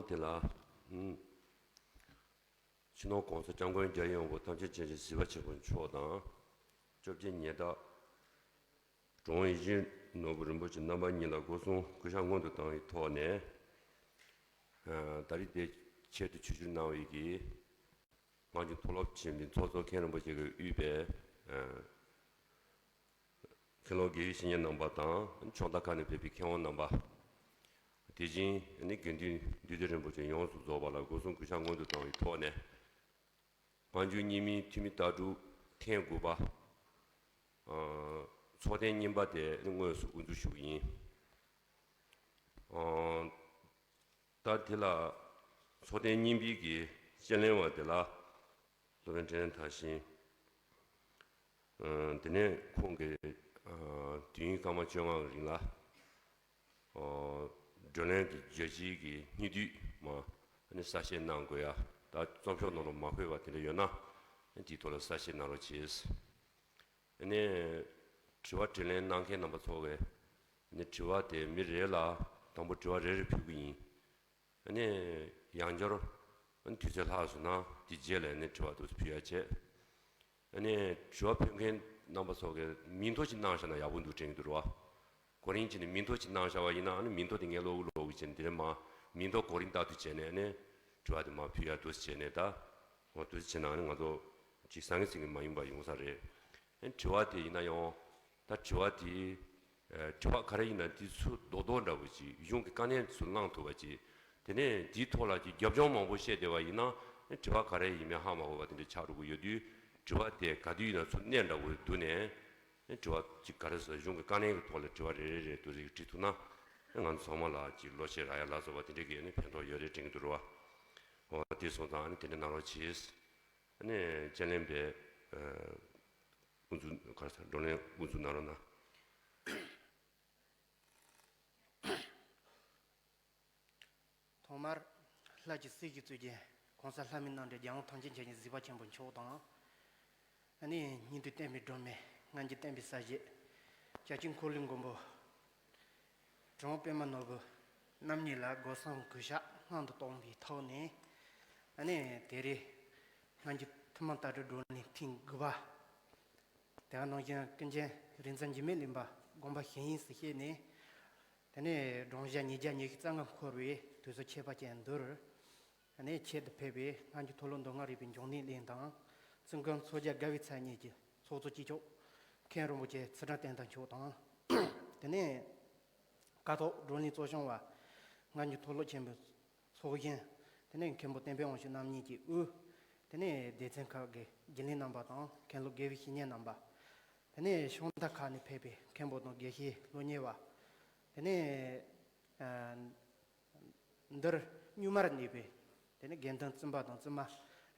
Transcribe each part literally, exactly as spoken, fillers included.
དེ་ལ། ཨུམ། སྤྱི་ནོར་༸གོང་ས་༸སྐྱབས་མགོན་རྒྱལ་ཡོངས་དང་པོ་ཐམས་ཅད་མཁྱེན་ཅིང་གཟིགས་པ་ཆེན་པོ་མཆོག་དང་། བཅོ་བརྒྱད་ཉི་ཟླ་དྲུང་ཡིག་ནོར་བུ་རིན་པོ་ཆེ་རྣམ་པ་གཉིས་ལ་སྒོ་གསུམ་གུས་ཕྱག་སྔོན་དུ་བཏང་བའི་ཐོག་ནས། ཨ། ད་རེས་དེ་ཆེད་དུ་ཆིབས་བསྒྱུར་གནང་བའི་གི་ང་ཚོ་མཐོ་སློབ་ཆེན་པོའི་ཚོགས་གཙོ་མཁན་རིན་པོ་ཆེ་གིས་དབུས་པའི། ཨ། མཁན་སློབ་དགེ་བའི་བཤེས་གཉེན་རྣམ་པ་དང་ཕྱོགས་མཐའ་ཁག་ནས་ཕེབས་པའི་མཁས་དབང་རྣམ་པ། དེ་བཞིན་ནི་དགེ་འདུན་འདུས་སྡེ་རིན་པོ་ཆེ་ཡོངས་སུ་རྫོགས་པ་ལ་སྒོ་གསུམ་གུས་ཕྱག་སྔོན་དུ་བཏང་བའི་ཐོག་ནས། སྔ་འགྱུར་རྙིང་མའི་ཐུན་མིན་ལྟ་གྲུབ་ཐེངས་དགུ་པ། ཨ། ཚོགས་ཐེངས་གཉིས་པ་དེ་ནི་དངོས་སུ་དབུ་འཛུགས་ཞུ་གི་ཡིན། ཨ། ད་དེ་ལ་ཚོགས་ཐེངས་གཉིས་པའི་གི་དཔྱད་གླེང་བ་དེ་ལ་སློབ་དཔོན་འཕྲིན་ལས་མཐར་ཕྱིན། ཨ། དེ་ནས་ཁོང་གིས། ཨ། དུས་ཡུན་སྐར་མ་བཅོ་ལྔ་གི་རིང་ལ། ཨ། བགྲོ་གླེང་གི་བརྗོད་གཞིའི་གི་སྙིང་བསྡུས་མ་ནི་གསལ་བཤད་གནང་དགོས་ཡ། ད་རྩོམ་ཤོག་ནང་ལ་མ་འཁོད་པ་དེ་འདྲ་ཡོད་ན་དེའི་ཐོག་ལ་གསལ་བཤད་གནང་རོགས་གྱིས། ཨ་ནི་དྲི་བ་དྲིས་ལན་གནང་མཁན་རྣམ་པ་ཚོ་གིས་ཨ་ནི་དྲི་བ་དེ་མི་རེ་ལ་དང་པོ་དྲི་བ་རེ་རེ་ཕུལ་གི་ཡིན། ཨ་ནི་ཡང་བསྐྱར་ཨ་ནི་དུས་ཚོད་ལྷག་སོང་ན་དེ་རྗེས་ལ་ཨ་ནི་དྲི་བ་དུ་ཕུལ་ཡ་བྱས། ཨ་ནི་དྲི་བ་ཕུལ་མཁན་རྣམ་པ་ཚོ་གིས་མིང་ཐོ་ཅིག་གནང་བཞག་ན་ཡག་པོ་འདུག་དྲན་གྱི་འདུག་ར་བ། གོ་རིམ་བྱས་ནས་མིང་ཐོ་ཅིག་གནང་བཞག་པ་ཡིན་ན་ཨ་ནི་མིང་ཐོ་དེ་ངས་ཀློག་ཀློག་གི་བྱས་ནས་དེ་རིང་མ་མིང་ཐོ་གོ་རིམ་ལྟར་དུ་བྱས་ནས་ཨ་ནི་དྲི་བ་དེ་མ་ཕུལ་ཡ་འདུག་སེ་བྱས་ནས། ད་འོ་འདུག་སེ་བྱས་ན་ཨ་ནི་ང་ཚོ་ཅིག་ཟང་ངེ་ཟིང་ངེ་མ་ཡིན་པ་ཡོང་ས་རེད། ཨ་ནི་དྲི་བ་དེ་ཡིན་ན་ཡང་ད་དྲི་བ་དེ། ཨ། དྲི་བ་ག་རེ་ཡིན་ན་དེ་ཚོ་རྡོག་རྡོག་འདྲ་བོ་ཅིག་གཞུང་གི་དཀའ་གནད་ཚོ་བླང་ཐུབ་པ་ཅིག་དེ་ནས་དེའི་ཐོག་ལ་ཅིག་རྒྱབ་ལྗོངས་མང་པོ་བཤད་བསྡད་པ་ཡིན་ན་དྲི་བ་ག་རེ་ཡིན་མིན་ཧ་མ་གོ་བ་དེ་འདྲ་ཆགས་འགྲོ་གི་ཡོད་དུས། དྲི་བ་དེ་ག་དུས་ཡིན་ན་ཚུར་གནས་འདྲ་བོ་བསྡུས་ནས། དྲི་བ་ཅིག་ག་རེ་ཟེར། གཞུང་གི་དཀའ་གནད་ཀྱི་ཐོག་ལ་དྲི་བ་རེ་རེ་རེ་དུ་རིགས་དྲིས་ཐུབ་ན། ང་ཚོ་ཚང་མ་ལ་ཅིག་བློ་ཤེད་རག་ཡ་ལ་སོགས་པ་དེ་འདྲ་གི་ནི་ཕན་ཐོགས་ཡོད་རེད་དྲན་གྱི་འདུག་ར་བ། འོ་དེ་སོང་ཙང་ཨ་ནི་དེ་འདྲ་གནང་རོགས་གྱིས། ཨ་ནི་དཔྱད་གླེང་པས། ཨ། དབུ་འཛུགས་ག་རེ་ཟེར། བགྲོ་གླེང་དབུ་འཛུགས་གནང་རོགས་གནང་། ཐོག་མར་ལྷ་ཀྱི་སྲས་ཀྱི་གཙུག་རྒྱན་༸གོང་ས་ལྷ་མིའི་རྣམ་འདྲེན་རྒྱལ་དབང་ཐམས་ཅད་མཁྱེན་ཅིང་གཟིགས་པ་ཆེན་པོ་མཆོག་དང་། ཨ་ནི་སྙིགས་དུས་བསྟན་པའི་སྒྲོན་མེ་སྔ་འགྱུར་བསྟན་པའི་གསལ་བྱེད་བྱ་ཁྱུང་འཁོར་ལོའི་མགོན་པོ་དྲུང་པདྨ་ནོར་བུ་རྣམ་གཉིས་ལ་སྒོ་གསུམ་གུས་ཕྱག་སྔོན་དུ་བཏང་བའི་ཐོག་ནས། ཨ་ནི་དེ་རིང་སྔ་འགྱུར་ཐུན་མོང་ལྟ་གྲུབ་བགྲོ་གླེང་ཐེངས་དགུ་པ། དེ་ག་ནང་བཞིན་ཀུན་མཁྱེན་རིག་འཛིན་འཇིགས་མེད་གླིང་པ་དགོངས་པ་བཞེས་ཡིན་ཟེར་བཤད་ནས། དེ་ནས་བགྲང་བྱ་ཉིས་བརྒྱ་ཉི་ཤུ་རྩ་ལྔ་འཁོར་བའི་དུས་སུ་ཁྱད་པར་ཅན་འདིར། དེ་ནས་ཆེད་དུ་ཕེབས་པའི་སྔ་འགྱུར་མཐོ་སློབ་མདོ་སྔགས་རིག་པའི་འབྱུང་གནས་གླིང་དང་། ཙིན་དགོན་ཚོགས་བརྒྱ་དགའ་བའི་མཚན་ཉིད་ཀྱི་ཚོགས་གཙོ་གཅིག་ལྕོགས་མཁན་རིན་པོ་ཆེ་ཚུལ་ཁྲིམས་བསྟན་དར་མཆོག་དང་། དེ་ནས་ཀཿཐོག་བགྲོ་གླེང་གཙོ་སྐྱོང་བ་སྔ་འགྱུར་མཐོ་སློབ་ཆེན་པོའི་ཚོགས་གཞོན། དེ་ནས་མཁན་པོ་བསྟན་པའི་དབང་ཕྱུག་རྣམ་གཉིས་ཀྱིས་དབུ། དེ་ནས་སྡེ་ཚན་ཁག་གི་རྒྱུན་ལས་རྣམ་པ་དང་མཁན་སློབ་དགེ་བའི་བཤེས་གཉེན་རྣམ་པ། དེ་ནས་ཕྱོགས་མཐའ་ཁག་ནས་ཕེབས་པའི་མཁན་པོ་དང་དགེ་བཤེས་སློབ་གཉེར་བ། དེ་ནས་ཨ་འདིར་མྱུར་མར་གནས་པའི་དེ་ནས་དགེ་འདུན་བཙུན་པ་དང་བཙུན་མ་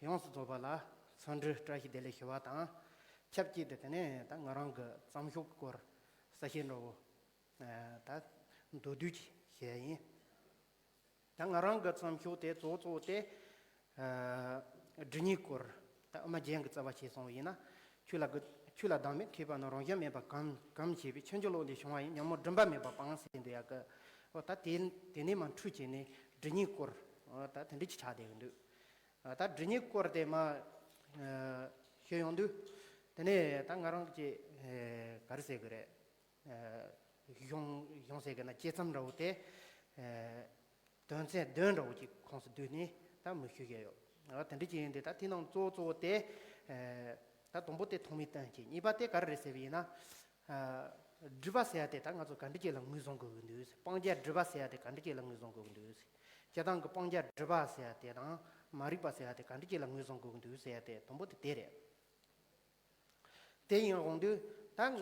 ཡོངས་སུ་རྫོགས་པ་ལ་འཚམས་འདྲི་བཀྲ་ཤིས་བདེ་ལེགས་ཞུ་བ་དང་། ཆབས་ཅིག་ཏུ་དེ་ནས་ད་ང་རང་གི་རྩོམ་ཤོག་གི་སྐོར་གསལ་བཤད་འདྲ་བོ། ཨ། ད་མདོར་བསྡུས་ཅིག་བཤད་ཡིན། ད་ང་རང་གི་རྩོམ་ཤོག་དེ་གཙོ་བོ་གཙོ་བོ་དེ། ཨ། སྒྲིབ་གཉིས་སྐོར། ད་ཨ་མ་རྒྱན་གྱིས་རྩ་བ་བྱས་སོང་བ་ཡིན་ན། ཆོས་ལ་གི་ཆོས་ལ་བདག་མེད་མཁས་པ་ནི་རང་བཞིན་མེད་པ་གང་གང་ཞེས་པའི་ཆོས་འབྱུང་ལུགས་འདི་བྱུང་བ་ཡིན། ཉོན་མོངས་སྒྲིབ་པ་མེད་པ་སྤངས་ཟེར་འདུག་ཡ་གི། འོ་ད་དེ་དེ་ནས་མར་འཕྲོས་བྱས་ནས་སྒྲིབ་གཉིས་སྐོར། འོ་ད་དེ་འདྲ་ཅིག་ཆགས་བསྡད་ཀྱི་འདུག་ཨ། ད་སྒྲིབ་གཉིས་སྐོར་དེ་མར། ཨ། ཤེས་ཡོང་དུས། དེ་ནས་ད་ང་རང་གི། ཨ། ག་རེ་ཟེར་གི་རེད། ཨ། གཞུང་གཞུང་ཟེར་གི་ན་དཔྱད་རྩོམ་འདྲ་བོ་དེ། ཨ། དོན་ཚན་བདུན་འདྲ་བོ་ཅིག་ཁོངས་སུ་བསྡུས་ནས་ད་མར་ཞུ་གི་ཡོད། ཨ། དེ་འདྲ་ཅིག་ཡིན་དུས་ད་དེ་ནང་གཙོ་བོ་གཙོ་བོ་དེ། ཨ། ད་དང་པོ་དེ་ཐོག་མའི་དོན་གཅིག་གཉིས་པ་དེ་ག་རེ་རེད་ཟེར་བ་ཡིན་ན། ཨ། སྒྲིབ་པ་ཟེར་ཡ་དེ་ད་ང་ཚོ་ག་འདྲ་ཅིག་ལ་ངོས་བཟུང་དགོས་ཀྱི་འདུག་སྤང་བྱ་སྒྲིབ་པ་ཟེར་ཡ་དེ་ག་འདྲ་ཅིག་ལ་ངོས་བཟུང་དགོས་ཀྱི་འདུག་སྤྱིར་བཏང་གི་སྤང་བྱ་སྒྲིབ་པ་ཟེར་ཡ་དེ་དང་མ་རིག་པ་ཟེར་ཡ་དེ་ག་འདྲ་ཅིག་ལ་ངོས་བཟུང་དགོས་ཀྱི་འདུག་ཟེར་ཡ་དེ་དང་པོ་དེ་དེ་རེད། དེ་ཡིན་དགོངས་དུས་ད་ང་།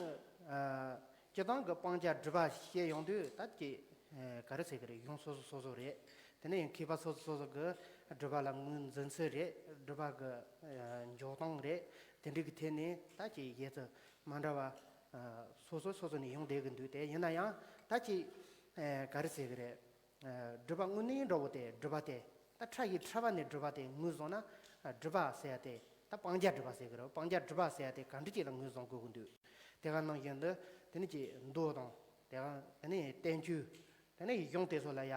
ཨ། སྤྱིར་བཏང་གི་སྤང་བྱ་སྒྲིབ་པ་བཤད་ཡོང་དུས་ད་ཀྱི། ཨ། ག་རེ་ཟེར་གི་རེད། གཞུང་སོ་སོ་སོ་སོ་རེད། དེ་ནས་ཡང་མཁས་པ་སོ་སོ་སོ་སོ་གི་སྒྲིབ་པ་ལ་ངོས་འཛིན་ཚུལ་རེད། སྒྲིབ་པ་གི། ཨ། འཇོག་སྟངས་རེད། དེ་འདྲ་གི་ཐད་ནས་ད་ཀྱི་ཡེ་ཚུལ་མ་འདྲ་བ། ཨ། སོ་སོ་སོ་སོ་ནས་ཡོང་བསྡད་གི་འདུག་དེ་ཡིན་ན་ཡང་ད་ཀྱི། ཨ། ག་རེ་ཟེར་གི་རེད། ཨ། སྒྲིབ་པ་དངོས་གནས་འདྲ་བོ་དེ་སྒྲིབ་པ་དེ་ད་ཕྲ་ཡི་ཕྲ་བ་ནས་སྒྲིབ་པ་དེ་ངོས་བཟུང་ན། ཨ། སྒྲིབ་པ་ཟེར་ཡ་དེ་ད་སྤང་བྱ་སྒྲིབ་པ་ཟེར་གི་རེད། སྤང་བྱ་སྒྲིབ་པ་ཟེར་ཡ་དེ་ག་འདྲ་ཅིག་ལ་ངོས་བཟུང་དགོས་ཀྱི་འདུག་དེ་ག་ནང་བཞིན་དུ་དེ་ནི་ཀྱི་མདོ་དང་། དེ་ག་དེ་ནི་བསྟན་བཅོས། དེ་ནི་གཞུང་དེ་ཚོ་ལ་ཡ་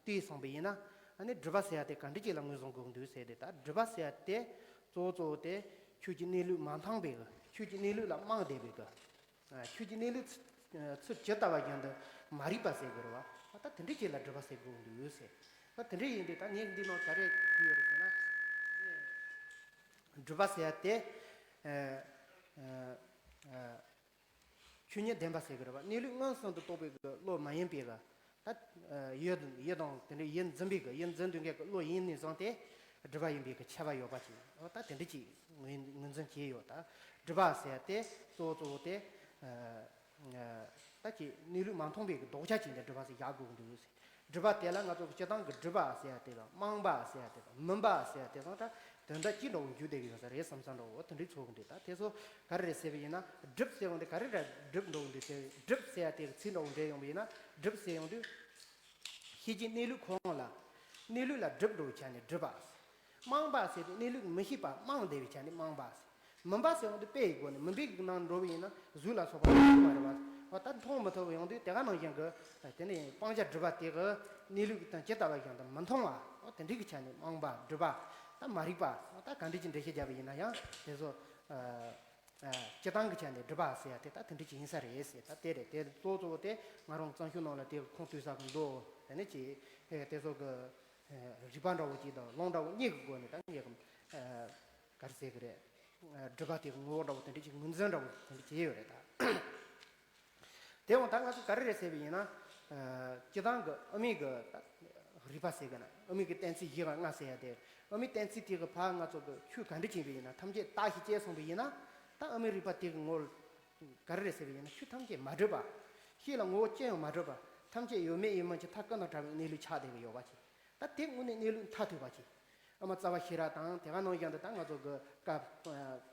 བལྟས་སོང་པ་ཡིན་ན། ཨ། ད་ནི་སྒྲིབ་པ་ཟེར་ཡ་དེ་ག་འདྲ་ཅིག་ལ་ངོས་བཟུང་དགོས་འདུག་ཟེར་ཏེ། ད་སྒྲིབ་པ་ཟེར་ཡ་དེ་གཙོ་བོ་གཙོ་བོ་དེ་ཆོས་ཀྱི་གནས་ལུགས་མ་མཐོང་བའི་གི། ཆོས་ཀྱི་གནས་ལུགས་ལ་རྨོངས་བསྡད་པའི་གི། ཨ། ཆོས་ཀྱི་གནས་ལུགས་ཚུ་ཇི་ལྟ་བ་བཞིན་དུ་མ་རིག་པ་ཟེར་དགོས་རེད་བ། ད་དེ་འདྲ་ཅིག་ལ་སྒྲིབ་པ་ཟེར་དགོས་འདུག་ཟེར། ད་དེ་འདྲ་ཡིན་དུས་ད་ངས་འདི་ནང་ག་རེ་བྲིས་ཡོད་རེད་ཟེར་ན། སྒྲིབ་པ་ཟེར་ཡ་དེ། ཨ། ཨ། ཨ། ཆོས་ཉིད་བདེན་པ་ཟེར་གི་རེད་བ། གནས་ལུགས་མངོན་སུམ་དུ་རྟོགས་པའི་གི་བློ་མ་ཡིན་པའི་གི། ད་ཡུལ་ཡུལ་དང་དེ་འདྲའི་ཡུལ་འཛིན་པའི་གི། ཡུལ་འཛིན་སྡོད་མཁན་གི་བློ་ཡིན་ནས་བཟུང་སྟེ་སྒྲིབ་པ་ཡིན་པའི་གི་ཁྱབ་པ་ཡོད་པ་ཅིག། འོ་ད་དེ་འདྲ་ཅིག་ངོས་ངོས་འཛིན་བྱས་ཡོད། ད་སྒྲིབ་པ་ཟེར་ཏེ་གཙོ་བོ་གཙོ་བོ་དེ། ཨ། ད་ཅིག་གནས་ལུགས་མ་མཐོང་བའི་གི་ལྡོག་ཆ་ཅིག་འདི་སྒྲིབ་པ་ཟེར་བཞག་དགོས་ཀྱི་འདུག་ཟེར། སྒྲིབ་པ་དེ་ལ་ང་ཚོ་གི་སྤྱིར་བཏང་གི་སྒྲིབ་པ་ཟེར་ཡ་དེ་དང་རྨོངས་པ་ཟེར་ཡ་དེ་དང་མུན་པ་ཟེར་ཡ་དེ་དང་ད་དོན་དག་གཅིག་འདྲ་བོ་འཇུག་བསྡད་ཀྱི་ཡོད་ས་རེད་བསམ་བསམ་འདྲ་བོ་དེ་འདྲའི་ཚོར་གི་འདུག། ད་དེ་ཚོ་ག་རེ་རེད་ཟེར་བ་ཡིན་ན། སྒྲིབ་ཟེར་བ་འདི་ག་རེ་རེད། སྒྲིབ་འགྲོ་གི་འདུག་ཟེར། སྒྲིབ་ཟེར་ཡ་དེ་གི་ཚིག་འདྲ་བོ་འདྲེས་ཡོང་བ་ཡིན་ན། སྒྲིབ་ཟེར་ཡོང་དུས་ཤེས་བྱའི་གནས་ལུགས་ཁོ་རང་ལ། གནས་ལུགས་ལ་སྒྲིབ་འགྲོ་བའི་ཆ་ནས་སྒྲིབ་པ། རྨོངས་པ་ཟེར་དུས་གནས་ལུགས་མི་ཤེས་པ་རྨོངས་བསྡད་པའི་ཆ་ནས་རྨོངས་པ། མུན་པ་ཟེར་བ་འདི་དཔེ་ཡི་སྒོ་ནས་མུན་པའི་ནང་འགྲོ་བ་ཡིན་ན་གཟུགས་ལ་སོགས་པ་མཐོང་གི་མ་རེད་བ། འོ་ད་མཐོང་མི་ཐུབ་ཡོང་དུས་དེ་ག་ནང་བཞིན་གི་དེ་ནི་སྤང་བྱ་སྒྲིབ་པ་དེ་གི་གནས་ལུགས་དང་ཇི་ལྟ་བ་བཞིན་དུ་མི་མཐོང་བ། འོ་དེ་འདྲའི་གི་ཆ་ནས་རྨོངས་པ་སྒྲིབ་པ། ད་མ་རིག་པ། འོ་ད་ག་འདྲ་ཅིག་འགྲེལ་བཤད་བརྒྱབ་པ་ཡིན་ན་ཡང་དེ་ཚོ། ཨ། ཨ། སྤྱིར་བཏང་གི་ཆ་ནས་སྒྲིབ་པ་ཟེར་ཡ་དེ་ད་དེ་འདྲ་ཅིག་ཡིན་ས་རེད་ཟེར། ད་དེ་རེད། དེ་གཙོ་བོ་གཙོ་བོ་དེ་ང་རང་བརྩམས་ཆོས་ནང་ལ་དེ་གི་ཁུངས་གཏུགས་ས་གི་མདོ། དེ་ནས་ཅིག་ཨེ་དེ་ཚོ་གི་ཨེ་རིགས་པ་འདྲ་བོ་གཅིག་དང་ལུང་འདྲ་བོ་གཉིས་ཀྱི་སྒོ་ནས་ད་ངས་གི་ཨེ་ག་རེ་ཟེར་གི་རེད། ཨེ་སྒྲིབ་པ་དེ་གི་ངོ་བོ་འདྲ་བོ་དེ་འདྲ་ཅིག་ངོས་འཛིན་འདྲ་བོ་དེ་འདྲ་བྱས་ཡོད་རེད་ད། དེ་འོང་ད་ང་ཚོ་ག་རེ་རེད་ཟེར་བ་ཡིན་ན། ཨ། སྤྱིར་བཏང་གི་དབུ་མའི་གི་ད་རིགས་པ་ཟེར་གི་ན། དབུ་མའི་གི་གཏན་ཚིགས་བཞི་པ་ལྔ་ཟེར་ཡ་དེ། དབུ་མའི་གཏན་ཚིགས་དེ་གི་ཕར་ང་ཚོ་གི་ཆོས་ག་འདྲ་ཅིག་ཡིན་པ་ཡིན་ན་ཐམས་ཅད་རྟག་ཞེས་བྱས་སོང་བ་ཡིན་ན། ད་དབུ་མའི་རིགས་པ་དེ་གི་ངོ་བོ་ག་རེ་རེད་ཟེར་བ་ཡིན་ན། ཆོས་ཐམས་ཅད་མ་གྲུབ་པ། ཤེས་ལ་ངོ་བོ་ཅི་ཡང་མ་གྲུབ་པ། ཐམས་ཅད་ཡོད་མེད་ཡིན་མིན་གྱི་མཐའ་ཀུན་དང་བྲལ་བའི་གནས་ལུགས་ཆགས་བསྡད་ཀྱི་ཡོད་པ་ཅིག། ད་དེ་དངོས་གནས་གནས་ལུགས་མཐར་ཐུག་པ་ཅིག། ཨ་མ་རྩ་བ་ཤེས་རབ་དང་དེ་ག་ནང་བཞིན་དུ་ད་ང་ཚོ་གི་བཀའ་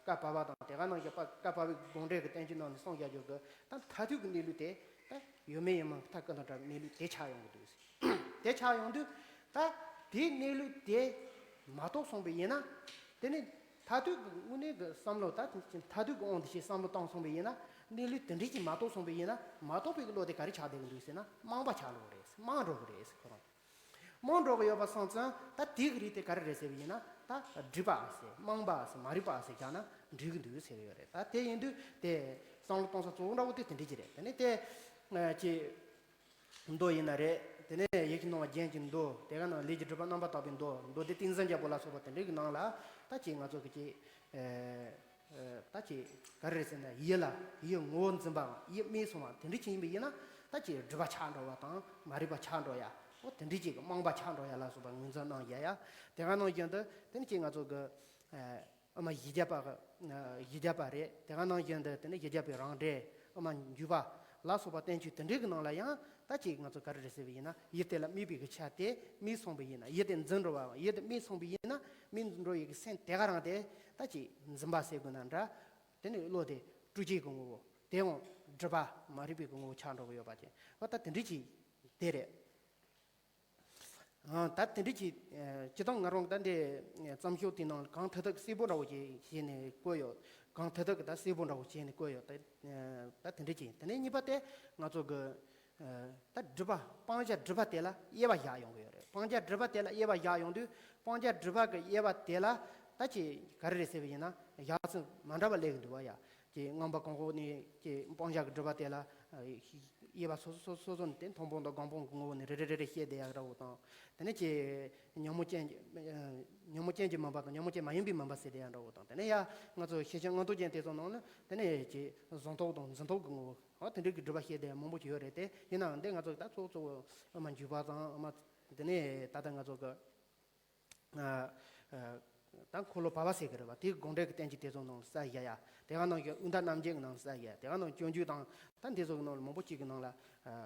བཀའ་བར་པ་དང་དེ་ག་ནང་བཞིན་བཀའ་བར་པའི་དགོངས་འགྲེལ་གྱི་བསྟན་བཅོས་ནང་ནས་གསུངས་བཞག་རྒྱུ་གི་ད་མཐར་ཐུག་གི་གནས་ལུགས་དེ་ད་ཡོད་མེད་ཡིན་མིན་མཐའ་ཀུན་དང་བྲལ་བའི་གནས་ལུགས་དེ་ཆགས་ཡོང་གི་འདུག། དེ་ཆགས་ཡོང་དུས་ད་དེའི་གནས་ལུགས་དེ་མ་རྟོགས་སོང་བ་ཡིན་ན། དེ་ནི་མཐར་ཐུག་གི་དངོས་གནས་ཀྱི་བསམ་བློ། ད་མཐར་ཐུག་གི་དབང་དུ་བྱས་བསམ་བློ་བཏང་སོང་བ་ཡིན་ན། གནས་ལུགས་དེ་འདྲ་ཅིག་མ་རྟོགས་སོང་བ་ཡིན་ན། མ་རྟོགས་པའི་བློ་དེ་ག་རེ་ཆགས་བསྡད་ཀྱི་འདུག་ཟེར་ན། རྨོངས་པ་ཆགས་འགྲོ་གི་རེད། རྨོངས་འགྲོ་གི་རེད་ཟེར། ཁོ་རང་རྨོངས་འགྲོ་གི་ཡོད་པ་སོང་ཙང་ད་དེ་གི་རིགས་དེ་ག་རེ་རེད་ཟེར་བ་ཡིན་ན། ད་སྒྲིབ་པ་ཟེར། རྨོངས་པ་ཟེར། མ་རིག་པ་ཟེར་བཞག་ན་འགྲིག་གི་འདུག་ཟེར་གི་ཡོད་རེད། ད་དེ་ཡིན་དུས་དེ་བསམ་བློ་གཏོང་ས་གཙོ་བོ་འདྲ་བོ་དེ་དེ་འདྲ་ཅིག་རེད། དེ་ནས་དེ། ཨ། ཅིག་མདོ་ཡིན་ན་རེད། དེ་ནས་ཡིད་ཀྱི་སྣང་བ་རྒྱན་གྱི་མདོ། དེ་ག་ནང་ལས་ཀྱི་སྒྲིབ་པ་རྣམ་པར་དག་པའི་མདོ། མདོ་སྡེ་ཏིང་འཛིན་རྒྱལ་པོ་ལ་སོགས་པ་དེ་འདྲའི་གི་ནང་ལ་ད་ཅིག་ང་ཚོ་གི་ཅིག་ཨེ། ཨེ། ད་ཅིག་ག་རེ་རེད་ཟེར་ན། ཡིད་ལ་ཡིད་ངོ་བོ་འཛིན་པའམ་ཡིད་རྨས་སོང་བ་དེ་འདྲ་ཅིག་ཡིན་པ་ཡིན་ན། ད་ཅིག་སྒྲིབ་པ་ཆགས་འགྲོ་བ་དང་མ་རིག་པ་ཆགས་འགྲོ་ཡ། འོ་དེ་འདྲ་ཅིག་གི་རྨོངས་པ་ཆགས་འགྲོ་ཡ་ལ་སོགས་པ་ངོས་འཛིན་གནང་ཡ་ཡ། དེ་ག་ནང་བཞིན་དུ་དེ་ནི་ཅིག་ང་ཚོ་གི་ཨེ། དབུ་མ་བཞི་བརྒྱ་པ། བཞི་བརྒྱ་པ་རེད། དེ་ག་ནང་བཞིན་དུ་དེ་ནས་བཞི་བརྒྱ་པའི་རང་འགྲེལ། དབུ་མ་འཇུག་པ་ལ་སོགས་པ་བསྟན་བཅོས་དེ་འདྲའི་གི་ནང་ལ་ཡང་ད་ཅིག་ང་ཚོ་ག་རེ་རེད་ཟེར་བ་ཡིན་ན། ཡིད་དེ་ལ་རྨས་པའི་གི་ཆ་དེ་རྨས་སོང་བ་ཡིན་ན། ཡིད་དེ་འཛིན་འགྲོ་བའམ་ཡིད་དེ་རྨས་སོང་བ་ཡིན་ན། རྨས་འགྲོ་བའི་གི་སེམས་དེ་ག་རང་དེ་ད་ཅིག་འཛིན་པ་ཟེར་དགོས་ན་འདྲ། དེ་ནས་བློ་དེ་སྤྲོས་བཅས་ཀྱི་ངོ་བོ། དེའང་སྒྲིབ་པ་མ་རིག་པའི་གི་ངོ་བོ་ཆགས་འགྲོ་གི་ཡོད་པ་ཅན། འོ་ད་དེ་འདྲའི་ཅིག་དེ་རེད། ཨ། ད་དེ་འདྲ་ཅིག། ཨ། སྤྱིར་བཏང་ང་རང་ད་འདི་བརྩམས་ཆོས་དེ་ནང་གང་ཐད་ཐད་གསལ་པོ་འདྲ་བོ་ཅིག་བྱས་ནས་བཀོད་ཡོད། གང་ཐད་ཐད་ཀྱི་ད་གསལ་པོ་འདྲ་བོ་བྱས་ནས་བཀོད་ཡོད། ད། ཨ། ད་དེ་འདྲ་ཅིག། དེ་ནས་གཉིས་པ་དེ་ང་ཚོ་གི། ཨ། ད་སྒྲིབ་པ། སྤང་བྱ་སྒྲིབ་པ་དེ་ལ་དབྱེ་བ་བཞག་ཡོང་གི་ཡོད་རེད། སྤང་བྱ་སྒྲིབ་པ་དེ་ལ་དབྱེ་བ་བཞག་ཡོང་དུས། སྤང་བྱ་སྒྲིབ་པ་གི་དབྱེ་བ་དེ་ལ་ད་ཅིག་ག་རེ་རེད་ཟེར་བ་ཡིན་ན། ཡག་ཚིག་མ་འདྲ་བ་སླེབས་ཀྱི་འདུག་བ་ཡ། ཀྱི་རྔམ་པ་གང་གོ་ནས་ཀྱི་སྤང་བྱ་གི་སྒྲིབ་པ་དེ་ལ། ཨ། དབྱེ་བ་སོ་སོ་སོ་སོ་ནས་དེ་མཐོང་སྤང་དང་སྒོམ་སྤང་གི་ངོ་བོ་ནས་རེ་རེ་རེ་རེ་བཤད་བསྡད་ཡག་འདྲ་བོ་དང་། དེ་ནས་ཀྱི་ཉོན་མོངས་ཅན། ཨ། ཉོན་མོངས་ཅན་གྱི་མུན་པ་དང་ཉོན་མོངས་ཅན་མ་ཡིན་པའི་མུན་པ་ཟེར་བསྡད་ཡག་འདྲ་བོ་དང་། དེ་ནས་ཡ་ང་ཚོ་ཤེར་ཕྱིན་མངོན་རྟོགས་རྒྱན་དེ་ཚོ་ནང་ནས་དེ་ནས་ཀྱི་གཟུང་རྟོག་དང་འཛིན་རྟོག་གི་ངོ་བོ། ཨ། དེ་འདྲའི་གི་སྒྲིབ་པ་བཤད་བསྡད་ཡག་མང་པོ་ཅིག་ཡོད་རེད་དེ། ཡིན་ནའང་འདི་ང་ཚོ་ད་གཙོ་བོ་གཙོ་བོ་དབུ་མ་འཇུག་པ་དང་། དབུ་མ་དེ་ནས་ད་ལྟ་ང་ཚོ་གི། ཨ། ཨ། ད་འཁོར་ལོ་བར་པ་ཟེར་གི་རེད་བ། དེའི་དགོངས་འགྲེལ་གྱི་བསྟན་བཅོས་དེ་ཚོ་ནང་གསལ་བཞག་ཡ། དེ་ག་ནང་བཞིན་དབུས་མཐའ་རྣམ་འབྱེད་ཀྱི་ནང་གསལ་བཞག་ཡ། དེ་ག་ནང་སྤྱོད་འཇུག་དང་། ད་འདི་ཚོ་གི་ནང་ལ་མང་པོ་གཅིག་གི་ནང་ལ། ཨ།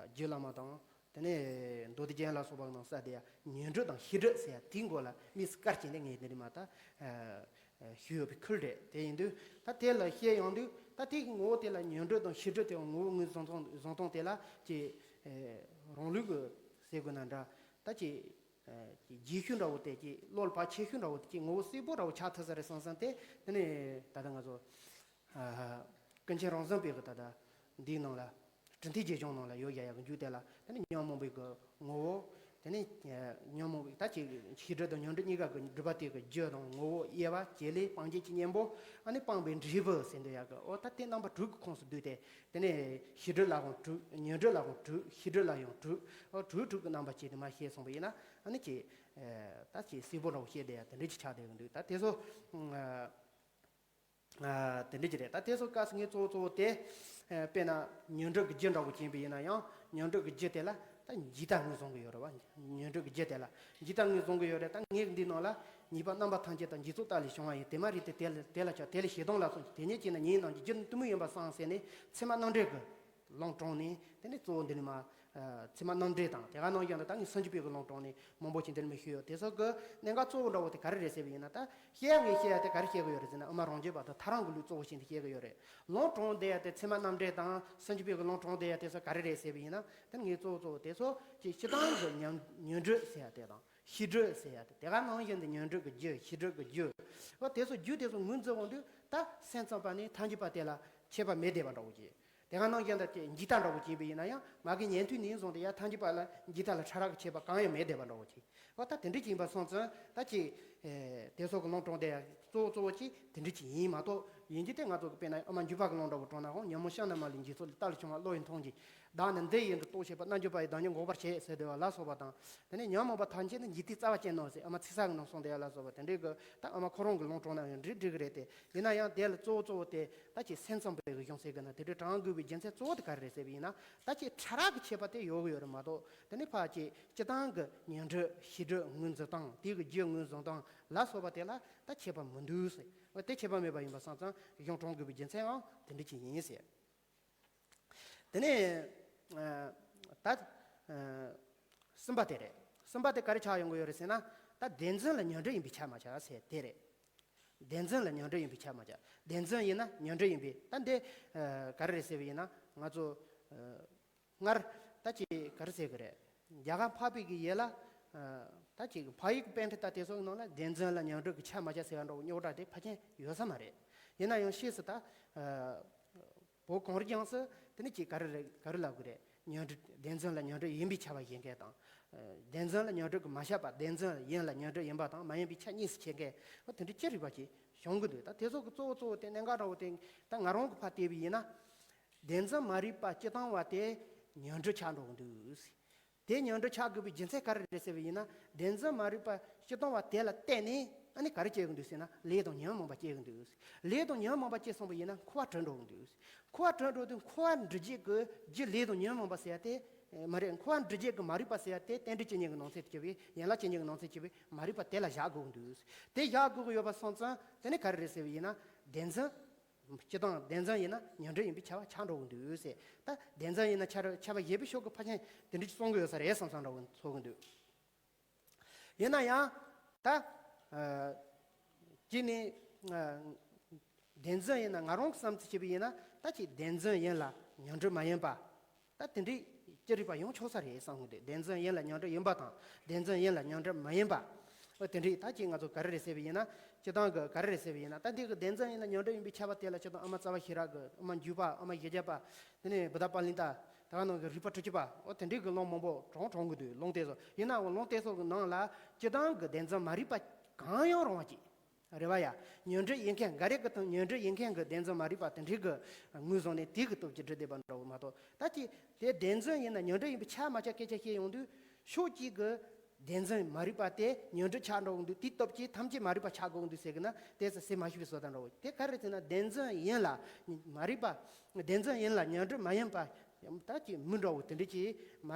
རྗེ་བླ་མ་དང་། དེ་ནས་མདོ་སྡེ་རྒྱན་ལ་སོགས་པ་གི་ནང་གསལ་བསྡད་ཡ། ཉོན་སྒྲིབ་དང་ཤེས་སྒྲིབ་ཟེར་ཡ་དེའི་མགོ་ལ་དམིགས་སུ་བཀར་བྱས་ནས་ངས་འདི་ནས་མ་ད། ཨ། ཞུས་ཡོད་པའི་ཁུལ་རེད། དེ་ཡིན་དུས་ད་དེ་ལ་བཤད་ཡོང་དུས། ད་དེ་གི་ངོ་བོ་དེ་ལ། ཉོན་སྒྲིབ་དང་ཤེས་སྒྲིབ་དེ་ངོ་བོ་ངོས་བཟུང་སྟངས་བཟུང་སྟངས་དེ་ལ་ཅིག། ཨ། རང་ལུགས་ཀྱི་ཟེར་དགོས་ན་འདྲ། ད་ཅིག། ཨ། ཅིག་རྒྱས་ཤོས་འདྲ་བོ་དེ། ཅིག་བློ་ལ་བག་ཆེ་ཤོས་འདྲ་བོ་དེ། ཅིག་ངོ་བོ་གསལ་པོ་འདྲ་བོ་ཆགས་ཐུབ་ས་རེད་བསམ་བསམ་སྟེ། དེ་ནས་ད་ལྟ་ང་ཚོ། ཨ། ཀུན་མཁྱེན་རང་བྱུང་པའི་གི་ད་ལྟ་འདིའི་ནང་ལ། གྲུབ་མཐའི་རྗེས་འཇུག་ནང་ལ་ཡོད་བཞག་ཡག་གི་མཇུག་དེ་ལ། དེ་ནས་ཉོན་མོངས་པའི་གི་ངོ་བོ། དེ་ནས་ཉོན་མོངས་ད་ཅིག་ཤེས་སྒྲིབ་དང་ཉོན་སྒྲིབ་གཉིས་ཀ་གི་སྒྲིབ་པ་དེ་གི་རྒྱུ་དང་ངོ་བོ་དབྱེ་བ། བྱེད་ལས་སྤང་བྱ་གི་གཉེན་པོ། ཨ་ནི་སྤངས་པའི་འབྲས་བུ་ཟེར་འདོད་ཡག་གི། འོ་ད་དེ་རྣམ་པ་དྲུག་གི་ཁོངས་སུ་བསྡུས་ཏེ། དེ་ནས་ཤེས་སྒྲིབ་ལ་ཡང་དྲུག་ཉོན་སྒྲིབ་ལ་ཡང་དྲུག་ཤེས་སྒྲིབ་ལ་ཡང་དྲུག་འོ་དྲུག་དྲུག་གི་རྣམ་པ་བྱས་ཏེ་མར་བཤད་སོང་བ་ཡིན་ན། ཨ་ནི་ཅིག་ད་ཅིག་གསལ་པོ་འདྲ་བོ་བཤད་བསྡད་ཡག་དེ་འདྲ་ཅིག་ཆགས་བསྡད་ཀྱི་འདུག་ད་དེ་ཚོ། དེ་འདྲ་ཅིག་རེད། ད་དེ་ཚོ་སྐབས་སུ་ངས་གཙོ་བོ་གཙོ་བོ་དེ། དཔེར་ན་ཉོན་སྒྲིབ་ཀྱི་རྒྱུ་འདྲ་བོ་ཅིག་ཡིན་པ་ཡིན་ན་ཡང་། ཉོན་སྒྲིབ་ཀྱི་རྒྱུ་དེ་ལ་ད་འཇིག་ལྟ་ངོས་བཟུང་གི་ཡོད་རེད་བ། ཉོན་སྒྲིབ་ཀྱི་རྒྱུ་དེ་ལ་འཇིག་ལྟ་ངོས་བཟུང་གི་ཡོད་རེད། ད་ངས་འདི་ནང་ལ་ཉེས་པ་རྣམ་པ་ཐམས་ཅད་དང་འཇིག་ཚོགས་ལྟ་ལས་བྱུང་བ་ཡིན། དེ་མ་རེད་དེ། དེ་ལ་དེ་ལ་ཆགས། དེ་ལས་ཞེ་སྡང་ལ་སོགས་ཀྱི། དེ་ཉིད་ཀྱིས་ནི་ཉེ་རྣམས་ཀྱི། རྒྱུ་ནི་གཏི་མུག་ཡིན་པར་བསམ་ཟེར་ནས། ཚད་མ་རྣམ་འགྲེལ་གྱི་ལུང་དྲངས་ནས། དེ་ནས་གཙོ་བོ་འདི་ནས་མར། ཚད་མ་རྣམ་འགྲེལ་དང་དེ་ག་ནང་བཞིན་དུ་ད་ངས་སུམ་ཅུ་པའི་གི་ལུང་དྲངས་ནས་མང་པོ་ཅིག་འདི་ནས་མར་ཞུས་ཡོད། དེ་ཚོ་གི་གནད་འགག་གཙོ་བོ་འདྲ་བོ་དེ་ག་རེ་རེད་ཟེར་བ་ཡིན་ན། ད་བཤད་ཡག་ངས་བཤད་ཡག་དེ་ག་རེ་བཤད་གི་ཡོད་རེད་ཟེར་ན། དབུ་མ་རང་རྒྱུད་པ་དང་ཐལ་རང་གི་ལུགས་གཙོ་བོ་བྱས་ནས་བཤད་གི་ཡོད་རེད། ལུང་དྲངས་བསྡད་ཡག་དེ་ཚད་མ་རྣམ་འགྲེལ་དང་སུམ་ཅུ་པའི་གི་ལུང་དྲངས་བསྡད་ཡག་དེ་ཚོ་ག་རེ་རེད་ཟེར་བ་ཡིན་ན། དེ་ངས་གཙོ་བོ་གཙོ་བོ་དེ་ཚོ་ཅིག་སྤྱིར་བཏང་གི་ཉོན་ཉོན་སྒྲིབ་ཟེར་ཡག་དེ་དང་། ཤེས་སྒྲིབ་ཟེར་ཡག་དེ། དེ་ག་ནང་བཞིན་དུ་ཉོན་སྒྲིབ་ཀྱི་རྒྱུ། ཤེས་སྒྲིབ་ཀྱི་རྒྱུ། འོ་དེ་ཚོ་རྒྱུ་དེ་ཚོ་ངོས་འཛིན་འོང་དུས། ད་སེམས་ཙམ་པ་ནས་ཐལ་འགྱུར་བ་དེ་ལ་ཁྱད་པར་མེད་བསྡད་པ་འདྲ་བོ་ཅིག་དེ་ག་ནང་བཞིན་དུ་ཅིག་འཇིག་ལྟ་འདྲ་བོ་ཅིག་ཡིན་པ་ཡིན་ན་ཡང་། མ་གི་ཉན་ཐོས་ནས་བཟུང་སྟེ་ཡང་ཐལ་འགྱུར་བ་ལ་འཇིག་ལྟ་ལ་ཕྲ་རགས་ཀྱི་ཁྱད་པར་གང་ཡང་མེད་བསྡད་པ་འདྲ་བོ་ཅིག་འོ་ད་དེ་འདྲ་ཅིག་ཡིན་པ་སོང་ཙང་། ད་ཅིག་དེ་ཚོ་གི་ལུང་དྲངས་བསྡད་ཡག་གཙོ་བོ་གཙོ་བོ་ཅིག་དེ་འདྲ་ཅིག་ཡིན་མ་གཏོགས། ཡིན་གྱི་དེ་ང་ཚོ་གི་དཔེར་ན་དབུ་མ་འཇུག་པ་གི་ལུང་འདྲ་བོ་དྲངས་ན། འོ་ཉོན་མོངས་ཤིང་རྣམས་མ་ལུས་འཇིག་ཚོགས་ལས། རྟག་ལས་བྱུང་བ་བློ་ཡི་མཐོང་གྱུར། བདག་ནི་འདི་ཡི་འདུ་རྟོག་བྱེད་པ། རྣལ་འབྱོར་པ་ཡིས་བདག་ཉིད་འགོག་པར་བྱེད་ཟེར་བསྡད་པ་ལ་སོགས་པ་དང་། དེ་ནས་ཉོན་མོངས་པ་ཐམས་ཅད་ནི་འཇིག་ལྟའི་རྩ་བ་ཅན་ནོ་ཟེར་དབུ་མ་ཚིག་གསལ་གྱི་ནང་གསུངས་བསྡད་པ་ལ་སོགས་པ་དེ་འདྲའི་གི། ད་དབུ་མ་ཁོ་རང་གི་ལུང་དྲངས་ན་ཡང་འགྲིག་འགྲིག་གི་རེད་དེ། ཡིན་ན་ཡང་དེ་ལ་གཙོ་བོ་གཙོ་བོ་དེ་ད་ཅིག་སེམས་ཙམ་པའི་གི་གཞུང་ཟེར་གི་ན། དེ་འདྲའི་དྲང་དགོས་པའི་རྒྱུ་མཚན་གཙོ་བོ་དེ་ག་རེ་རེད་ཟེར་བ་ཡིན་ན། ད་ཅིག་ཕྲ་རགས་ཀྱི་ཁྱད་པར་དེ་ཡོད་གི་ཡོད་རེད་མ་གཏོགས། དེ་ནས་ཕར་ཅིག་སྤྱིར་བཏང་གི་ཉོན་སྒྲིབ་ཤེས་སྒྲིབ་ངོས་འཛིན་སྟངས། དེ་གི་རྒྱུ་ངོས་འཛིན་སྟངས་ལ་སོགས་པ་དེ་ལ་ད་ཁྱད་པར་མི་འདུག་ཟེར། འོ་དེ་ཁྱད་པར་མེད་པ་ཡིན་པ་སོང་ཙང་གཞུང་དྲང་དགོས་པའི་རྒྱུ་མཚན་ཡང་དེ་འདྲ་ཅིག་ཡིན་ཟེར། དེ་ནས་ཨ་ད་ཨ་གསུམ་པ་དེ་རེད། གསུམ་པ་དེ་ག་རེ་ཆགས་ཡོང་གི་ཡོད་རེད་ཟེར་ན། ད་བདེན་འཛིན་ལ་ཉོན་སྒྲིབ་ཡིན་པས་ཁྱབ་མ་ཁྱབ་ཟེར་དེ་རེད། བདེན་འཛིན་ལ་ཉོན་སྒྲིབ་ཡིན་པས་ཁྱབ་མ་ཁྱབ། བདེན་འཛིན་ཡིན་ན་ཉོན་སྒྲིབ་ཡིན་པས། ད་འདི་ཨ་ག་རེ་རེད་ཟེར་བ་ཡིན་ན། ང་ཚོ་ཨ་སྔར་ད་ཅིག་ག་རེ་ཟེར་གི་རེད། རྒྱ་གར་འཕགས་པའི་གི་ཡུལ་ལ་ཨ་ད་ཅིག་འཕགས་ཡུལ་གྱི་པཎྜི་ཏ་དེ་ཚོ་གི་ནང་ལ་བདེན་འཛིན་ལ་ཉོན་སྒྲིབ་ཀྱིས་ཁྱབ་མ་ཁྱབ་ཟེར་བ་འདྲ་བོ་རྙོག་དྲ་དེ་ཕལ་ཆེར་ཡོད་ས་མ་རེད། ཡིན་ན་ཡང་ཕྱིས་སུ་ད་ཨ་བོད་གངས་རི་ལྗོངས་སུ་དེ་ནི་ཅིག་ག་རེ་རེད། ག་རེ་ལབ་དགོས་རེད། ཉོན་སྒྲིབ། བདེན་འཛིན་ལ་ཉོན་སྒྲིབ་ཡིན་པས་ཁྱབ་པ་བཞེད་མཁན་དང་། ཨ་བདེན་འཛིན་ལ་ཉོན་སྒྲིབ་ཀྱིས་མ་ཁྱབ་པ། བདེན་འཛིན་ཡིན་ལ་ཉོན་སྒྲིབ་ཡིན་པ་དང་མ་ཡིན་པའི་ཆ་གཉིས་སུ་ཕྱེ་མཁན། འོ་དེ་འདྲ་ཅི་རིགས་པ་ཅིག་བྱུང་གི་འདུག་ད་དེ་ཚོ་གི་གཙོ་བོ་གཙོ་བོ་དེ་གནད་འགག་འདྲ་བོ་དེ། ད་ང་རང་གི་ཕར་བལྟས་པ་ཡིན་ན། བདེན་འཛིན་མ་རིག་པ་སྤྱིར་བཏང་བ་དེ་ཉོན་སྒྲིབ་ཆགས་འགྲོ་གི་འདུག་དེ་ཉོན་སྒྲིབ་ཆགས་དགོས་པའི་རྒྱུ་མཚན་ག་རེ་རེད་ཟེར་བ་ཡིན་ན། བདེན་འཛིན་མ་རིག་པ་སྤྱིར་བཏང་བ་དེ་ལ་བརྟེན་ནས་ཨ་ནི་ག་རེ་སྐྱེ་གི་འདུག་ཟེར་ན། ལས་དང་ཉོན་མོངས་པ་སྐྱེ་གི་འདུག་ལས་དང་ཉོན་མོངས་པ་སྐྱེས་སོང་བ་ཡིན་ན་འཁོར་བ་གྲོལ་འགྲོ་གི་འདུག་འཁོར་བ་གྲོལ་འགྲོ་དུས་འཁོར་བ་འདྲི་བྱེད་ཀྱི་རྒྱུ་ལས་དང་ཉོན་མོངས་པ་ཟེར་ཡ་དེ་མ་རེད། འཁོར་བ་འདྲི་བྱེད་ཀྱི་མ་རིག་པ་ཟེར་ཡ་དེ་རྟེན་འབྲེལ་བཅུ་གཉིས་ཀྱི་ནང་ཚན་དུ་གྱུར་པའི། ཡན་ལག་བཅུ་གཉིས་ཀྱི་ནང་ཚན་དུ་གྱུར་པའི་མ་རིག་པ་དེ་ལ་བཞག་དགོས་ཀྱི་འདུག་དེ་བཞག་དགོས་ཀྱི་ཡོད་པ་སོང་ཙང་དེ་ནི་ག་རེ་རེད་ཟེར་བ་ཡིན་ན། བདེན་འཛིན། སྤྱིར་བཏང་བདེན་འཛིན་ཡིན་ན་ཉོན་སྒྲིབ་ཡིན་པས་ཁྱབ་པ་ཆགས་འགྲོ་གི་འདུག་ཟེར། ད་བདེན་འཛིན་ཡིན་ན་ཁྱབ་ཁྱབ་པ་བཞེད་པའི་ཕྱོགས་ཀྱི་ཕལ་ཆེར་དེ་འདྲ་ཅིག་གསུང་གི་ཡོད་ས་རེད་བསམ་བསམ་འདྲ་བོ་ཚོར་གི་འདུག་ཡིན་ན་ཡང་ད་ཨ་གཅིག་ནས་ཨ་བདེན་འཛིན་ཡིན་ན། ང་རང་གི་བསམ་ཚུལ་བྱས་པ་ཡིན་ན། ད་ཅིག་བདེན་འཛིན་ཡིན་ལ་ཉོན་སྒྲིབ་མ་ཡིན་པ། ད་དེ་འདྲའི་ཅི་རིགས་པ་ཡོང་ཆོག་ས་རེད་བསམ་གི་འདུག་བདེན་འཛིན་ཡིན་ལ་ཉོན་སྒྲིབ་ཡིན་པ་དང་། བདེན་འཛིན་ཡིན་ལ་ཉོན་སྒྲིབ་མ་ཡིན་པ། འོ་དེ་འདྲའི་ད་ཅིག་ང་ཚོ་ག་རེ་རེད་ཟེར་བ་ཡིན་ན། སྤྱིར་བཏང་གི་ག་རེ་རེད་ཟེར་བ་ཡིན་ན། ད་འདི་གི་བདེན་འཛིན་ཡིན་ལ་ཉོན་སྒྲིབ་ཡིན་པས་ཁྱབ་པ་དེ་ལ་སྤྱིར་བཏང་དབུ་མ་རྩ་བ་ཤེས་རབ་ཀྱི། དབུ་མ་འཇུག་པ། དབུ་མ་བཞི་བརྒྱ་པ། དེ་ནས་བུདྡྷ་པཱ་ལི་ཏ། ད་ག་ནང་གི་རིགས་པ་དྲུག་ཅུ་པ། འོ་དེ་འདྲའི་གི་ལུང་མང་པོ་དྲངས་དྲངས་གི་འདུག་ལུང་དེ་ཚོ་ཡིན་ནའང་། ལུང་དེ་ཚོ་གི་ནང་ལ་སྤྱིར་བཏང་གི་བདེན་འཛིན་མ་རིག་པ་གང་ཡང་རུང་བ་ཅིག་རེད་བ་ཡ། ཉོན་སྒྲིབ་ཡིན་མཁན། འགའ་རེ་གི་དང་ཉོན་སྒྲིབ་ཡིན་མཁན་གྱི་བདེན་འཛིན་མ་རིག་པ་དེ་འདྲའི་གི་ངོས་བཟུང་ནས་དེ་གི་སྟོབས་ཀྱིས་སྒྲུབ་བསྡད་པ་འདྲ་བོ་མ་གཏོགས། ད་ཅི་དེ་བདེན་འཛིན་ཡིན་ན་ཉོན་སྒྲིབ་ཡིན་པས་ཁྱབ་མ་ཁྱབ་སྐད་ཆ་བཤད་ཡོང་དུས། ཕྱོགས་གཅིག་གི་བདེན་འཛིན་མ་རིག་པ་དེ་ཉོན་སྒྲིབ་ཆགས་འགྲོ་གི་འདུག་དེའི་སྟོབས་ཀྱིས་ཐམས་ཅད་མ་རིག་པ་ཆགས་དགོས་ཀྱི་འདུག་ཟེར་གི་ན། དེ་ཚོ་ཟེར་མ་ཤེས་པའི་བཟོ་ལྟ་འདྲ་བོ། དེ་ག་རེ་ཟེར་ན། བདེན་འཛིན་ཡིན་ལ་མ་རིག་པ། བདེན་འཛིན་ཡིན་ལ་ཉོན་སྒྲིབ་མ་ཡིན་པ། ད་ཅི་མི་འདྲ་བོ་དེ་འདྲ་ཅིག་མ།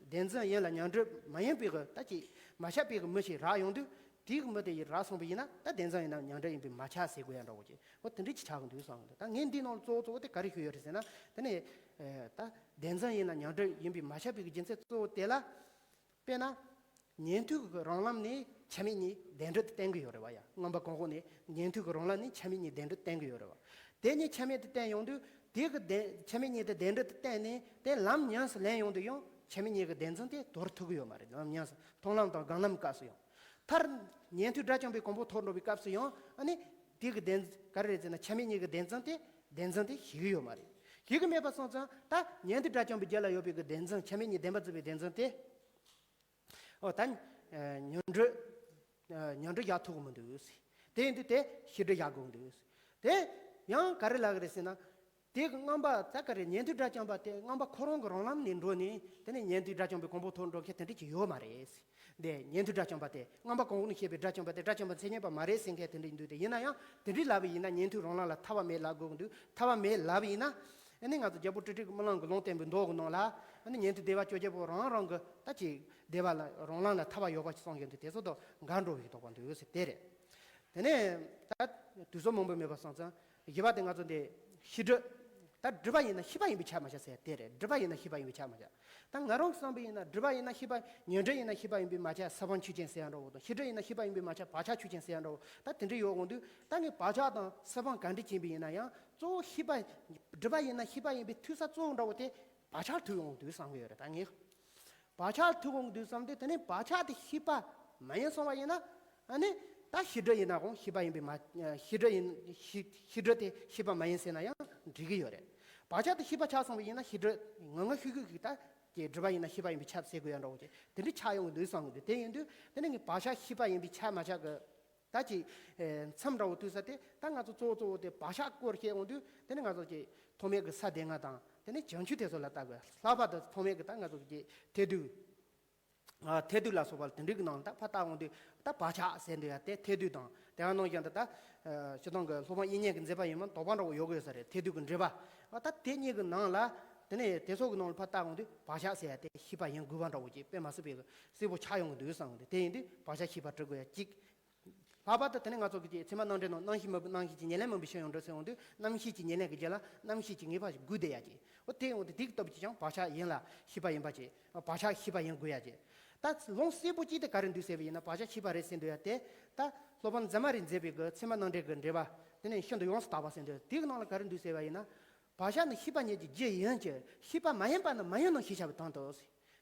བདེན་འཛིན་ཡིན་ལ་ཉོན་སྒྲིབ་མ་ཡིན་པའི་གི་ད་ཅི་མ་ཁྱབ་པའི་གི་མི་ཞིག་རག་ཡོང་དུས། དེའི་གི་མི་དེ་ཡི་རག་སོང་བ་ཡིན་ན། ད་བདེན་འཛིན་ཡིན་ན་ཉོན་སྒྲིབ་ཡིན་པས་མ་ཁྱབ་ཟེར་དགོས་ཡ་འདྲ་བོ་ཅིག་འོ་དེ་འདྲ་ཅིག་ཆགས་གི་འདུག་བསམ་གི་འདུག་ད་ངས་འདིའི་ནང་ལ་གཙོ་བོ་གཙོ་བོ་དེ་ག་རེ་ཞུ་ཡོད་རེད་ཟེར་ན། དེ་ནས་ཨེ་ད་བདེན་འཛིན་ཡིན་ན་ཉོན་སྒྲིབ་ཡིན་པས་མ་ཁྱབ་པའི་གི་རྒྱུ་མཚན་གཙོ་བོ་དེ་ལ། དཔེར་ན། ཉན་ཐོས་ཀྱི་རང་ལམ་ནས་ཁྱབ་མེད་གཉིས་བདེན་གྲུབ་ཏུ་བསྟན་གྱི་ཡོད་རེད་བ་ཡ། མངོན་པ་གང་གོ་ནས་ཉན་ཐོས་ཀྱི་རང་ལམ་ནས་ཁྱབ་མེད་གཉིས་བདེན་གྲུབ་ཏུ་བསྟན་གྱི་ཡོད་རེད་བ། དེ་གཉིས་ཁྱབ་མེད་དུ་བསྟན་ཡོང་དུས། དེ་གི་བདེན། ཁྱབ་མེད་གཉིས་དེ་བདེན་གྲུབ་ཏུ་བསྟན་ནས་དེ་ལམ་ཉམས་སུ་ལེན་ཡོང་དུས་ཡང་ཁྱབ་མེད་གཉིས་ཀྱི་བདེན་རྫུན་དེ་དོར་ཐུབ་ཀྱི་ཡོད་མ་རེད། ལམ་ཉམས་སུ། མཐོང་ལམ་དང་སྒོམ་ལམ་སྐབས་སུ་ཡང་། མཐར་ཉན་ཐོས་དགྲ་བཅོམ་པའི་གོ་འཕང་ཐོབ་འགྲོ་བའི་སྐབས་སུ་ཡང་ཨ་ནི་དེ་གི་བདེན། ག་རེ་རེད་ཟེར་ན། ཁྱབ་མེད་གཉིས་ཀྱི་བདེན་རྫུན་དེ། བདེན་རྫུན་དེ་ཤེས་ཀྱི་ཡོད་མ་རེད། ཤེས་ཀྱི་མེད་པ་སོང་ཙང་། ད་ཉན་ཐོས་དགྲ་བཅོམ་པའི་རྒྱུད་ལ་ཡོད་པའི་གི་བདེན་རྫུན། ཁྱབ་མེད་གཉིས་བདེན་པར་འཛིན་པའི་བདེན་རྫུན་དེ། ཨོ་ད་ཉོན་སྒྲིབ་ཉོན་སྒྲིབ་བཞག་ཐུབ་ཀྱི་མི་འདུག་ཟེར། དེ་ཡིན་དུས་དེ་ཤེས་སྒྲིབ་བཞག་དགོས་འདུག་ཟེར། དེ་ཡང་ག་རེ་ལབ་ཀྱི་རེད་ཟེར་ན། དེ་གི་རྔམ་པ་ད་ག་རེ་ཉན་ཐོས་དགྲ་བཅོམ་པ་དེ་རྔམ་པ་ཁོ་རང་གི་རང་ལམ་ནས་འགྲོ་ནས་དེ་ནས་ཉན་ཐོས་དགྲ་བཅོམ་པའི་གོང་བུ་ཐོག་འགྲོ་མཁན་དེ་འདྲ་ཅིག་ཡོད་མ་རེད། དེ་ཉན་ཐོས་དགྲ་བཅོམ་པ་དེ་རྔམ་པ་གོང་བུ་ནས་བཤད་པའི་དགྲ་བཅོམ་པ་དེ་དགྲ་བཅོམ་པ་མཚན་ཉིད་པ་མ་རེད་ཟེར་མཁན་དེ་འདྲ་ཡིན་དུས་དེ་ཡིན་ན་ཡང་དེ་འདྲའི་ལབ་པ་ཡིན་ན་ཉན་ཐོས་རང་ལམ་ལ་ཐར་པ་མེད་ལབ་དགོས་ཀྱི་འདུག་ཐར་པ་མེད་ལབ་པ་ཡིན་ན། ཨ་ནི་ང་ཚོ་རྒྱལ་པོ་ཀྲི་ཀྲི་གི་རྨི་ལམ་གྱི་ལུང་བསྟན་པའི་མདོ་གི་ནང་ལ་ཨ་ནི་ཉན་ཐོས་སྡེ་པ་བཅོ་བརྒྱད་པོ་རང་རང་གི་ད་ཅིག་སྡེ་པ་ལ་རང་ལམ་ལ་ཐར་པ་ཡོད་པ་ཞིག་གསུངས་ཡོད་དུས་དེ་ཚོ་དང་འགལ་འགྲོ་བའི་དོགས་པ་འདུག་ཟེར་དེ་རེད། དེ་ནས་ད་དུས་ཚོད་མང་པོ་མེད་པ་སོང་ཙང་བཞི་པ་དེ་ང་ཚོ་འདི་ཤེས་སྒྲིབ། ད་སྒྲིབ་པ་ཡིན་ན་ཤེས་པ་ཡིན་པས་ཁྱབ་མ་ཁྱབ་ཟེར་དེ་རེད། སྒྲིབ་པ་ཡིན་ན་ཤེས་པ་ཡིན་པས་ཁྱབ་མ་ཁྱབ། ད་ང་རང་གི་བསམ་པ་ཡིན་ན་སྒྲིབ་པ་ཡིན་ན་ཤེས་པ་ཉོན་སྒྲིབ་ཡིན་ན་ཤེས་པ་ཡིན་པས་མ་ཁྱབ་ས་བོན་ཆོས་ཅན་ཟེར་ཡ་འདྲ་བོ་དང་ཤེས་སྒྲིབ་ཡིན་ན་ཤེས་པ་ཡིན་པས་མ་ཁྱབ་བག་ཆགས་ཆོས་ཅན་ཟེར་ཡ་འདྲ་བོ་ད་དེ་འདྲ་ཡོད་འོང་དུས་ད་ངས་བག་ཆགས་དང་ས་བོན་ག་འདྲ་ཅན་པ་ཡིན་ན་ཡང་གཙོ་བོ་ཤེས་པ་སྒྲིབ་པ་ཡིན་ན་ཤེས་པ་ཡིན་པས་ཐུག་ས་གཙོ་བོ་འདྲ་བོ་དེ་བག་ཆགས་ཐུག་འོང་དུས་བསམ་གི་ཡོད་རེད་ད་ངས། བག་ཆགས་ཐུག་འོང་དུས་བསམ་དུས་དེ་ནས་བག་ཆགས་དེ་ཤེས་པ་མ་ཡིན་སོང་བ་ཡིན་ན། ཨ་ནི་ད་ཤེས་སྒྲིབ་ཡིན་ན་གང་ཤེས་པ་ཡིན་པས་མ་ཤེས་སྒྲིབ་ཡིན་ཤེས་ཤེས་སྒྲིབ་དེ་ཤེས་པ་མ་ཡིན་ཟེར་ན་ཡང་འགྲིག་གི་ཡོད་རེད། བག་ཆགས་དེ་ཤེས་པ་ཆགས་སོང་བ་ཡིན་ན་ཤེས་སྒྲིབ་ངང་ངང་ཤུགས་ཤུགས་ཀྱིས་ད་ཀྱི་སྒྲིབ་པ་ཡིན་ན་ཤེས་པ་ཡིན་པས་ཁྱབ་ཟེར་དགོས་ཡ་འདྲ་བོ་ཅིག་དེ་འདྲ་ཆགས་ཡོང་གི་འདུག་བསམ་གི་འདུག་དེ་ཡིན་དུས་དེ་ནས་ངས་བག་ཆགས་ཤེས་པ་ཡིན་པས་ཁྱབ་མ་ཁྱབ་གི་ད་ཅིག་ཨེ་མཚམས་འདྲ་བོ་བཏུས་ས་དེ་ད་ང་ཚོ་གཙོ་བོ་གཙོ་བོ་དེ་བག་ཆགས་སྐོར་བཤད་འོང་དུས་དེ་ནི་ང་ཚོ་ཀྱི་ཐོག་མའི་གི་ས་སྡེ་ལྔ་དང་དེ་ནི་བྱང་ཆུབ་དེ་ཚོ་ལ་ལྟ་དགོས། ལྷག་པར་དུ་ཐོག་མའི་གི་ད་ང་ཚོ་ཀྱི་ཐེག་བསྡུས། ཨ་ཐེག་བསྡུས་ལ་སོགས་པ་དེ་འདྲའི་གི་ནང་ལ་ད་ཕར་ལྟ་འོང་དུས་ད་བག་ཆགས་ཟེར་འདུག་ཡ་དེ་ཐེག་བསྡུས་དང་དེ་ག་ནང་བཞིན་དུ་ད་ཨ་སྤྱིར་བཏང་གི་སློབ་དཔོན་དབྱིག་གཉེན་གྱི་མཛད་པ་ཡིན་མིན་དོགས་པ་འདྲ་བོ་ཡོད་དགོས་ས་རེད། ཐེག་བསྡུས་གི་འགྲེལ་པ་ཨ་ད་དེ་གཉིས་གི་ནང་ལ་དེ་ནི་དེ་ཚོ་གི་ནང་ལ་ཕར་ལྟ་འོང་དུས་བག་ཆགས་ཟེར་ཡ་དེ་ཤེས་པ་ཡིན་དགོས་པ་འདྲ་བོ་ཅིག་དཔེ་མ་སྲིད་པའི་གི་གསལ་པོ་ཆགས་ཡོང་གི་འདུག་བསམ་གི་འདུག་དེ་ཡིན་དུས་བག་ཆགས་ཤེས་པ་འགྲུབ་དགོས་ཡ་གཅིག་ལྷག་པར་དུ་དེ་ནས་ང་ཚོ་གི་ཚད་མ་རྣམ་འགྲེལ་ནང་རྣམ་ཤེས་མ་བུ་རྣམ་ཤེས་ཀྱི་ཉེར་ལེན་མིན་པའི་ཕྱིར་ཡང་འགྲོ་ཟེར་འོང་དུས་རྣམ་ཤེས་ཀྱི་ཉེར་ལེན་གྱི་རྗེས་ལ་རྣམ་ཤེས་ཀྱི་ངེས་པ་ཞིག་དགོས་བསྡད་ཡ་ཅིག་འོ་དེ་འོང་དུས་དེའི་སྟོབས་ཀྱིས་ཀྱང་བག་ཆགས་ཡིན་ལ་ཤེས་པ་ཡིན་པ་ཅིག་བག་ཆགས་ཤེས་པ་ཡིན་དགོས་ཡ་ཅིག་ད་ལུང་གསལ་པོ་གཅིག་དེ་ག་རེ་འདུག་ཟེར་བ་ཡིན་ན་བག་ཆགས་ཤེས་པ་རེད་ཟེར་འདུག་ཡ་དེ་ད་སློབ་དཔོན་འཛམ་མ་རིག་མཛད་པའི་གི་ཚད་མ་རྣམ་འགྲེལ་གྱི་འགྲེལ་པ་དེ་ནས་ཤིན་ཏུ་ཡོངས་སུ་དག་པ་ཟེར་འདུག་དེའི་ནང་ལ་ག་རེ་འདུག་ཟེར་བ་ཡིན་ན། བག་ཆགས་ནི་ཤེས་པ་ཉིད་ཀྱི་རྒྱུ་ཡིན་གྱི་ཤེས་པ་མ་ཡིན་པ་ནི་མ་ཡིན་ནོ་ཞེས་བྱ་བའི་དོན་ཏོ།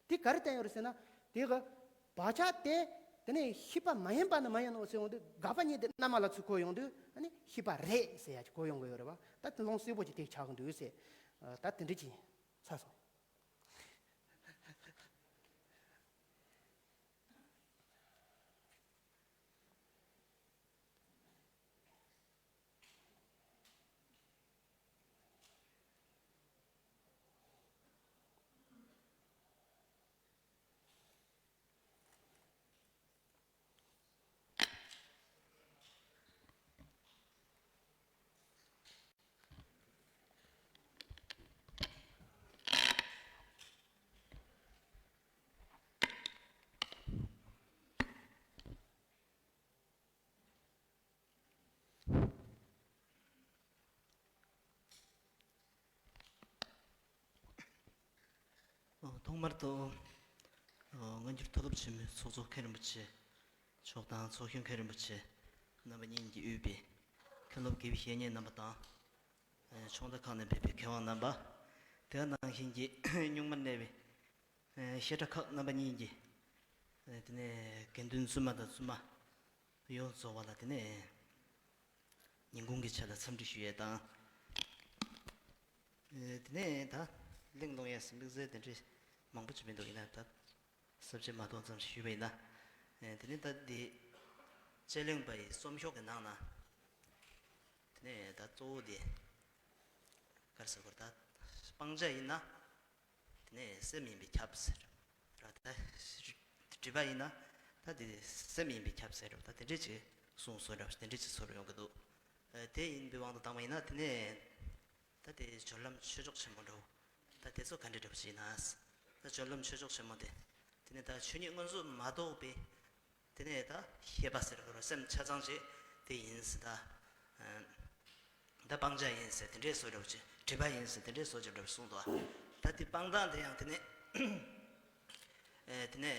དེ་ག་རེ་བསྟན་ཡོད་རེད་ཟེར་ན། དེ་གི་བག་ཆགས་དེ་དེ་ནས་ཤེས་པ་མ་ཡིན་པ་ནི་མ་ཡིན་ནོ་ཟེར་འོང་དུས་དགག་པ་གཉིས་དེ་རྣལ་མ་ལ་ཚུར་འཁོར་ཡོང་དུས་ཨ་ནི་ཤེས་པ་རེད་ཟེར་ཡ་ཅིག་གོ་ཡོང་གི་ཡོད་རེད་བ། ད་དེ་ལུང་གསལ་པོ་ཅིག་དེ་ཆགས་ཀྱི་འདུག་ཟེར། ད་དེ་འདྲ་ཅིག་ཡིན་ཚར་སོང་། ཐོག་མར་དུ་སྔ་འགྱུར་མཐོ་སློབ་ཆེན་མོའི་ཚོགས་གཙོ་མཁན་རིན་པོ་ཆེ་མཆོག་དང་ཚོགས་གཞོན་མཁན་རིན་པོ་ཆེ་རྣམ་པ་གཉིས་ཀྱིས་དབུས་པའི་མཁན་སློབ་དགེ་བའི་བཤེས་གཉེན་རྣམ་པ་དང་། ཕྱོགས་མཐའ་ཁག་ནས་ཕེབས་པའི་མཁས་དབང་རྣམ་པ། དེ་ནང་བཞིན་གྱི་གཉུག་མར་གནས་པའི་བཤད་གྲྭ་ཁག་རྣམ་པ་གཉིས་ཀྱི་དེ་ནས་དགེ་འདུན་བཙུན་མ་དང་བཙུན་མ་ཡོངས་རྫོགས་པ་ལ་དེ་ནས་ཉིན་གུང་གི་ཆ་ལ་འཚམས་འདྲི་ཞུ་ཡས་དང་། དེ་ནས་ད་གླེང་སློང་ཡས་དམིགས་བསལ་དེ་འདྲ་མང་པོ་ཅིག་མི་འདུག་ཡིན་ན་ད་ས་བཅད་མ་གཏོགས་ཙམ་ཞུས་པ་ཡིན་ན། དེ་ནས་ད་འདི་དཔྱད་གླེང་པ་ཡི་རྩོམ་ཤོག་གི་ནང་ན་དེ་ནས་ད་གཙོ་བོ་དེ་ག་རེ་ཟེར་དགོས་རེད། ད་སྤང་བྱ་ཡིན་ན། དེ་ནས་སེམས་ཡིན་པས་ཁྱབ་ཟེར་ར། ད་སྒྲིབ་པ་ཡིན་ན་ད་དེ་སེམས་ཡིན་པས་ཁྱབ་ཟེར་ར། ད་དེ་འདྲས་ཅིག་གསུངས་སོང་ར། དེ་འདྲས་ཅིག་ཚོར་ཡོང་གི་འདུག་དེ་ཡིན་པའི་དབང་དུ་བཏང་བ་ཡིན་ན་དེ་ནས་ད་དེ་སྦྱོར་ལམ་ཆོས་མཆོག་ཆེན་པོ་འདྲ་བོ་ད་དེ་ཚོ་ག་འདྲས་འདྲ་བོ་ཅིག་ཡིན་ན། ད་སྦྱོར་ལམ་ཆོས་མཆོག་ཆེན་པོ་དེ་དེ་ནས་ད་ཆོས་ཉིད་མངོན་སུམ་མ་རྟོགས་པའི། དེ་ནས་ད་ཤེས་པ་ཟེར་དགོས་རེད། སེམས་ཆ་ཚང་ཅིག་དེ་ཡིན་ཟེར་ད། ད་སྤང་བྱ་ཡིན་ཟེར་དེ་འདྲའི་བཟོ་འདྲ་བོ་ཅིག་སྒྲིབ་པ་ཡིན་ཟེར་དེ་འདྲའི་བཟོ་འདྲ་བོ་གསུངས་འདུག་ད་དེ་སྤང་སྟངས་དེ་ཡང་དེ་ནས་དེ་ནས་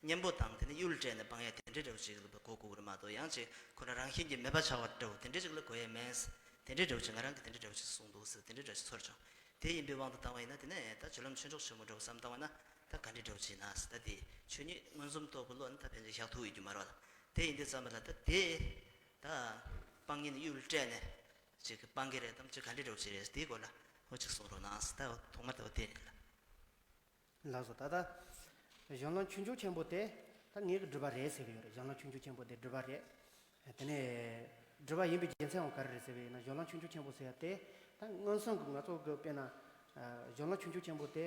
གཉེན་པོ་དང་དེ་ནས་གཡུལ་སྤྲད་ནས་སྤང་ཡ་དེ་འདྲའི་འདྲ་བོ་ཅིག་ལ་གོ་དགོས་ཀྱི་རེད་མ་གཏོགས། ཡང་ཅིག་ཁོ་རང་རང་བཞིན་གྱིས་མེད་པ་ཆགས་པ་འདྲ་བོ་དེ་འདྲའི་ཅིག་ལ་གོ་ཡ་མེད་ཟེར་དེ་འདྲའི་འདྲ་བོ་ཅིག་ང་རང་གིས་དེ་འདྲའི་འདྲ་བོ་ཅིག་གསུངས་འདུག་ཟེར་དེ་འདྲའི་འདྲ་བོ་ཅིག་ཚོར་བྱུང་། དེ་ཡིན་པའི་དབང་དུ་བཏང་བ་ཡིན་ན་དེ་ནས་ད་སྦྱོར་ལམ་ཆོས་མཆོག་ཆེན་པོ་འདྲ་བོ་བསམ་བཏང་བ་ན། ད་ག་འདྲའི་འདྲ་བོ་ཅིག་ན་ཟེར། ད་དེ་ཆོས་ཉིད་མངོན་སུམ་རྟོགས་པའི་བློ་ནི་ད་ཕན་ཚུན་བཞག་ཐུབ་ཡོད་རྒྱུ་མ་རེད་བ། དེ་ཡིན་དུས་ཙམ་པ་ལ་ད་དེ་ད་སྤང་ཉིན་གཡུལ་སྤྲད་ནས་ཅིག་སྤང་གི་རེད་དམ་ཅིག་ག་འདྲའི་འདྲ་བོ་ཅིག་རེད་དེའི་སྐོར་ལ་ཧོ་ཅིག་གསུང་རོགས་གནང་ཟེར། ད་ཐོག་མར་ད་དེ་རེད་ལ། ལགས་སོ། ད་ལྟ་ གཞན་ལམ་ཆོས་འབྱུང་ཆེན་པོ་དེ་ད་ངེད་ཀྱི་སྒྲུབ་པ་རེད་ཟེར་གྱི་ཡོད་རེད། གཞན་ལམ་ཆོས་འབྱུང་ཆེན་པོ་དེ་སྒྲུབ་པ་རེད། དེ་ནས་སྒྲུབ་པ་ཡིན་པའི་རྒྱུ་མཚན་ཡང་ག་རེ་རེད་ཟེར་བ་ཡིན་ན། གཞན་ལམ་ཆོས་འབྱུང་ཆེན་པོ་ཟེར་ཡ་དེ་ད་མངོན་སུམ་གྱི་ང་ཚོ་གི་དཔེར་ན་གཞན་ལམ་ཆོས་འབྱུང་ཆེན་པོ་དེ་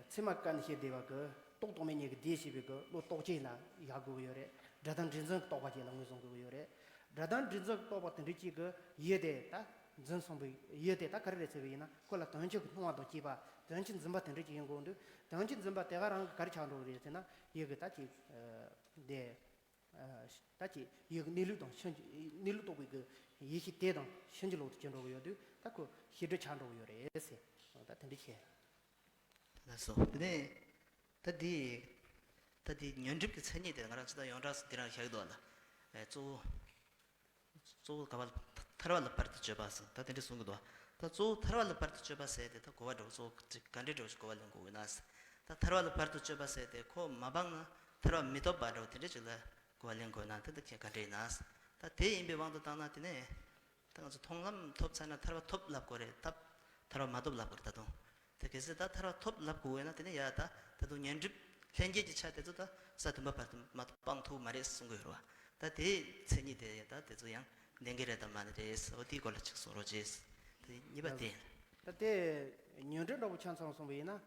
ཚད་མ་བཀའ་ནས་བཤད་བསྡད་པ་གི་རྟོག་ཚད་མའི་གཉིས་ཀྱི་སྡེ་བྱས་པའི་གི་བློ་རྟོག་བཅས་ལ་བཞག་དགོས་ཀྱི་ཡོད་རེད། སྒྲ་དང་འབྲས་རྫུན་གྱི་རྟོག་པ་བཅས་ལ་ངོས་བཟུང་དགོས་ཀྱི་ཡོད་རེད། སྒྲ་དང་འབྲས་རྫུན་གྱི་རྟོག་པ་དེ་འདྲ་གཅིག་གི་ཡུལ་དེ་ད་འཛིན་སོང་བའི་ཡུལ་དེ་ད་ག་རེ་རེད་ཟེར་བ་ཡིན་ན། ཁོ་ལ་དོན་སྤྱི་གི་སྣང་བ་དང་བཅས་པ་དོན་སྤྱི་འཛིན་པ་དེ་འདྲ་གཅིག་ཡིན་དགོས་འདུག་དོན་སྤྱི་འཛིན་པ་དེ་ག་རང་གི་ག་རེ་ཆགས་འགྲོ་གི་རེད་ཟེར་ན། ཡུལ་གྱི་ད་ཅིག་དེ། ད་ཅིག་ཡུལ་གྱི་གནས་ལུགས་དང་ཕྱིན་ཅི་གནས་ལུགས་རྟོགས་པའི་གི་ཡེ་ཤེས་དེ་དང་ཕྱིན་ཅི་ལོག་ཏུ་གྱུར་འགྲོ་གི་ཡོད་དུས། ད་ཁོ་ཤེས་སྒྲིབ་ཆགས་འགྲོ་གི་ཡོད་རེད་ཟེར། ད་དེ་འདྲ་བྱས། ལགས་སོ། དེ་ནས་ད་འདི་ད་འདི་ཉོན་སྒྲིབ་ཀྱི་མཚན་ཉིད་དེ་ང་རང་ཚོ་ད་ཡོངས་གྲགས་སུ་འདི་རང་བཞག་འདུག་ལ། ཨེ་གཙོ་བོ་གཙོ་བོ་ག་བ་ལ་ཐར་བ་ལ་བར་དུ་གཅོད་པ་ཟེར་ད་དེ་འདྲ་གསུང་གི་འདུག་ད་གཙོ་བོ་ཐར་བ་ལ་བར་དུ་གཅོད་པ་ཟེར་དེ་ད་གོ་བ་འདྲ་བོ་གཙོ་བོ་ག་འདྲ་འདྲ་བོ་ཞིག་གོ་བ་ལེན་དགོས་ཡོད་ན་ཟེར། ད་ཐར་བ་ལ་བར་དུ་གཅོད་པ་ཟེར་དེ་ཁོ་མ་སྤངས་ན་ཐར་བ་མི་ཐོབ་པ་འདྲ་བོ་དེ་འདྲ་ཞིག་ལ་གོ་བ་ལེན་དགོས་ན། དེ་ད་ག་འདྲ་ཡིན་ན་ཟེར། ད་དེ་ཡིན་པའི་དབང་དུ་བཏང་ན་དེ་ནས། ད་ང་ཚོ་མཐོང་ལམ་ཐོབ་ཚར་ན་ཐར་པ་ཐོབ་ལབ་དགོས་རེད། ཐབས་ཐར་པ་མ་ཐོབ་ལབ་དགོས་རེད། ད་དུང་དེ་གལ་སྲིད་ད་ཐར་པ་ཐོབ་ལབ་དགོས་ཡོད་ན་དེ་ནས་ཡ་ད་ད་དུང་ཉོན་སྒྲིབ་ལྷན་སྐྱེས་ཀྱི་ཆ་དེ་ཚོ་ད་ས་བདུན་པ་བར་དུ་མ་སྤང་ཐུབ་མ་རེད་གསུང་གི་ཡོད་རེད་བ། ད་དེའི་མཚན་ཉིད་དེ་ད་དེ་ཚོ་ཡང་ལྡན་གྱི་རེད་དམ་མ་རེད། འོ་དེའི་སྐོར་ལ་ཅིག་གསུང་རོགས་བྱེད། དེ་གཉིས་པ་དེ་ཡིན། ད་དེ་ཉོན་སྒྲིབ་འདྲ་པོ་ཆ་ཚང་སོང་བ་ཡིན་ན།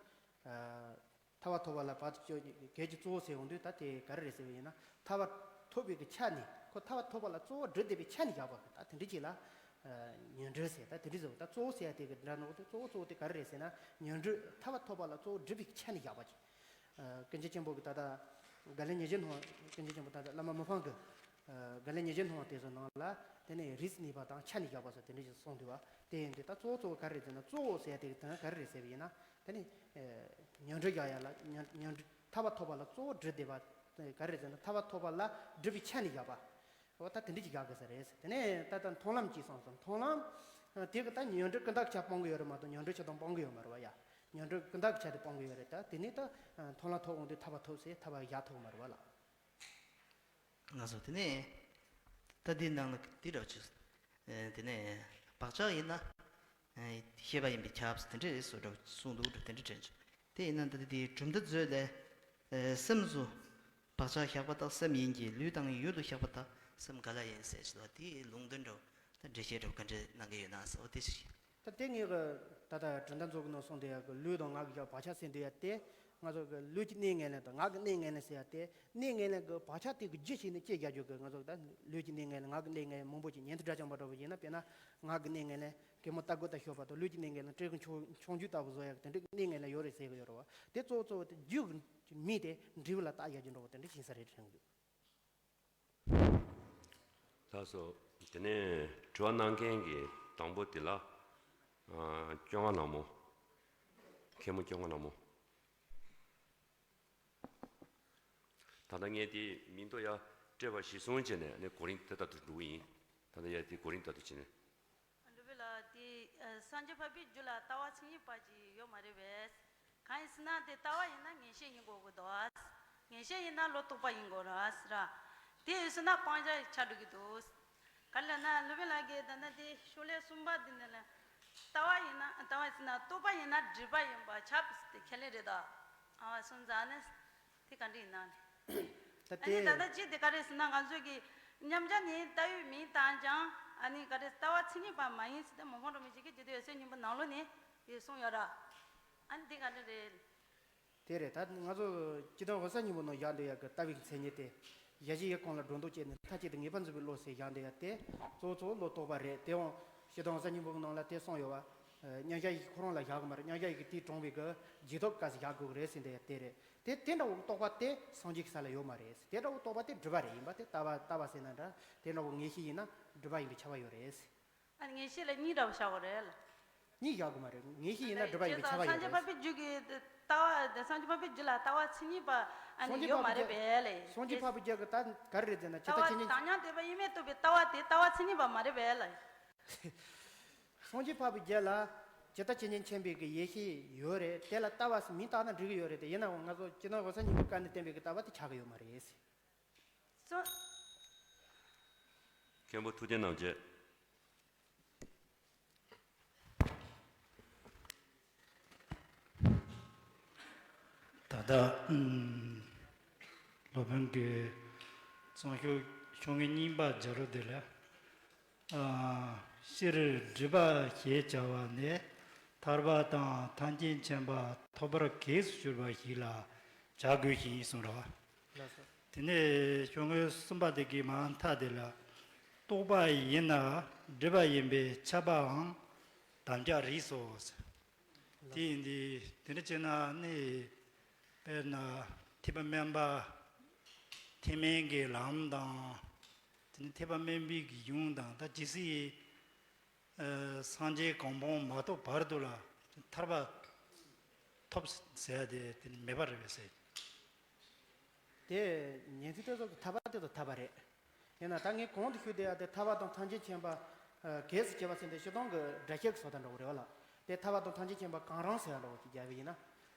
ཐར་པ་ཐོབ་པ་ལ་བར་དུ་གཅོད་གལ་གྱི་གཙོ་བོ་ཟེར་ཡོང་དུས། ད་དེ་ག་རེ་རེད་ཟེར་བ་ཡིན་ན། ཐར་པ་ཐོབ་པའི་གི་ཆ་ནས་ཁོ་ཐར་པ་ཐོབ་པ་ལ་གཙོ་བོ་སྒྲུབ་བསྡད་པའི་ཆ་ནས་བཞག་པ་གི་ད་དེ་འདྲ་ཅིག་ལ་ཉོན་སྒྲིབ་ཟེར། ད་དེ་འདྲ་ཟེར་བ་ད་གཙོ་བོ་ཟེར་ཡ་དེ་གི་འདྲ་ནོ་དེ་གཙོ་བོ་གཙོ་བོ་དེ་ག་རེ་རེད་ཟེར་ན། ཉོན་སྒྲིབ་ཐར་པ་ཐོབ་པ་ལ་གཙོ་བོ་སྒྲུབ་པའི་ཆ་ནས་བཞག་པ་ཅིག་ཀུན་མཁྱེན་ཆེན་པོ་གི་ད་ལྟ་དགེ་ལེགས་ཉེར་བཞི་སྣང་། ཀུན་མཁྱེན་ཆེན་པོ་ད་ལྟ་བླ་མ་མི་ཕམ་གི་དགེ་ལེགས་ཉེར་བཞི་སྣང་དེ་ཚོ་ནང་ལ་དེ་ནས་རིས་གནས་པ་དང་ཆ་ནས་བཞག་པ་སོགས་དེ་འདྲ་ཞིག་གསུངས་འདུག་བ། དེ་ཡིན་དུས་ད་གཙོ་བོ་གཙོ་བོ་ག་རེ་རེད་ཟེར་ན། གཙོ་བོ་ཟེར་ཡ་དེ་གི་དོན་ག་རེ་རེད་ཟེར་བ་ཡིན་ན། དེ་ནི་ཨེ་ཉོན་སྒྲིབ་བཞག་ཡ་ལ་ཉོན་ཉོན་སྒྲིབ་ཐར་པ་ཐོབ་པ་ལ་གཙོ་བོ་སྒྲུབ་བསྡད་པ་ག་རེ་རེད་ཟེར་ན། ཐར་པ་ཐོབ་པ་ལ་སྒྲུབ་པའི་ཆ་ནས་བཞག་པ། འོ་ད་དེ་འདྲ་ཅིག་བཞག་དགོས་ས་རེད། དེ་ནས་ད་ལྟ་མཐོང་ལམ་གྱིས་སོང་ཙང་། མཐོང་ལམ་དེ་གི་ད་ཉོན་སྒྲིབ་ཀུན་བཏགས་ཀྱི་ཆ་སྤང་གི་ཡོད་རེད་མ་གཏོགས། ཉོན་སྒྲིབ་ཆ་དང་སྤང་གི་ཡོད་མ་རེད་བ་ཡ། ཉོན་སྒྲིབ་ཀུན་བཏགས་ཀྱི་ཆ་དེ་སྤང་གི་ཡོད་རེད། ད་དེ་ནས་ད་མཐོང་ལམ་ཐོབ་འོང་དུས་ཐར་པ་ཐོབ་ཟེར་ཐར་པ་བཞག་ཐུབ་མ་རེད་བ་ལ། ང་ཚོ་དེ་ནས་ད་འདིའི་ནང་ལ་འདི་འདྲ་བ་ཅིག་ཨེ་དེ་ནས་བག་ཆགས་ཡིན་ན་ཨེ་ཤེས་པ་ཡིན་པས་ཁྱབ་ཟེར་དེ་འདྲ་བཟོ་འདྲ་གསུངས་འདུག་འདྲ། དེ་འདྲ་དྲན་བྱུང་། དེ་ཡིན་ན་ད་ལྟ་དེའི་གྲུབ་མཐའ་མཛོད་ལས། ཨེ་སེམས་སུ་བག་ཆགས་བཞག་པ་དག་སེམས་ཡིན་གྱི། ལུས་དང་ཡུལ་དུ་བཞག་པ་དག་སེམས་ག་ལ་ཡིན་ཟེར་བྱས་པ་དེའི་ལུང་དོན་འདྲ་ད་འགྲེལ་བཤད་འདྲ་ག་འདྲ་གནང་གི་ཡོད་ན་ཟེར་བ་དེ་ཞིག་ད་དེ་ངས་ད་ལྟ་གྲུབ་མཐའ་མཛོད་ཀྱི་ནང་གསུངས་བསྡད་ཡ་གི་ལུས་དང་ངག་གི་བག་ཆགས་ཟེར་བསྡད་ཡ་དེ། ང་ཚོ་གི་ལུས་ཀྱི་གནས་ངན་ལེན་དང་ངག་གི་གནས་ངན་ལེན་ཟེར་ཡ་དེ། གནས་ངན་ལེན་གྱི་བག་ཆགས་དེ་གི་རྒྱུ་བྱས་ནས་སྐྱེ་རྒྱག་རྒྱུ་གི། ང་ཚོ་ད་ལུས་ཀྱི་གནས་ངན་ལེན་ངག་གི་གནས་ངན་ལེན་མང་པོ་ཅིག་ཉན་ཐོས་སྒྲ་འཇམ་པ་འདྲ་བོ་ཡིན་ན། དཔེར་ན་ངག་གི་གནས་ངན་ལེན་གད་མོ་བཏབ་དགོས་ད་ཤོད་པ་དང་། ལུས་ཀྱི་གནས་ངན་ལེན་སྤྲེའུ་གི་མཆོང་མཆོང་རྒྱུ་ལྟ་བུ་བཟོ་ཡ་གི་དེ་འདྲའི་གནས་ངན་ལེན་ཡོད་རེད་ཟེར་གི་ཡོད་རེད་བ། དེ་གཙོ་བོ་གཙོ་བོ་དེ་རྒྱུ་གི་མི་དེ་འབྲས་བུ་ལ་བཏགས་ཡ་རྒྱུ་འདྲ་བོ་དེ་འདྲ་ཡིན་ས་རེད་དྲན་གི། ལགས་སོ། དེ་ནས་དྲི་བ་གནང་མཁན་གྱི་དང་པོ་དེ་ལ་ཨ་སྐྱོ་ང་ལགས་མོ། མཁན་མོ་སྐྱོ་ང་ལགས་མོ། ད་ལྟ་ངས་དེའི་མིང་ཐོ་ཡར་སྤྲད་པ་གཞིར་བཟུང་བྱས་ནས་ནི་གོ་རིམ་དེ་ལྟར་དུ་འགྲོ་གི་ཡིན། ད་ལྟ་ཡར་དེ་གོ་རིམ་ལྟར་དུ་བྱས་ནས། སློབ་དཔོན་ལགས། དེ་ཨ་སངས་རྒྱས་འཕགས་པའི་རྒྱུད་ལ་ལྟ་བ་མཚན་ཉིད་པ་ཅིག་ཡོད་མ་རེད་པས། གང་ཡིན་ཟེར་ན་དེ་ལྟ་བ་ཡིན་ན་ངེས་ཤེས་ཡིན་དགོས་ཀྱི་འདུག་ངེས་ཤེས་ཡིན་ན་བློ་རྟོག་པ་ཡིན་དགོས་རེད་ཟེར། དེ་ཡིན་ཟེར་ན་སྤང་བྱ་ཆགས་འགྲོ་གི་འདུག་ག་རེ་ལབ་ན་སློབ་དཔོན་ལགས་ཀྱིས་ད་ལྟ་དེ་ཤོ་ལོ་ཀ་གསུམ་པ་འདི་ནས་ལ། ལྟ་བ་ཡིན་ན་ལྟ་བ་ཡིན་ཟེར་ན་རྟོག་པ་ཡིན་ན་སྒྲིབ་པ་ཡིན་པ་ཁྱབ་ཟེར་དེ་ཁས་ལེན་རེད་ད། ཨ་བ་སོང་ཙང་ནས་དེ་ག་འདྲ་ཡིན་ན་ནི། ད་ཨ་ནི་ད་ལྟ་ཅི་དེ་ག་རེ་ཟེར་ན་ང་ཚོ་གི་མཉམ་གཞག་ནི་ལྟ་བའི་མིང་བཏགས་ཀྱང་ཨ་ནི་ག་རེ་ལྟ་བ་མཚན་ཉིད་པ་མ་ཡིན་ཟེར་ཏེ་མི་ཕམ་གྲོང་པ་ཆེན་གྱིས་རྒྱུད་སྡེ་འོད་གསལ་སྙིང་པོ་ནང་ལོགས་ནས་ཡོད་གསུངས་ཡོད་ར། ཨ་ནི་དེ་ག་འདྲ་རེད། དེ་རེད། ད་ང་ཚོ་སྤྱིར་བཏང་འོད་གསལ་སྙིང་པོ་ནང་བཞག་འདོད་ཡ་གི་ལྟ་བའི་མཚན་ཉིད་དེ། གཞལ་བྱའི་ཡུལ་གང་ལ་སྒྲོ་འདོགས་བཅད་ནས་མཐའ་གཅིག་ཏུ་ངེས་པར་འཛིན་པའི་བློ་ཟེར་བཞག་འདོད་ཡ་དེ་གཙོ་བོ་གཙོ་བོ་བློ་རྟོག་པ་རེད། དེའང་སྤྱིར་བཏང་འོད་གསལ་སྙིང་པོ་གི་ནང་ལ་དེ་གསུངས་ཡོད་པ། མཉམ་གཞག་ཡི་གེ་ཁོ་རང་ལ་བཞག་གི་མ་རེད། མཉམ་གཞག་ཡི་གེ་དེས་དྲངས་པའི་གི་རྗེས་ཐོབ་སྐབས་སུ་བཞག་དགོས་ཀྱི་རེད་ཟེར་འདོད་ཡ་དེ་རེད། དེ་དེ་འདྲ་བོ་རྟོག་པ་དེ་སངས་རྒྱས་ཀྱི་ས་ལ་ཡོད་མ་རེད། དེ་འདྲ་བོ་རྟོག་པ་དེ་སྒྲིབ་པ་རེད། ཡིན་པ་དེ་ལྟ་བ་ལྟ་བ་ཟེར་ན་འདྲ། དེ་འདྲ་བོ་ངེས་ཤེས་ཡིན་ན་སྒྲིབ་པ་ཡིན་པས་ཁྱབ་པ་ཡོད་རེད། ཨ་ནི་ངེས་ཤེས་ལ་གཉིས་འདྲ་བོ་བཞག་དགོས་རེད་ལ། གཉིས་བཞག་དགོས་མ་རེད། ངེས་ཤེས་ཡིན་ན་སྒྲིབ་པ་ཡིན་པས་ཁྱབ་པ་ཡོད་རེད། སངས་རྒྱས་འཕགས་པའི་རྒྱུད་ཀྱི་ལྟ་བ་དེ་སངས་རྒྱས་འཕགས་པའི་རྒྱུད་ལ་ལྟ་བ་མཚན་ཉིད་པ་ཨ་ནི་ཡོད་མ་རེད་པས་ལ། སངས་རྒྱས་འཕགས་པའི་རྒྱུད་ཀྱི་ད་ག་རེ་རེད་ཟེར་ན་ཇི་ལྟ་བ་ཇི་བཞིན། དྲང་སྙོམས་དད་པ་དབྱེར་མེད་རྟོགས་པའི་ལྟ་བ་དེ་ལྟ་བ་མཚན་ཉིད་པ་མ་རེད་པས་ལ། སངས་རྒྱས་འཕགས་པའི་རྒྱུད་ལ་ཇི་ལྟ་ཇི་བཞིན་མཁྱེན་པའི་གི་ཡེ་ཤེས་ཡོད་རེད། དེ་ལ་ལྟ་བ་ཟེར་མིང་བཏགས་ན་འགྲིག་གི་ཡོད་རེད། དེ་ཡིན་ནའང་ང་ཚོ་སྤྱིར་བཏང་འོད་གསལ་སྙིང་པོའི་སྐབས་ནས་བསྟན་པའི་གི་ལྟ་བ་དེ་ཆགས་ཀྱི་ཡོད་མ་རེད། སོ། མཁན་པོ་ཐུབ་བསྟན་རྣམ་རྒྱལ། ད་ལྟ་ཨུམ། སློབ་དཔོན་གྱི་གཙང་ཤོད་ཤོག་ངོས་རྙིང་པ་བརྒྱ་རུ་དེ་ལ། ཨ། སྤྱིར་སྒྲིབ་པ་ཞེས་བྱ་བ་ནི་ཐར་པ་དང་ཐམས་ཅད་མཁྱེན་པ་ཐོབ་པར་གེགས་སུ་གྱུར་པ་ཞིག་ལ་བྱ་དགོས་ཤིང་གསུངས་རོ། ལགས་སོ། དེ་ནས་ཤོག་ངོས་གསུམ་པ་དེ་གི་མ་མཐའ་དེ་ལ། རྟོགས་པ་ཡིན་ན་སྒྲིབ་པ་ཡིན་པས་ཁྱབ་པའང་དམ་བཅའ་རིགས་སོ། དེ་ཡིན་དུས་དེ་འདྲ་བྱས་ན་ནི། དཔེར་ན་ཐེག་པ་དམན་པ། ཐེག་དམན་གྱི་ལམ་དང་། དེ་ནི་ཐེག་པ་དམན་པའི་གཞུང་དང་ད་ཇི་སྲིད། ཨ། སངས་རྒྱས་གོ་འཕང་མ་ཐོབ་བར་དུ་ལ་ཐར་པ་ཐོབ་ཟེར་ཡ་དེ་དེ་ནི་མེད་པ་རེད་པས་ཟེར། དེ་ཉན་ཐོས་དེ་ཚོ་གི་ཐར་པ་དེ་ཚོ་ཐར་པ་རེད། ཡིན་ན་ད་ངས་གོང་དུ་ཞུས་བསྡད་ཡ་དེ་ཐར་པ་དང་ཐམས་ཅད་མཁྱེན་པ། ཨ། གེགས་སུ་གྱུར་པ་ཟེར་དེ་སྤྱིར་བཏང་གི་སྒྲ་བཤད་ཀྱི་བཟོ་ལྟ་འདྲ་བོ་རེད་བ་ལ། དེ་ཐར་པ་དང་ཐམས་ཅད་མཁྱེན་པ་གང་རུང་ཟེར་ཡ་འདྲ་བོ་ཅིག་རྒྱག་གི་ཡིན་ན།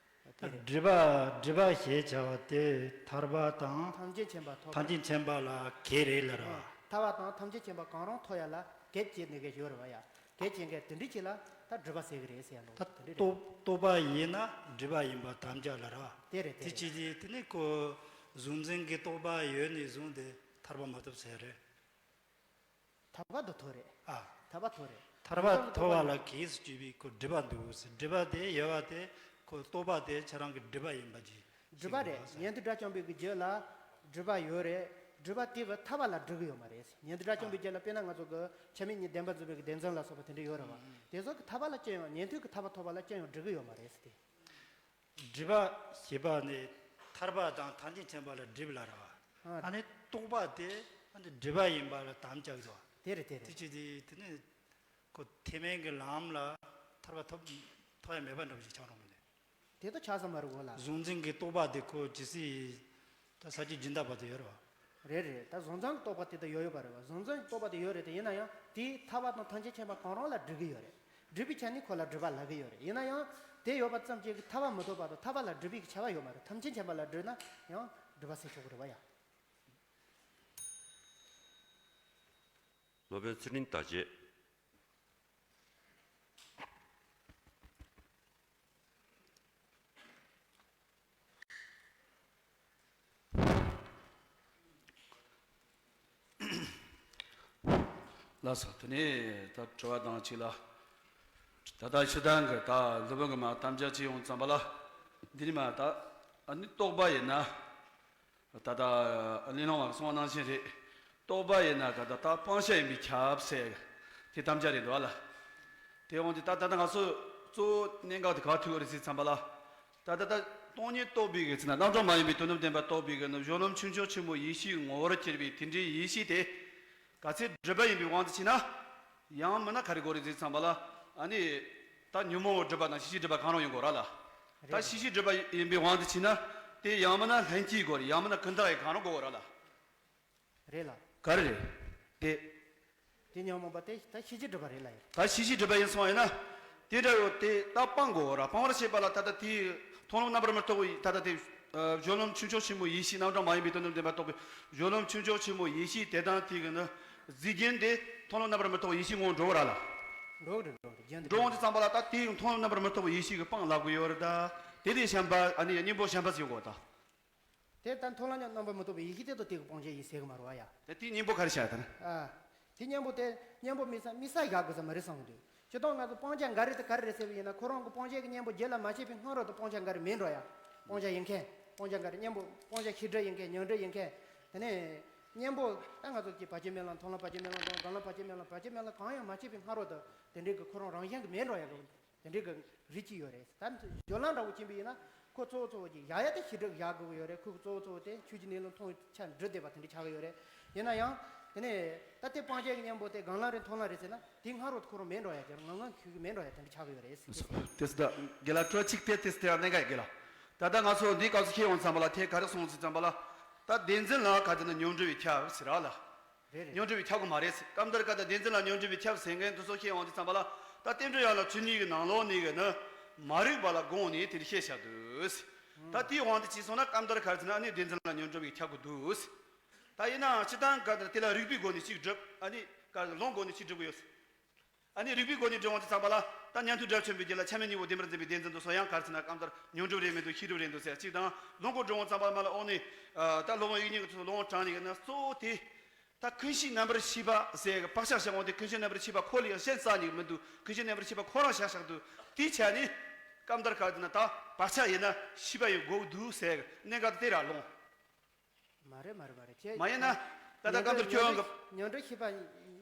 དེ་རེད། སྒྲིབ་པ་སྒྲིབ་པ་ཞེས་བྱ་བ་དེ་ཐར་པ་དང་ཐམས་ཅད་མཁྱེན་པ་ཐོབ། ཐམས་ཅད་མཁྱེན་པ་ལ་གེགས་རེད་ལ་ར། ཨ། ཐར་པ་དང་ཐམས་ཅད་མཁྱེན་པ་གང་རུང་ཐོབ་ཡ་ལ་གེགས་བྱེད་ནི་གེགས་ཡོད་རེད་བ་ཡ། གེགས་བྱེད་མཁན་དེ་འདྲ་ཅིག་ལ་ད་སྒྲིབ་པ་ཟེར་གི་རེད་ཟེར་ཡ་ལོ། ད་དེ་འདྲ་རེད། རྟོགས་རྟོགས་པ་ཡིན་ན་སྒྲིབ་པ་ཡིན་པ་དམ་བཅའ་ལ་ར། དེ་རེད་དེ་དེ་རེད། ཅི་སྟེ་དེ་ནི་ཁོ་གཟུང་འཛིན་གྱི་རྟོག་པ་ཡོད་ནས་བཟུང་སྟེ་ཐར་པ་མ་ཐོབ་ཟེར་རེད། ཐར་པ་དེ་ཐོབ་རེད། ཨ། ཐར་པ་ཐོབ་རེད། ཐར་པ་ཐོབ་པ་ལ་གེགས་སུ་གྱུར་པའི་ཁོ་སྒྲིབ་པ་འདུག་ཟེར། སྒྲིབ་པ་དེ་ཡོད་པ་དེ་ཁོ་རྟོག་པ་དེ་ཁྱེད་རང་གི་སྒྲིབ་པ་ཡིན་པ་ཅིག་སྒྲིབ་པ་རེད། ཉན་ཐོས་དགྲ་བཅོམ་པའི་གི་རྒྱུད་ལ་སྒྲིབ་པ་ཡོད་རེད། སྒྲིབ་པ་དེ་གི་ཐར་པ་ལ་སྒྲིབ་གི་ཡོད་མ་རེད། ཉན་ཐོས་དགྲ་བཅོམ་པའི་རྒྱུད་ལ་དཔེར་ན་ང་ཚོ་གི་ཆ་མེད་གཉིས་བདེན་པར་འཛིན་པའི་གི་བདེན་འཛིན་ལ་སོགས་པ་དེ་འདྲ་ཡོད་རེད་བ། དེ་ཚོ་གི་ཐར་པ་ལ་ཅི་ཡང་ཉན་ཐོས་གི་ཐར་པ་ཐོབ་པ་ལ་ཅི་ཡང་སྒྲིབ་གི་ཡོད་མ་རེད་ཟེར་ཏེ། སྒྲིབ་པ་ཞེས་པ་ནི་ཐར་པ་དང་ཐམས་ཅད་མཁྱེན་པ་ལ་སྒྲིབ་ལ་ར་བ། ཨ། ཨ་ནི་རྟོག་པ་དེ་ཨ་ནི་སྒྲིབ་པ་ཡིན་པ་ལ་དམ་བཅའ་གི་འདུག་དེ་རེད་དེ་རེད། དེ་ཅི་དེ་དེ་ནི་ཁོ་ཐེག་དམན་གྱི་ལམ་ལ་ཐར་པ་ཐོབ་ཐོབ་ཡ་མེད་པ་འདྲ་བོ་ཞིག་ཆགས་འགྲོ་གི་འདུག་དེ་ད་ཆགས་ས་མ་རེད་གོ་ལ། གཟུང་འཛིན་གྱི་རྟོག་པ་དེ་ཁོ་ཇི་སྲིད་ད་ས་བཅུ་བདུན་ལྟ་བུ་དེ་ཡོད་རེད་བ། རེད་རེད། ད་གཟུང་འཛིན་གྱི་རྟོག་པ་དེ་ད་ཡོད་ཡོད་པ་རེད་བ། གཟུང་འཛིན་གྱི་རྟོག་པ་དེ་ཡོད་རེད་དེ། ཡིན་ན་ཡང་དེས་ཐར་པ་དང་ཐམས་ཅད་མཁྱེན་པ་གང་རུང་ལ་སྒྲིབ་གི་ཡོད་རེད། སྒྲིབ་པའི་ཆ་ནས་ཁོ་ལ་སྒྲིབ་པ་ལབ་གི་ཡོད་རེད། ཡིན་ན་ཡང་དེ་ཡོད་པ་ཙམ་གྱིས་ཐར་པ་མི་ཐོབ་པ་དང་ཐར་པ་ལ་སྒྲིབ་པའི་ཆ་བ་ཡོད་མ་རེད། ཐམས་ཅད་མཁྱེན་པ་ལ་སྒྲིབ་ན་ཡང་སྒྲིབ་པ་ཟེར་ཆོག་གི་རེད་བ་ཡ། སློབ་དཔོན་ཚུལ་ཁྲིམས་དར་རྒྱས། ལགས་སོ། དེ་ནས་ད་དྲི་བ་དང་གཅིག་ལ། ད་ལྟ་སྤྱིར་བཏང་གི་ད་སློབ་དཔོན་གྱི་མ་དམ་བཅའ་བྱས་ཡོང་ཙམ་པ་ལ། འདི་ནི་མ་ད་ཨ་ནི་རྟོག་པ་ཡིན་ན། ད་ལྟ་གླེང་སློང་བ་གསུངས་པ་ནང་བཞིན་རེད། རྟོག་པ་ཡིན་ན་ག་ད་ལྟ་སྤང་བྱ་ཡིན་པས་ཁྱབ་ཟེར། དེ་དམ་བཅའ་རེད་འདུག་ཨ་ལ། དེ་འོང་དུས་ད་ད་ལྟ་ང་ཚོ་གཙོ་བོ་གནད་འགག་དེ་ག་ཐུག་ཡོད་རེད་ཟེར་ཙམ་པ་ལ། ད་ད་ལྟ་སྟོང་ཉིད་རྟོགས་པའི་གི་ཚེ་ན་རྣམ་གྲངས་མ་ཡིན་པའི་དོན་དམ་བདེན་པ་རྟོགས་པའི་གི་ནི་སྦྱོར་ལམ་ཆོས་མཆོག་ཆེན་མོ་ཡེ་ཤེས་ངོ་བོར་གྱུར་པའི་དེ་འདྲའི་ཡེ་ཤེས་དེ། ག་ཚད་སྒྲིབ་པ་ཡིན་པའི་དབང་དུ་བྱས་ན། ཡང་མིན་ན་ག་རེ་དགོས་རེད་ཟེར་ཙམ་པ་ལ། ཨ་ནི། ད་ཉོན་མོངས་པའི་སྒྲིབ་པ་དང་ཤེས་བྱའི་སྒྲིབ་པ་གང་རུང་ཡིན་དགོས་ར་ལ། ད་རེད། ཤེས་བྱའི་སྒྲིབ་པ་ཡིན་པའི་དབང་དུ་བྱས་ན། དེ་ཡང་མིན་ན་ལྷན་སྐྱེས་དགོས་རེད། ཡང་མིན་ན་ཀུན་བཏགས་ཡིན་གང་རུང་དགོས་ར་ལ། རེད་ལ། ག་རེ་རེད། དེ། དེ་ཉོན་མོངས་པ་དེ་ད་ཤེས་བྱའི་སྒྲིབ་པ་རེད་ལ་ཡིན། ད་ཤེས་བྱའི་སྒྲིབ་པ་ཡིན་སོང་ཡིན་ན། དེ་འདྲ་ཡོད་དེ་ད་སྤང་དགོས་ར། སྤང་བར་བྱེད་པ་ལ་ད་ལྟ་དེའི་མཐོང་ལམ་རྣམ་པར་མི་རྟོག་པའི་ད་ལྟ་དེ། སྦྱོར་ལམ་ཆོས་མཆོག་ཆེན་མོ་ཡེ་ཤེས་རྣམ་གྲངས་མ་ཡིན་པའི་དོན་དམ་བདེན་པ་རྟོགས་པའི་སྦྱོར་ལམ་ཆོས་མཆོག་ཆེན་མོ་ཡེ་ཤེས་དེ་དང་དེ་གི་ནི་རྫས་རྒྱན་དེ་མཐོང་ལམ་རྣམ་པར་མི་རྟོག་པའི་ཡེ་ཤེས་ངོ་བོ་འགྲོ་བ་ར་ལ། འགྲོ་གི་རེད། འགྲོ་གི་རེད། རྒྱན་དེ་འགྲོ་འོང་དུས་ཙམ་པ་ལ་ད་དེའི་མཐོང་ལམ་རྣམ་པར་མི་རྟོག་པའི་ཡེ་ཤེས་ཀྱི་སྤང་ལབ་གི་ཡོད་རེད་ད། དེ་ལས་གཞན་པ་ཨ་ནི་གཉེན་པོ་གཞན་པ་ཟེར་དགོས་ད། དེ་ལྟར་མཐོང་ལམ་རྣམ་པར་མི་རྟོག་པའི་ཡེ་ཤེས་དེ་དང་དེ་གི་སྤང་བྱ་ཡིན་ཟེར་གི་མ་རེད་བ་ཡ། དེ་དེའི་གཉེན་པོ་ག་རེ་བྱ་ཡ་ད་ནི། ཨ། དེ་གཉེན་པོ་དེ་གཉེན་པོ་དམིགས་བསལ་དམིགས་བསལ་བཞག་དགོས་ས་མ་རེད་བསམ་གི་འདུག་སྤྱིར་བཏང་ང་ཚོ་སྤང་བྱ་འགའ་རེ་དང་ག་རེ་རེད་ཟེར་བ་ཡིན་ན། ཁོ་རང་གི་སྤང་བྱ་གི་གཉེན་པོ་རྒྱུད་ལ་མ་སྐྱེས་པའི་སྔ་རོལ་དུ་སྤང་བྱ་འགའ་རེ་མེད་འགྲོ་ཡ། སྤང་བྱ་ཡིན་མཁན། སྤང་བྱ་འགའ་རེ་གཉེན་པོ་སྤང་བྱ་ཤེས་སྒྲིབ་ཡིན་མཁན། མྱོང་སྒྲིབ་ཡིན་མཁན། དེ་ནས་གཉེན་པོ་ད་ང་ཚོ་གི་བར་ཆད་མེད་ལམ། མཐོང་ལམ་བར་ཆད་མེད་ལམ་དང་སྒོམ་ལམ་བར་ཆད་མེད་ལམ། བར་ཆད་མེད་ལམ་གང་ཡང་མ་སྐྱེས་པའི་སྔ་རོལ་དུ་དེ་འདྲའི་གི་ཁོ་རང་རང་བཞིན་གྱི་མེད་འགྲོ་ཡ་གི། དེ་འདྲའི་གི་རིགས་གཅིག་ཡོད་རེད། ད་སྦྱོར་ལམ་འདྲ་བོ་ཕྱིན་པ་ཡིན་ན་ཁོ་གཙོ་བོ་གཙོ་བོ་གཅིག་ཡ་ཡ་དེ་ཤེས་སྒྲིབ་བཞག་དགོས་ཀྱི་ཡོད་རེད། ཁོ་གི་གཙོ་བོ་གཙོ་བོ་དེ་ཆོས་ཀྱི་གནས་ལུགས་མཐོང་བའི་ཆ་འདྲི་བསྡད་པ་དེ་འདྲ་ཆགས་ཀྱི་ཡོད་རེད། ཡིན་ན་ཡང་དེ་ནས་ད་ལྟའི་སྤང་བྱ་གི་གཉེན་པོ་དེ་སྒོམ་ལམ་རེད་མཐོང་ལམ་རེད་ཟེར་ན་དེ་སྔ་རོལ་དུ་ཁོ་རང་མེད་འགྲོ་ཡ་གི། ངང་ངང་ཁུག་གི་མེད་འགྲོ་ཡ་དེ་འདྲ་ཆགས་ཀྱི་ཡོད་རེད། དེ་ཚོ་ད་དགེ་ལ་སྤྲོ་གཅིག་དེ་དེ་དེ་གནད་འགག་ཡིན་དགེ་ལ། ད་ལྟ་ང་ཚོ་འདི་སྐབས་སུ་ཁྱེད་ཡོང་ཙམ་པ་ལ་དེ་ག་རེ་གསུངས་ཟེར་ཙམ་པ་ལ། ད་བདེན་འཛིན་ལ་ག་དེ་ན་མྱོང་སྒྲིབ་པས་ཁྱབ་ཟེར་ར་ལ། རེད་རེད། མྱོང་སྒྲིབ་པས་ཁྱབ་གི་མ་རེད་ཟེར། སྐབས་འདིར་ག་ད་བདེན་འཛིན་ལ་མྱོང་སྒྲིབ་པས་ཁྱབ་ཟེར་མཁན་དེ་ཚོ་ཁྱེད་ཡོང་དུས་ཙམ་པ་ལ། ད་རྟེན་འབྲེལ་ཡན་ལག་བཅུ་གཉིས་ཀྱི་ནང་ལོགས་ནས་གི་ནི་མ་རིག་པ་ལ་དགོངས་ནས་དེ་འདྲ་བཤད་བཞག་འདུག་ཟེར། ད་དེའི་དབང་དུ་བྱས་སོང་ན་སྐབས་འདིར་ག་རེ་ཟེར་ན་ཨ་ནི་བདེན་འཛིན་ལ་མྱོང་སྒྲིབ་པས་ཁྱབ་གི་འདུག་ཟེར། ད་ཡིན་ནའང་སྤྱིར་བཏང་ག་ད་དེ་ལ་རིགས་པའི་སྒོ་ནས་གཅིག་སྒྲུབ། ཨ་ནི་ག་ལུང་སྒོ་ནས་གཅིག་སྒྲུབ་གི་ཡོད་ཟེར། ཨ་ནི་རིགས་པའི་སྒོ་ནས་འགྲེལ་བ་དེ་ཚང་པ་ལ། ད་ཉན་ཐོས་དགྲ་བཅོམ་པའི་རྒྱུད་ལ་ཆ་མེད་གཉིས་པོ་བདེན་པར་འཛིན་པའི་བདེན་འཛིན་དུ་སོང་ཡང་གར་ཚིག་ན་སྐབས་འདིར་ཉོན་སྒྲིབ་རེ་མི་འདུག་ཤེས་སྒྲིབ་རེ་འདུག་ཟེར་གཅིག་དང་། ལོངས་སྐུ་འགྲོ་འོང་ཙམ་པ་མ་ལ་འོག་ནས་ད་སློབ་དཔོན་དབྱིག་གཉེན་གྱི་ཚུལ་ལོངས་དྲངས་ནས་ན་གཙོ་བོ་དེ། ད་ཀུན་གཞི་རྣམ་པར་ཤེས་པ་ཟེར་གི་བག་ཆགས་བཞག་འོང་དེ་ཀུན་གཞི་རྣམ་པར་ཤེས་པ་ཁོ་ལ་ཡང་གཞན་རྩ་ནས་མི་འདུག་ཀུན་གཞི་རྣམ་པར་ཤེས་པ་ཁོ་རང་བཞག་བཞག་འདུག་དེའི་ཆ་ནས་སྐབས་འདིར་ག་དེ་ན་ད་བག་ཆགས་ཡིན་ན་ཤེས་པ་ཡང་དགོས་འདུག་ཟེར་གི་གནད་འགག་དེ་ར་ལོངས། མ་རེད་མ་རེད་མ་རེད་ཁྱེད། མ་ཡིན་ན་ད་ལྟ་སྐབས་འདིར་ཁྱོད་རང་གི་ཉོན་སྒྲིབ་ཤེས་པ།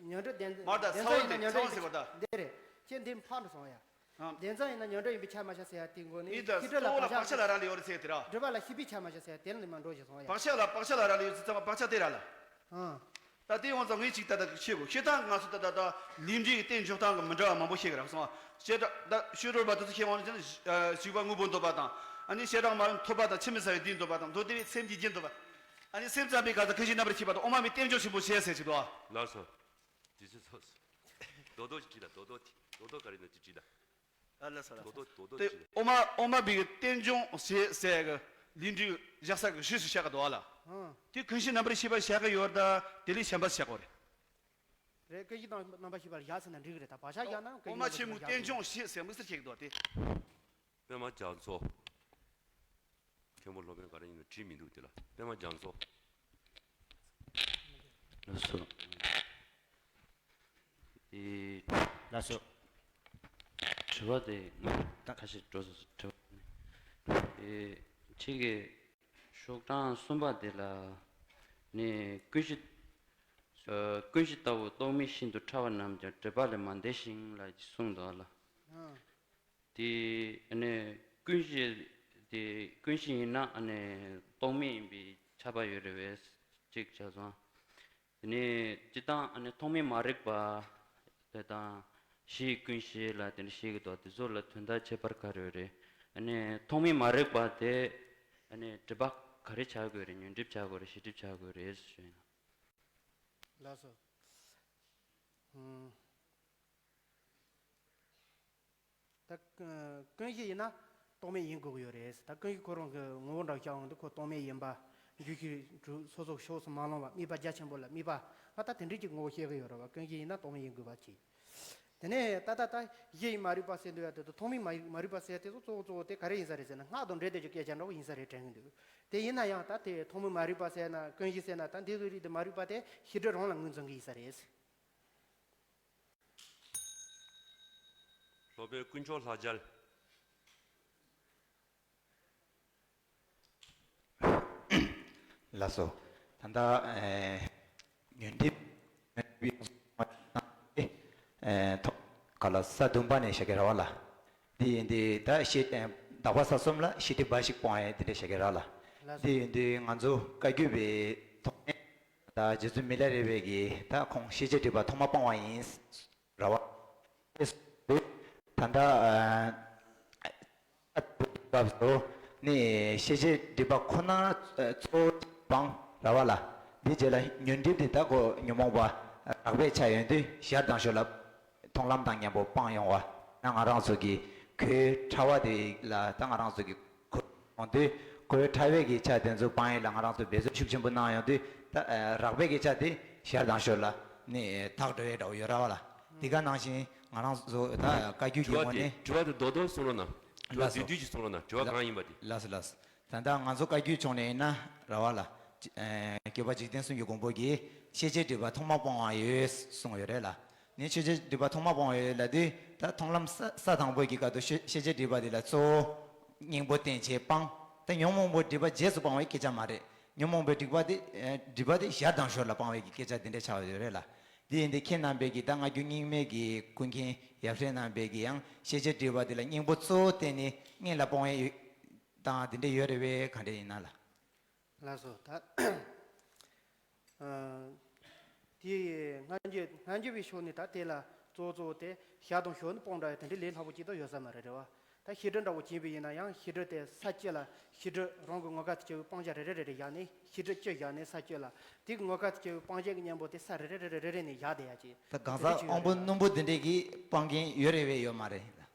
ཉོན་སྒྲིབ་བདེན་མ་ད་བདེན་ཚ་ཚ་ཡིན་ན་ཉོན་སྒྲིབ་ཚ་ཚ་ཟེར་བ་ད། འདི་རེད། ཁྱེད་འདི་ཕར་ལ་སོང་ཡ། ཨང་། བདེན་འཛིན་ཡིན་ན་ཉོན་སྒྲིབ་ཡིན་པའི་ཆ་མ་བཞག་ཟེར་ཡ་དེ་མགོ་ནས་ཨི་ད་ཤེས་སྒྲིབ་ལ་གཙོ་བོ་ལ་བག་ཆགས་ལ་རག་ལས་ཡོད་རེད་ཟེར་དེ་ར། སྒྲིབ་པ་ལ་ཤེས་པའི་ཆ་མ་བཞག་ཟེར་ཡ་དེ་ལ་ནི་མ་འགྲོ་ཞེས་སོང་ཡ། བག་ཆགས་ལ་བག་ཆགས་ལ་རག་ལས་ཡོད་ཟེར་ཙམ་པ་བག་ཆགས་དེ་ར་ལ། ཨང་། ད་དེ་ཡོང་ཙང་ངས་ཅིག་ད་ལྟ་ཤེས་དགོས་ཤེས་སྟངས་ང་ཚོ་ད་ལྟ་ད་ལས་འབྲས་ཀྱི་རྟེན་འཇོག་སྟངས་ཀྱི་མི་འདྲ་བ་མང་པོ་ཤེས་ཀྱི་རག་སོང་བ། བཤད་གྲྭ་ད་ཤོད་སྒྲོལ་པ་དེ་ཚོ་ཤེས་དབང་ནི་ཞིག་པ་དངོས་པོ་འདོད་པ་དང་། ཨ་ནི་བཤད་གྲྭ་མ་རུ་ཐོབ་པ་དང་ཆི་མི་ཟ་བའི་དུས་འདོད་པ་དང་མདོ་སྡེ་བའི་སེམས་ཀྱི་རྒྱུན་འདོད་པ། ཨ་ནི་སེམས་ཙམ་པའི་ག་ཚ་ཀུན་གཞི་རྣམ་པར་ཤེས་པ་དང་དབུ་མ་མའི་རྟེན་འབྱུང་ཆེན་པོ་ཞེས་ཟེར་ཅིག་འདུག་ཨ། ལགས་སོ། དེ་ཚོ་ཚོ། རྡོ་རྡོ་ཅིག་བྲིས་ད་རྡོ་རྡོ་དེ་རྡོ་རྡོ་ག་རེ་ནས་ཅིག་བྲིས་ད། ཨ་ལ་ས་ལ་ས། དེ་དབུ་མ་དབུ་མ་པའི་རྟེན་འབྱུང་ཞེས་ཟེར་གི་ལས་འབྲས་བཞག་ས་གི་ཞུས་སུ་བཞག་གི་འདུག་ཨ་ལ། ཨང་། དེ་ཀུན་གཞི་རྣམ་པར་ཤེས་པ་བཞག་གི་ཡོད་ད། དེ་ལས་གཞན་པ་བཞག་གོ་རེད། རེད། ཀུན་གཞི་དང་རྣམ་པར་ཤེས་པ་བཞག་ཟེར་ན་འགྲིག་གི་རེད་ད། བག་ཆགས་བཞག་ན་ཀུན་གཞི་དབུ་མ་ཆེན་མོའི་རྣམ་པར་ཤེས་པ་རྟེན་འབྱུང་ཞེས་ཟེར་དམིགས་བསལ་བྱེད་ཀྱི་འདུག་དེ། པདྨ་རྒྱ་མཚོ། མཁན་པོ་སློབ་དཔོན་ག་རེ་ཡིན་ན་བྲིས་མི་འདུག་དེ་ལ་པདྨ་རྒྱ་མཚོ། ལགས་སོ། ཨེ། ལགས་སོ། དྲི་བ་དེ་ད་ཁ་ཤས་འགྲོ་སོང་། དྲི་བ་ནི། ཨེ། ཁྱེད་ཀྱིས་ཤོག་གྲངས་གསུམ་པ་དེ་ལ་ནི་ཀུན་གཞི། ཨ། ཀུན་གཞི་ལྟ་བུ་རྟོག་མེད་ཤིན་ཏུ་ཕྲ་བ་རྣམས་ཀྱང་སྒྲིབ་པ་ལས་མ་འདས་ཤིང་ལ་གསུངས་འདུག་ལ། ཨང་། དེ་ཨ་ནི་ཀུན་གཞི་དེ་ཀུན་གཞི་ཡིན་ན་ཨ་ནི་རྟོག་མེད་ཡིན་པའི་ཁྱབ་པ་ཡོད་རེད་བས་གཅིག་བྱས་སོང་། དེ་ནས་སྤྱིར་བཏང་ཨ་ནི་ཐོག་མེད་མ་རིག་པ་དེ་དང་གཞིའི་ཀུན་གཞི་ལ་དེ་འདྲ་བཤད་ཀྱི་འདུག་དེ་ཚོ་ལ་དོན་དག་ཁྱད་པར་ག་རེ་ཡོད་རེད། ཨ་ནི་ཐོག་མེད་མ་རིག་པ་དེ་ཨ་ནི་སྒྲིབ་པ་ག་རེ་ཆགས་དགོས་རེད། ཉོན་སྒྲིབ་ཆགས་དགོས་རེད། ཤེས་སྒྲིབ་ཆགས་དགོས་རེད་ཞུ་ཡིན། ལགས་སོ། ཨུམ། ད་ཀུན་གཞི་ཡིན་ན་རྟོག་མེད་ཡིན་དགོས་ཀྱི་ཡོད་རེད། ད་ཀུན་གཞི་ཁོ་རང་གི་ངོ་བོ་འདྲ་བཞག་འོང་དུས་ཁོ་རྟོག་མེད་ཡིན་པ། འགྱུ་ཤེས་དྲུག་སོ་སོ་ཕྱོགས་སུ་མ་ལོང་བ། དམིགས་པ་རྒྱ་ཆེན་པོ་ལ་དམིགས་པ། ང་ད་དེ་འདྲའི་ཅིག་ངོ་བོ་བཤད་ཀྱི་ཡོད་རེད་བ། ཀུན་གཞི་ཡིན་ན་རྟོག་མེད་ཡིན་དགོས་པ་གཅིག་དེ་ནས་ད་ལྟ་ད་གཞི་ཡི་མ་རིག་པ་ཟེར་འདུག་ཡ་དེ་ཚོ་ཐོག་མའི་མ་མ་རིག་པ་ཟེར་དེ་ཚོ་གཙོ་བོ་གཙོ་བོ་དེ་ག་རེ་ཡིན་ས་རེད་ཟེར་ན་སྔགས་དང་འབྲེལ་བསྡད་ཀྱི་སྐད་ཆ་འདྲ་བོ་ཡིན་ས་རེད་དྲན་གྱི་འདུག་དེ་ཡིན་ན་ཡང་ད་དེ་ཐོག་མའི་མ་རིག་པ་ཟེར་ན་ཀུན་གཞི་ཟེར་ན་ད་འདི་ཚོའི་རིགས་དེ་མ་རིག་པ་དེ་ཤེས་སྒྲིབ་རང་ལ་ངོས་འཛིན་གྱི་ཡིན་ས་རེད། སློབ་དཔོན་དཀོན་མཆོག་ལྷ་རྒྱལ། ལགས་སོ། ད་ལྟ་ཨེ་ཉོན་སྒྲིབ་ཨེ་ཐོག་ག་ལ་ས་བདུན་པ་ནས་བཤད་ཀྱི་རེད་བ་ལ། འདི་ཡིན་དུས་ད་ཤེས་དགག་པ་ས་གསུམ་ལ་ཤེས་སྒྲིབ་འབའ་ཞིག་སྤོང་ཡས་འདི་འདྲ་བཤད་ཀྱི་རེད་ལ། ལགས་སོ། འདི་ཡིན་དུས་ང་ཚོ་བཀའ་བརྒྱུད་པའི་ཐོག་ནས་ད་རྗེ་བཙུན་མི་ལ་རས་པའི་གིས་ད་ཁོང་ཤེས་བྱའི་སྒྲིབ་པ་ཐོག་མ་སྤོང་བ་ཡིན། ར་བ། ད་ལྟ་ཨ་སྐབས་སུ་ནི་ཤེས་བྱའི་སྒྲིབ་པ་ཁོ་ན་གཙོ་བོ་སྤང་ར་བ་ལ། འདི་རྗེས་ལ་ཉོན་སྒྲིབ་འདི་ད་ཁོ་ཉོན་མོངས་པ་རགས་པས་ཆགས་ཡོང་དུས་ཞར་དང་ཞོར་ལ་མཐོང་ལམ་དང་མཉམ་པོ་སྤང་ཡོང་བ་ན་ང་རང་ཚོ་གི་གོས་ཕྲ་བ་དེ་ལ་ད་ང་རང་ཚོ་གི་གོས་ཡོང་དུས་གོས་ཕྲ་བའི་གི་ཆ་དེ་ཚོ་སྤང་ཡས་ལ་ང་རང་ཚོ་འབད་བརྩོན་ཤུགས་ཆེན་པོ་གནང་ཡོང་དུས་ད་རགས་པའི་གི་ཆ་དེ་ཞར་དང་ཞོར་ལ་ནི་དག་འགྲོ་ཡས་འདྲ་བོ་ཡོད་ར་བ་ལ། དེ་ག་ནང་བཞིན་ང་རང་ཚོ་ད་བཀའ་བརྒྱུད་ཀྱི་དྲི་བ་ངོས་དེ་ནས། དྲི་བ་དེ་རྡོག་རྡོག་གསུང་རོགས་གནང་། དྲི་བ་ལགས་སོ། བསྡུས་བསྡུས་ཀྱིས་གསུང་རོགས་གནང་། དྲི་བ་ལ་གང་ཡིན་པ་དེ། ལགས་སོ་ལགས་སོ། ད་ལྟ་ང་ཚོ་བཀའ་བརྒྱུད་ཕྱོགས་ནས་ཡིན་ན་ར་བ་ལ། ཨེ་སྐྱོབ་པ་འཇིག་རྟེན་གསུམ་གྱི་མགོན་པོ་གིས་ཤེས་བྱའི་སྒྲིབ་པ་ཐོག་མ་སྤོང་བ་ཡོད་གསུངས་ཡོད་རེད་ལ། ནི་ཤེས་བྱའི་སྒྲིབ་པ་ཐོག་མ་སྤོང་བ་ཡོད་ལབ་དུས་ད་མཐོང་ལམ་ས་ས་དང་པོའི་གི་སྐབས་སུ་ཤེས་ཤེས་བྱའི་སྒྲིབ་པ་དེ་ལ་གཙོ་བོ་སྙིང་པོ་བསྟན་བྱས་སྤང་། ད་ཉོན་མོངས་པའི་སྒྲིབ་པ་རྗེས་སུ་སྤང་བའི་སྐད་ཆ་མ་རེད། ཉོན་མོངས་པའི་སྒྲིབ་པ་དེ་ཨེ་སྒྲིབ་པ་དེ་ཞར་དང་ཞོར་ལ་སྤང་བའི་གི་སྐད་ཆ་དེ་འདྲ་ཆགས་ཡོད་རེད་ལ། འདི་ཡིན་དུས་ཁྱེད་རྣམ་པས་ཀྱིས་ད་སྔ་འགྱུར་རྙིང་མའི་གི་ཀུན་མཁྱེན་ཡབ་སྲས་རྣམ་པས་ཀྱིས་ཡང་ཤེས་བྱའི་སྒྲིབ་པ་འདི་ལ་སྙིང་པོ་གཙོ་བོ་བསྟན་ནས་སྔོན་ལ་སྤོང་ཡས་ཡོད་དང་འདི་འདྲ་ཡོད་རེད་པས་ག་འདྲ་ཡིན་ན་ལ། ལགས་སོ་ད། ཨ། དེ་སྔ་འགྱུར་སྔ་འགྱུར་བའི་ཕྱོགས་ནས་ད་དེ་ལ་གཙོ་བོ་གཙོ་བོ་དེ་ཞར་དང་ཞོར་ནས་སྤོང་འདྲ་བའི་དེ་འདྲའི་ལས་སླ་པོ་ཅིག་ད་ཡོད་ས་མ་རེད་རེད་བ། ད་ཤེས་སྒྲིབ་འདྲ་བོ་བྱིན་པ་ཡིན་ན་ཡང་ཤེས་སྒྲིབ་དེ་ས་བཅུ་ལ་ཤེས་སྒྲིབ་རང་གི་ངོ་སྐལ་དུ་གྱུར་པའི་སྤང་བྱ་རེ་རེ་རེ་རེ་བཞག་ནས་ཤེས་སྒྲིབ་བཅུ་བཞག་ནས་ས་བཅུ་ལ་དེ་གི་ངོ་སྐལ་དུ་གྱུར་པའི་སྤང་བྱ་གི་གཉེན་པོ་དེ་ས་རེ་རེ་རེ་རེ་རེ་ནས་བཞག་བསྡད་ཡ་ཅིག་ད་གང་ཟག་དབང་པོ་རྣོན་པོ་འདི་འདྲས་ཀྱིས་སྤང་མཁན་ཡོད་རེད་བས་ཡོད་མ་རེད།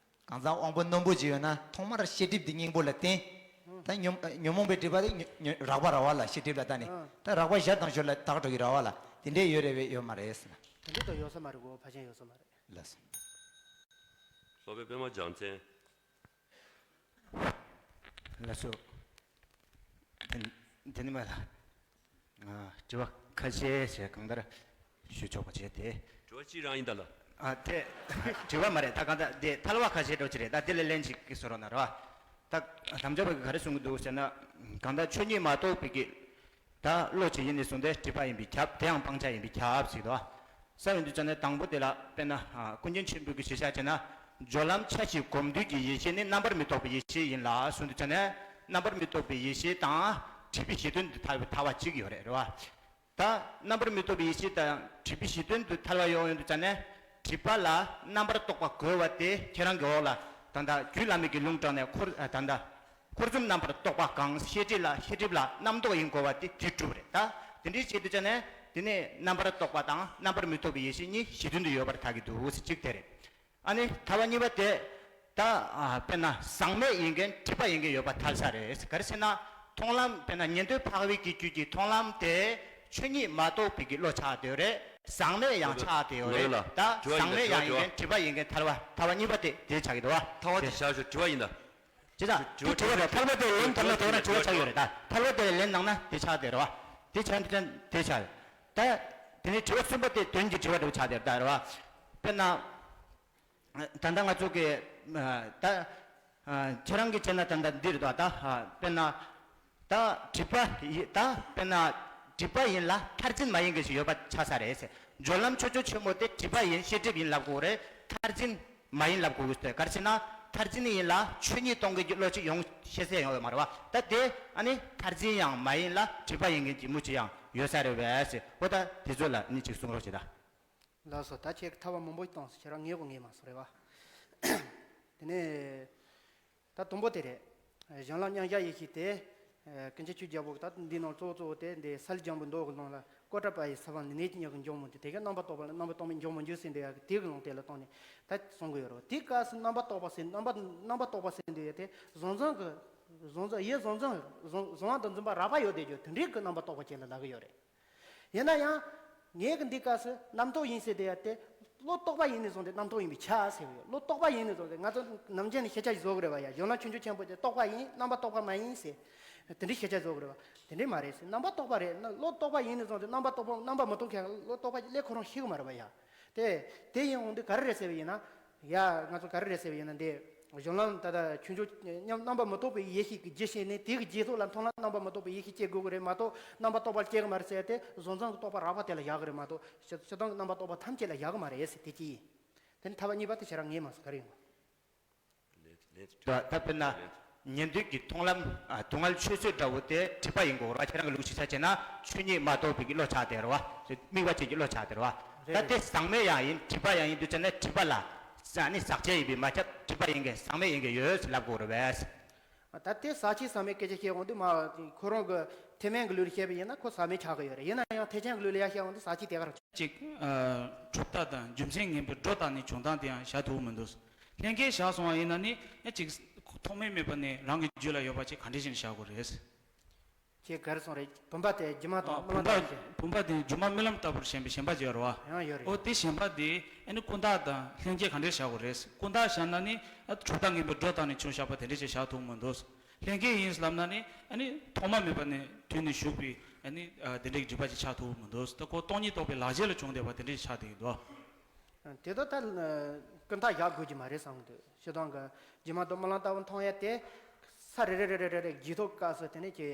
གང་ཟག་དབང་པོ་རྣོན་པོ་ཅིག་ཡོད་ན་ཐོག་མར་ཤེས་སྒྲིབ་འདི་སྙིང་པོ་ལ་བརྟེན། ད་ཉོན་ཉོན་མོངས་པའི་སྒྲིབ་པ་དེ་ཉོ་ཉོ་རགས་པ་ར་བ་ལ་ཤེས་སྒྲིབ་ལ་ལྟ་ནས་ད་རགས་པ་ཞར་དང་ཞོར་ལ་དག་འགྲོ་གི་ར་བ་ལ་དེ་འདྲས་ཡོད་རེད་བས་ཡོད་མ་རེད་ཟེར་ན། དེ་འདྲས་ད་ཡོད་ས་མ་རེད་གོ་ཕལ་ཆེར་ཡོད་ས་མ་རེད། ལགས་སོ། སློབ་དཔོན་པདྨ་རྒྱལ་མཚན། ལགས་སོ། དེ་དེ་ནི་མ་ལ། ཨ། དྲི་བ་ཁ་ཤས་ཤིག་གང་ལྟར་ཞུ་ཆོག་པ་བྱས་ཏེ། དྲི་བ་གཅིག་རང་ཡིན་ད་ལ། ཨ། དེ་དྲི་བ་མ་རེད། ད་གང་ལྟར་དེ་ཐལ་བ་ཁ་ཤས་འགྲོ་ཅི་རེད། ད་དེ་ལས་ལན་ཅིག་གི་བཟོ་རོགས་གནང་རོགས། ད་དམ་བཅའ་བ་གིས་ག་རེ་གསུང་གི་འདུག་ཟེར་ན། གང་ལྟར་ཆོས་ཉིད་མ་རྟོགས་པའི་གི། ད་བློ་ཅིག་ཡིན་ནས་བཟུང་སྟེ་སྒྲིབ་པ་ཡིན་པས་ཁྱབ། དེའང་སྤང་བྱ་ཡིན་པས་ཁྱབ་ཟེར་དོ། ས་ཡོན་དུ་ཅག་ནས་དང་པོ་དེ་ལ་དཔེར་ན། ཨ། ཀུན་མཁྱེན་ཆེན་པོའི་གི་ཞུ་བྱ་བྱས་ན། སྦྱོར་ལམ་ཆ་ཤས་གོམས་འདུས་ཀྱི་ཡེ་ཤེས་ནི་རྣམ་པར་མི་རྟོག་པའི་ཡེ་ཤེས་ཡིན་ལ་གསུངས་དུ་ཅག་ནས། རྣམ་པར་མི་རྟོག་པའི་ཡེ་ཤེས་དང་སྒྲིབ་པའི་གཞི་དོན་དུ་ཐལ་ཐལ་བ་གཅིག་ཡོད་རེད། རེད་བ། ད་རྣམ་པར་མི་རྟོག་པའི་ཡེ་ཤེས་དང་སྒྲིབ་པའི་གཞི་དོན་དུ་ཐལ་བ་ཡོད་ཡོད་དུ་ཅག་ནས། སྒྲིབ་པ་ལ་རྣམ་པར་རྟོག་པ་གོ་བ་དེ་ཁྱེད་རང་གི་འོག་ལ་ད་ལྟ་རྒྱུད་བླ་མེད་ཀྱི་ལུང་དྲངས་ནས་འཁོར། ད་ལྟ། འཁོར་གསུམ་རྣམ་པར་རྟོག་པ་གང་། ཤེས་སྒྲིབ་ལ། ཤེས་སྒྲིབ་ལ་རྣམ་རྟོག་ཡིན་དགོས་པ་དེ་དེ་གྲུབ་རེད། ད་དེ་འདྲའི་ཆེད་དུ་བྱས་ནས་དེ་ནས་རྣམ་པར་རྟོག་པ་དང་རྣམ་པར་མི་རྟོག་པའི་ཡེ་ཤེས་གཉིས་གཞི་མཐུན་དུ་ཡོད་པར་ཐལ་གྱི་འདུག་ཟེར་གཅིག་དེ་རེད། ཨ་ནི་ཐལ་བ་གཉིས་པ་དེ། ད་ཨ་དཔེར་ན་ཟག་མེད་ཡིན་མཁན་སྒྲིབ་པ་ཡིན་མཁན་ཡོད་པར་ཐལ་ས་རེད། ག་རེ་ཟེར་ན། མཐོང་ལམ། དཔེར་ན་ཉན་ཐོས་འཕགས་པའི་གི་རྒྱུད་ཀྱི་མཐོང་ལམ་དེ་ཆོས་ཉིད་མ་རྟོགས་པའི་གི་བློ་ཆགས་བསྡད་ཡོད་རེད། ཟག་མེད་ཡང་ཆགས་བསྡད་ཡོད་རེད། ད་ཟག་མེད་ཡང་ཡིན་མཁན་སྒྲིབ་པ་ཡིན་མཁན་ཐལ་བ། ཐལ་བ་གཉིས་པ་དེ་དེ་ཆགས་ཀྱི་འདུག་བ། ཐལ་བ་དེ་བཞག་ཞོག། དྲི་བ་ཡིན་ད། ཅི་ད། དྲི་བ་དྲི་བ་རེད། ཐལ་བ་དེ་ལན་ཐོབ་ན་དེ་ན་དྲི་བ་ཆགས་ཡོད་རེད་ད། ཐལ་བ་དེ་ལན་གནང་ན་དེ་ཆགས་དེ་རེད་བ། དེ་ཆགས་དེ་དེ་ཆགས། ད་དེ་ནས་དྲི་བ་གསུམ་པ་དེ་དོན་གྱི་དྲི་བ་འདྲ་བོ་ཆགས་དེ་རེད་ད། རེད་བ། དཔེར་ན། ད་ལྟ་ང་ཚོ་གི། ད་ཁྱེད་རང་གི་བྱས་ན་ད་ལྟ་འདི་རེད་ད། ད་དཔེར་ན། ད་སྒྲིབ་པ་ཡི། ད་དཔེར་ན་སྒྲིབ་པ་ཡིན་ལ་མཐར་འཛིན་མ་ཡིན་མཁན་ཞིག་ཡོད་པ་ཆགས་ས་རེད་ཟེར། སྦྱོར་ལམ་ཆོས་སྐྱོང་ཆེན་མོ་དེ་སྒྲིབ་པ་ཡིན། ཤེས་སྒྲིབ་ཡིན་ལབ་དགོས་རེད། མཐར་འཛིན་མ་ཡིན་ལབ་དགོས་ཟེར། ག་རེ་ཟེར་ན་མཐར་འཛིན་ཡིན་ལ་ཆོས་ཉིད་སྟོང་གི་བློ་ཅིག་ཡོང་ཤེས་གསལ་ཡོང་ཡོད་མ་རེད་བ། ད་དེ་ཨ་ནི་མཐར་འཛིན་ཡང་མ་ཡིན་ལ་སྒྲིབ་པ་ཡིན་མཁན་གྱི་མུ་ཅིག་ཡང་ཡོད་ས་རེད་བས་ཟེར། འོ་ད་དེ་ཚོ་ལ་ནི་ཅིག་གསུང་རོགས་བྱེད་ད། ལགས་སོ། ད་ཁྱེད་ཐལ་བ་མང་པོ་བཏང་སོང་། ཁྱེད་རང་ངེས་གོ་ངེས་མ་སོང་རེད་བ། དེ་ནས་ད་དང་པོ་དེ་རེད། གཞན་ལ་མཉམ་གཞག་ཡེ་ཤེས་དེ། ཀུན་མཁྱེན་ཆོས་རྒྱལ་པོ་ད་འདི་ནང་གཙོ་བོ་གཙོ་བོ་དེ་འདི་གསལ་སྦྱང་བུའི་མདོ་གི་ནང་ལ་ཀོ་ཏྲ་པ་ཡི་ས་བོན་ནི་ནད་ཀྱི་མྱུ་གུ་འཇོམས་མི་འགྱུར། དེ་ག་རྣམ་པར་རྟོག་པ་ལ་རྣམ་པར་རྟོག་མེད་འཇོམས་མི་འགྱུར་ཟེར་འདི་ཡ་གི་དེ་གི་ལུང་དེ་ལ་བཏང་ནས་ད་གསུང་གི་ཡོད་རེད་བ། དེ་སྐབས་སུ་རྣམ་པར་རྟོག་པ་ཟེར་རྣམ་པར་རྣམ་པར་རྟོག་པ་ཟེར་འདི་ཡ་དེ་གཟུང་རྫས་ཀྱི་གཟུང་རྫས་ཡིད་གཟུང་རྫས་གཟུང་བཟུང་བ་དང་འཛིན་པ་རགས་པ་ཡོད་དེ་རྒྱུ་དེ་འདྲའི་གི་རྣམ་པར་རྟོག་པ་ཅིག་ལ་ལབ་གི་ཡོད་རེད། ཡིན་ན་ཡང་། ངས་གི་འདི་སྐབས་སུ་རྣམ་རྟོག་ཡིན་ཟེར་དེ་ཡ་དེ། བློ་རྟོག་པ་ཡིན་ནས་བཟུང་སྟེ་རྣམ་རྟོག་ཡིན་པས་ཁྱབ་ཟེར་གི་ཡོད། བློ་རྟོག་པ་ཡིན་ནས་བཟུང་སྟེ་ང་ཚོ་ནམ་རྒྱུན་ནས་ཤེས་བྱ་བཟོ་གི་རེད་བ་ཡ། སྦྱོར་ལམ་ཆོས་འབྱུང་ཆེན་པོ་དེ་རྟོག་པ་ཡིན། རྣམ་པར་རྟོག་པ་མ་ཡིན་ཟེར། དེ་འདྲའི་ཤེས་བྱ་བཟོ་གི་རེད་བ། དེ་འདྲའི་མ་རེད་ཟེར། རྣམ་པར་རྟོག་པ་རེད་ན་བློ་རྟོག་པ་ཡིན་ནས་བཟུང་སྟེ་རྣམ་པར་རྟོག་པ་རྣམ་པར་མི་རྟོག་མཁན་བློ་རྟོག་པ་ལས་ཁོ་རང་ཤེས་གི་མ་རེད་བ་ཡ། དེ། དེ་ཡིན་འོང་དུས་ག་རེ་རེད་ཟེར་བ་ཡིན་ན། ཡ། ང་ཚོ་ག་རེ་རེད་ཟེར་བ་ཡིན་ན་འདི། གཞུང་ལམ་ད་ལྟ་ཆོས་འབྱུང་མཉམ་རྣམ་པར་མི་རྟོག་པའི་ཡེ་ཤེས་ཀྱི་རྒྱུད་ཤེས་ནས་དེ་གི་རྗེས་ཐོག་ལ་མཐོང་ལམ་རྣམ་པར་མི་རྟོག་པའི་ཡེ་ཤེས་སྐྱེ་དགོས་ཀྱི་རེད་མ་གཏོགས་རྣམ་པར་རྟོག་པ་སྐྱེ་གི་མ་རེད་ཟེར་ཏེ་གཟུང་རྫས་ཀྱི་རྟོག་པ་རགས་པ་དེ་ལ་བཞག་གི་རེད་མ་གཏོགས་སྤྱི་སྤྱི་དོན་གྱི་རྣམ་པར་རྟོག་པ་ཐམས་ཅད་ལ་བཞག་གི་མ་རེད་ཟེར་དེ་གཅིག་ཡིན། དེ་ནི་ཐལ་བ་གཉིས་པ་དེ་ཁྱེད་རང་ངེས་མ་སོང་ག་རེ་ཡིན་གོ། ད་ད་དཔེར་ན་ཉན་ཐོས་ཀྱི་མཐོང་ལམ། ཨ། སྡུག་བསྔལ་ཆོས་ཚོད་འདྲ་བོ་དེ་སྒྲིབ་པ་ཡིན་དགོས་རེད་བ། ཁྱེད་རང་གི་ལུགས་ཤེས་བྱ་བྱས་ན་ཆོས་ཉིད་མ་རྟོགས་པའི་གི་བློ་ཆགས་དེ་རེད་བ། དམིགས་པ་ཅན་གྱི་བློ་ཆགས་དེ་རེད་བ། རེད་ད་རེད། དེ་ཟག་མེད་ཡང་ཡིན་སྒྲིབ་པ་ཡང་ཡིན་དུས་ཙམ་ནས་སྒྲིབ་པ་ལ་ཟག་ནི་ཟག་བཅས་ཡིན་པས་མ་ཁྱབ། སྒྲིབ་པ་ཡིན་མཁན་ཟག་མེད་ཡིན་མཁན་ཡོད་ཟེར་ལབ་དགོས་རེད་བས། ད་དེ་ཟག་བཅས་ཟག་མེད་སྐད་ཆ་བཤད་འོང་དུས་མ་ཁོ་རང་གི་ཐེག་དམན་གྱི་ལུགས་ལ་བཤད་པ་ཡིན་ན་ཁོ་ཟག་མེད་ཆགས་ཀྱི་ཡོད་རེད། ཡིན་ན་ཡང་ཐེག་ཆེན་གྱི་ལུགས་ལ་ཡར་བཤད་འོང་དུས་ཟག་བཅས་དེ་ག་རང་། གཅིག་ཨ། གྲུབ་རྟགས་དང་རྒྱུ་མཚན་ངན་པའི་སྒྲོ་བཏགས་ནས་བྱུང་སྟངས་དེ་ཡང་བཞག་ཐུབ་མི་འདུག་ལྷན་སྐྱེས་བཞག་སོང་བ་ཡིན་ན་ནི་ཨ་གཅིག་ཐོག་མེད་མེད་པ་ནས་རང་གི་རྒྱུད་ལ་ཡོད་པ་ཅིག་ག་འདྲ་ཞིག་བཞག་དགོས་རེད། ཁྱེད་ག་རེ་གསུངས་རེད། བུམ་པ་དེ་སྒྱུ་མ་དང་རྨི་ལམ་ལྟ་བུ་ཞིག་བུམ་པ་དེ་སྒྱུ་མ་རྨི་ལམ་ལྟ་བུར་ཞེན་པའི་ཞེན་པ་ཅིག་ཡོད་རེད་བ། ཡང་ཡོད་རེད། ཨོ་དེ་ཞེན་པ་དེ་ཨ་ནི་ཀུན་བརྟགས་དང་ལྷན་སྐྱེས་ག་འདྲ་བཞག་དགོས་རེད། ཀུན་བརྟགས་བཞག་ན་ནི་ཨ་གྲུབ་རྟགས་ངན་པའི་སྒྲོ་བཏགས་ནས་བྱུང་བཞག་པ་དེ་འདྲ་ཅིག་བཞག་ཐུབ་མི་འདུག་ལྷན་སྐྱེས་ཡིན་ལབ་ན་ནི་ཨ་ནི་ཐོག་མ་མེད་པ་ནས་དུས་ནས་ཞུགས་པའི་ཨ་ནི་དེ་འདྲའི་སྒྲིབ་པ་ཅིག་ཆགས་ཐུབ་མི་འདུག་ད་ཁོ་སྟོང་ཉིད་རྟོགས་པའི་ལག་རྗེས་ལ་བྱུང་བསྡད་པ་དེ་འདྲ་ཅིག་ཆགས་བསྡད་ཀྱི་འདུག་དེ་ཚོ་ད་ཀུན་བརྟགས་བཞག་དགོས་ཀྱི་མ་རེད་བསམ་གྱི་འདུག་སྤྱིར་བཏང་གི་སྒྱུ་མ་དང་རྨི་ལམ་ལྟ་བུ་མཐོང་ཡ་དེ་ས་རེ་རེ་རེ་རེ་རེ་རེ་རྗེས་ཐོབ་སྐབས་སུ་དེ་ནས་ཀྱི་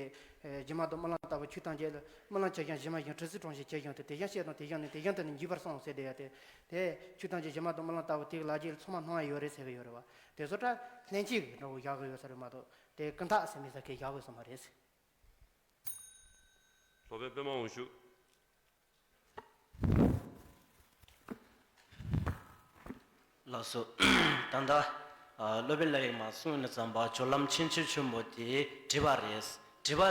སྒྱུ་མ་དང་རྨི་ལམ་ལྟ་བུ་ཆོས་ཐམས་ཅད་ལ་རྨི་ལམ་ཇི་བཞིན་གཞི་མ་བཞིན་དྲི་ཟའི་གྲོང་བཞིན་ཇི་བཞིན་དུ་དེ་བཞིན་སྐྱེ་དང་དེ་བཞིན་ནི་དེ་བཞིན་དུ་ནི་འཇིག་པར་གསུངས་ཟེར་དེ་ཡ་དེ་དེ་ཆོས་ཐམས་ཅད་སྒྱུ་མ་དང་རྨི་ལམ་ལྟ་བུ་དེ་གི་ལག་རྗེས་ལ་ཚང་མ་སྣང་ཡ་ཡོད་རེད་ཟེར་གི་ཡོད་རེད་བ། དེ་ཚོ་ད་ལྷན་སྐྱེས་ཀྱི་འདྲ་བོ་བཞག་གི་ཡོད་ས་རེད་མ་གཏོགས་དེ་ཀུན་བརྟགས་ཟེར་མི་ས་ཁའི་བཞག་གི་ཡོད་ས་མ་རེད། སློབ་དཔོན་པདྨ་དབང་ཕྱུག་ལགས་སོ། ད་ལྟ་ཨ་སློབ་དཔོན་ལགས་ཀྱིས་མར་གསུངས་ནས་བརྩམས་པ་སྦྱོར་ལམ་ཆེན་ཆེན་ཆེན་མོ་དེ་སྒྲིབ་པ་རེད། སྒྲིབ་པ་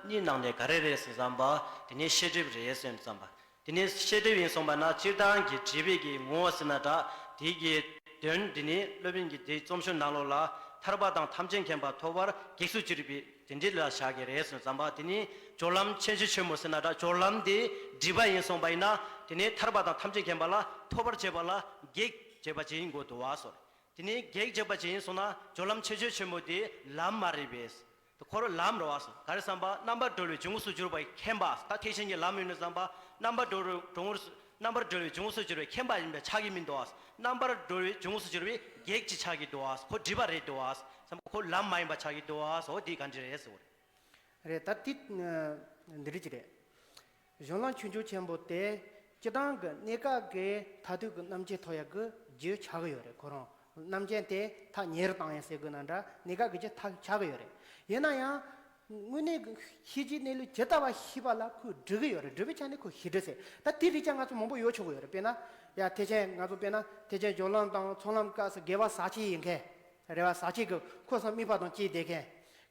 གཉིས་ནང་ནས་ག་རེ་རེད་ཟེར་བརྩམས་པ་དེ་ནི་ཤེས་སྒྲིབ་རེད་ཟེར་བརྩམས་པ། དེ་ནི་ཤེས་སྒྲིབ་ཡིན་གསུངས་པ་ན་སྤྱིར་བཏང་གི་སྒྲིབ་པའི་གི་ངོ་བོ་ཟེར་ན་འདྲ་དེ་གི་དོན་དེ་ནི་སློབ་དཔོན་གྱིས་དེ་རྩོམ་ཤོག་ནང་ལོགས་ལ་ཐར་པ་དང་ཐམས་ཅད་མཁྱེན་པ་ཐོབ་པར་གེགས་སུ་གྱུར་པའི་དེ་འདྲའི་ལ་བཞག་གི་རེད་ཟེར་བརྩམས་པ། དེ་ནི་སྦྱོར་ལམ་ཆེན་ཆེན་ཆེན་མོ་ཟེར་ན་འདྲ་སྦྱོར་ལམ་དེ་སྒྲིབ་པ་ཡིན་གསུངས་པ་ཡིན་ན་དེ་ནི་ཐར་པ་དང་ཐམས་ཅད་མཁྱེན་པ་ལ་ཐོབ་པར་བྱེད་པ་ལ་གེགས་བྱེད་པ་ཅིག་ཡིན་དགོས་འདུག་བ་སོ། དེ་ནས་གེགས་བྱེད་པ་ཅིག་ཡིན་སོང་ན་སྦྱོར་ལམ་ཆེ་ཆུང་ཆེན་པོ་དེ་ལམ་མ་རེད་པས། དེ་ཁོ་རང་ལམ་རེད་བ། ག་རེ་བསམ་པ། རྣམ་པར་གྲོལ་བའི་འབྱུང་ཁུངས་སུ་གྱུར་པའི་མཁྱེན་པ། ད་ཐེག་ཆེན་གྱི་ལམ་ཡིན་ན་བསམ་པ། རྣམ་པར་གྲོལ་བའི་འབྱུང་ཁུངས་སུ། རྣམ་པར་གྲོལ་བའི་འབྱུང་ཁུངས་སུ་གྱུར་པའི་མཁྱེན་པ་ཡིན་པ་ཆགས་ཀྱི་མི་འདུག་བ། རྣམ་པར་གྲོལ་བའི་འབྱུང་ཁུངས་སུ་གྱུར་པའི་གེགས་ཅིག་ཆགས་ཀྱི་འདུག་བ། ཁོ་སྒྲིབ་པ་རེད་འདུག་བ། བསམ་པ་ཁོ་ལམ་མ་ཡིན་པ་ཆགས་ཀྱི་འདུག་བ། འོ་དེ་ག་འདྲ་རེད་ཟེར་བ་རེད། རེད། ད་དེ་འདི་འདྲ་ཅིག་རེད། གཞུང་ལམ་ཆོས་འབྱུང་ཆེན་པོ་དེ་སྤྱིར་བཏང་གི་གནས་སྐབས་ཀྱི་མཐར་ཐུག་གི་རྣམ་མཁྱེན་ཐོབ་ཡག་གི་རྒྱུ་ཆགས་ཀྱི་ཡོད་རེད། ཁོ་རང་རྣམ་མཁྱེན་དེ་ཐག་ཉེ་རུ་བཏང་ཡག་ཟེར་དགོས་ན་འདྲ། གནས་སྐབས་ཀྱི་རྒྱུ་ཐག་ཆགས་ཀྱི་ཡོད་རེད། ཡིན་ན་ཡང་དངོས་གནས་ཀྱི་ཤེས་བྱའི་གནས་ལུགས་ཇི་ལྟ་བ་ཤེས་པ་ལ་ཁོས་སྒྲིབ་ཀྱི་ཡོད་རེད། སྒྲིབ་པའི་ཆ་ནས་ཁོ་ཤེས་སྒྲིབ་ཟེར། ད་དེ་རིགས་ཀྱང་ང་ཚོ་མང་པོ་ཡོད་ཆོག་གི་ཡོད་རེད། དཔེར་ན་ཡ་ཐེག་ཆེན། ང་ཚོ་དཔེར་ན་ཐེག་ཆེན་སྦྱོར་ལམ་དང་ཚོགས་ལམ་སྐབས་སུ་དགེ་བ་ཟག་བཅས་ཡིན་མཁན་རེད་བ། ཟག་བཅས་ཀྱི་ཁོ་སང་དམིགས་པ་དང་བཅས་བསྡད་མཁན།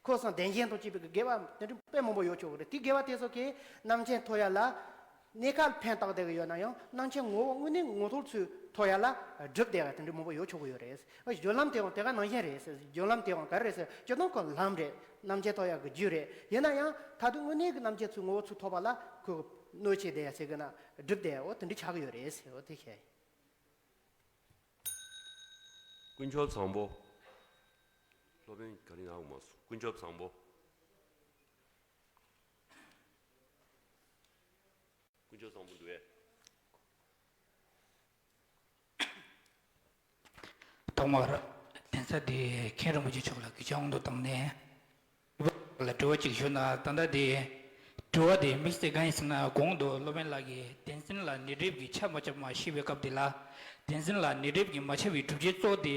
ཁོ་སང་བདེན་ཞེན་དང་བཅས་པའི་དགེ་བ་དེ་འདྲ་དཔེ་མང་པོ་ཡོད་ཆོག་གི་རེད། དེ་དགེ་བ་དེ་ཚོ་གིས་རྣམ་མཁྱེན་ཐོབ་ཡག་ལ་གནས་སྐབས་ཕན་བཏགས་བསྡད་ཀྱི་ཡོད་ན་ཡང་། རྣམ་མཁྱེན་ངོ་བོ་དངོས་གནས་ངོ་ཐོག་ཚུར་ཐོབ་ཡག་ལ་སྒྲིབ་བསྡད་ཡག་དེ་འདྲ་མང་པོ་ཡོད་ཆོག་གི་ཡོད་རེད། སྦྱོར་ལམ་དེའང་དེ་ག་ནང་བཞིན་རེད། སྦྱོར་ལམ་དེའང་ག་རེ་རེད་ཟེར། སྤྱིར་བཏང་ཁོ་ལམ་རེད། རྣམ་མཁྱེན་ཐོབ་ཡག་གི་རྒྱུ་རེད། ཡིན་ན་ཡང་མཐར་ཐུག་དངོས་གནས་ཀྱི་རྣམ་མཁྱེན་ཚུར་ངོ་བོ་ཚུར་ཐོབ་པ་ལ་ཁོ་གནོད་བྱེད་བསྡད་ཡག་ཟེར་གི་ན། སྒྲིབ་བསྡད་ཡག་འོ་དེ་འདྲ་ཆགས་ཀྱི་ཡོད་རེད་ཟེར། འོ་དེ་བཤད་ཡིན། ཀུན་ཁྱབ་བཟང་པོ། སློབ་དཔོན་ག་རེ་གནང་མ་སོང་། ཀུན་ཁྱབ་བཟང་པོ། ཀུན་ཁྱབ་བཟང་པོ་འདུག་གས། ཐོག་མར་གདན་ས་འདིའི་མཁན་རིན་པོ་ཆེ་མཆོག་ལ་གུས་ཕྱག་སྔོན་དུ་བཏང་ནས། ལ་དྲི་བ་གཅིག་ཞུ་ན། ད་ལྟ་དེ་དྲི་བ་དེ་དམིགས་བསལ་གང་ཡིན་ཟེར་ན། གོང་དུ་སློབ་དཔོན་ལགས་ཀྱིས་བདེན་འཛིན་ལ་ནི་སྒྲིབ་ཀྱིས་ཁྱབ་མ་ཁྱབ་མ་ཞུས་པའི་སྐབས་དེ་ལ། བདེན་འཛིན་ལ་ནི་སྒྲིབ་ཀྱིས་མ་ཁྱབ་པའི་སྒྲུབ་བྱེད་གཙོ་བོ་དེ་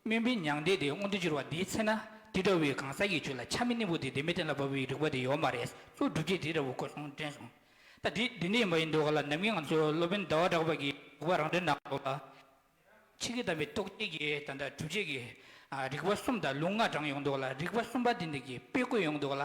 དམིགས་པའི་མྱང་འདས་དེ་མངོན་དུ་གྱུར་པ་དེའི་ཚེ་ན། དེ་འདྲ་བའི་གང་ཟག་གི་རྒྱུད་ལ་ཆ་མེད་གཉེན་པོ་དེ་བདེན་པའི་གཏན་ལ་ཕབ་པའི་རིགས་པ་དེ་ཡོད་མ་རེད། གཙོ་བོ་སྒྲུབ་བྱེད་དེ་འདྲ་བོ་ཁོ་སོང་དྲན་སོང་། ད་དེ་འདི་འདྲ་ཡིན་པ་ཡིན་དུས་ག་ལ། ནམ་རྒྱུན་ང་ཚོ་སློབ་དཔོན་ཟླ་བ་གྲགས་པ་གིས་རིགས་པ་རང་འགྲེལ་ནང་ལོགས་ལ། ཆོས་ཀྱི་དམ་པའི་རྟོག་བཅས་ཀྱི་ད་ལྟ་སྒྲུབ་བྱེད་ཀྱི་ཨ་རིགས་པ་གསུམ་དང་ལུང་ལྔ་དྲངས་ཡོང་དུས་ལ། རིགས་པ་གསུམ་པ་འདི་འདི་གིས་དཔེ་བཀོད་ཡོང་དུས་ལ།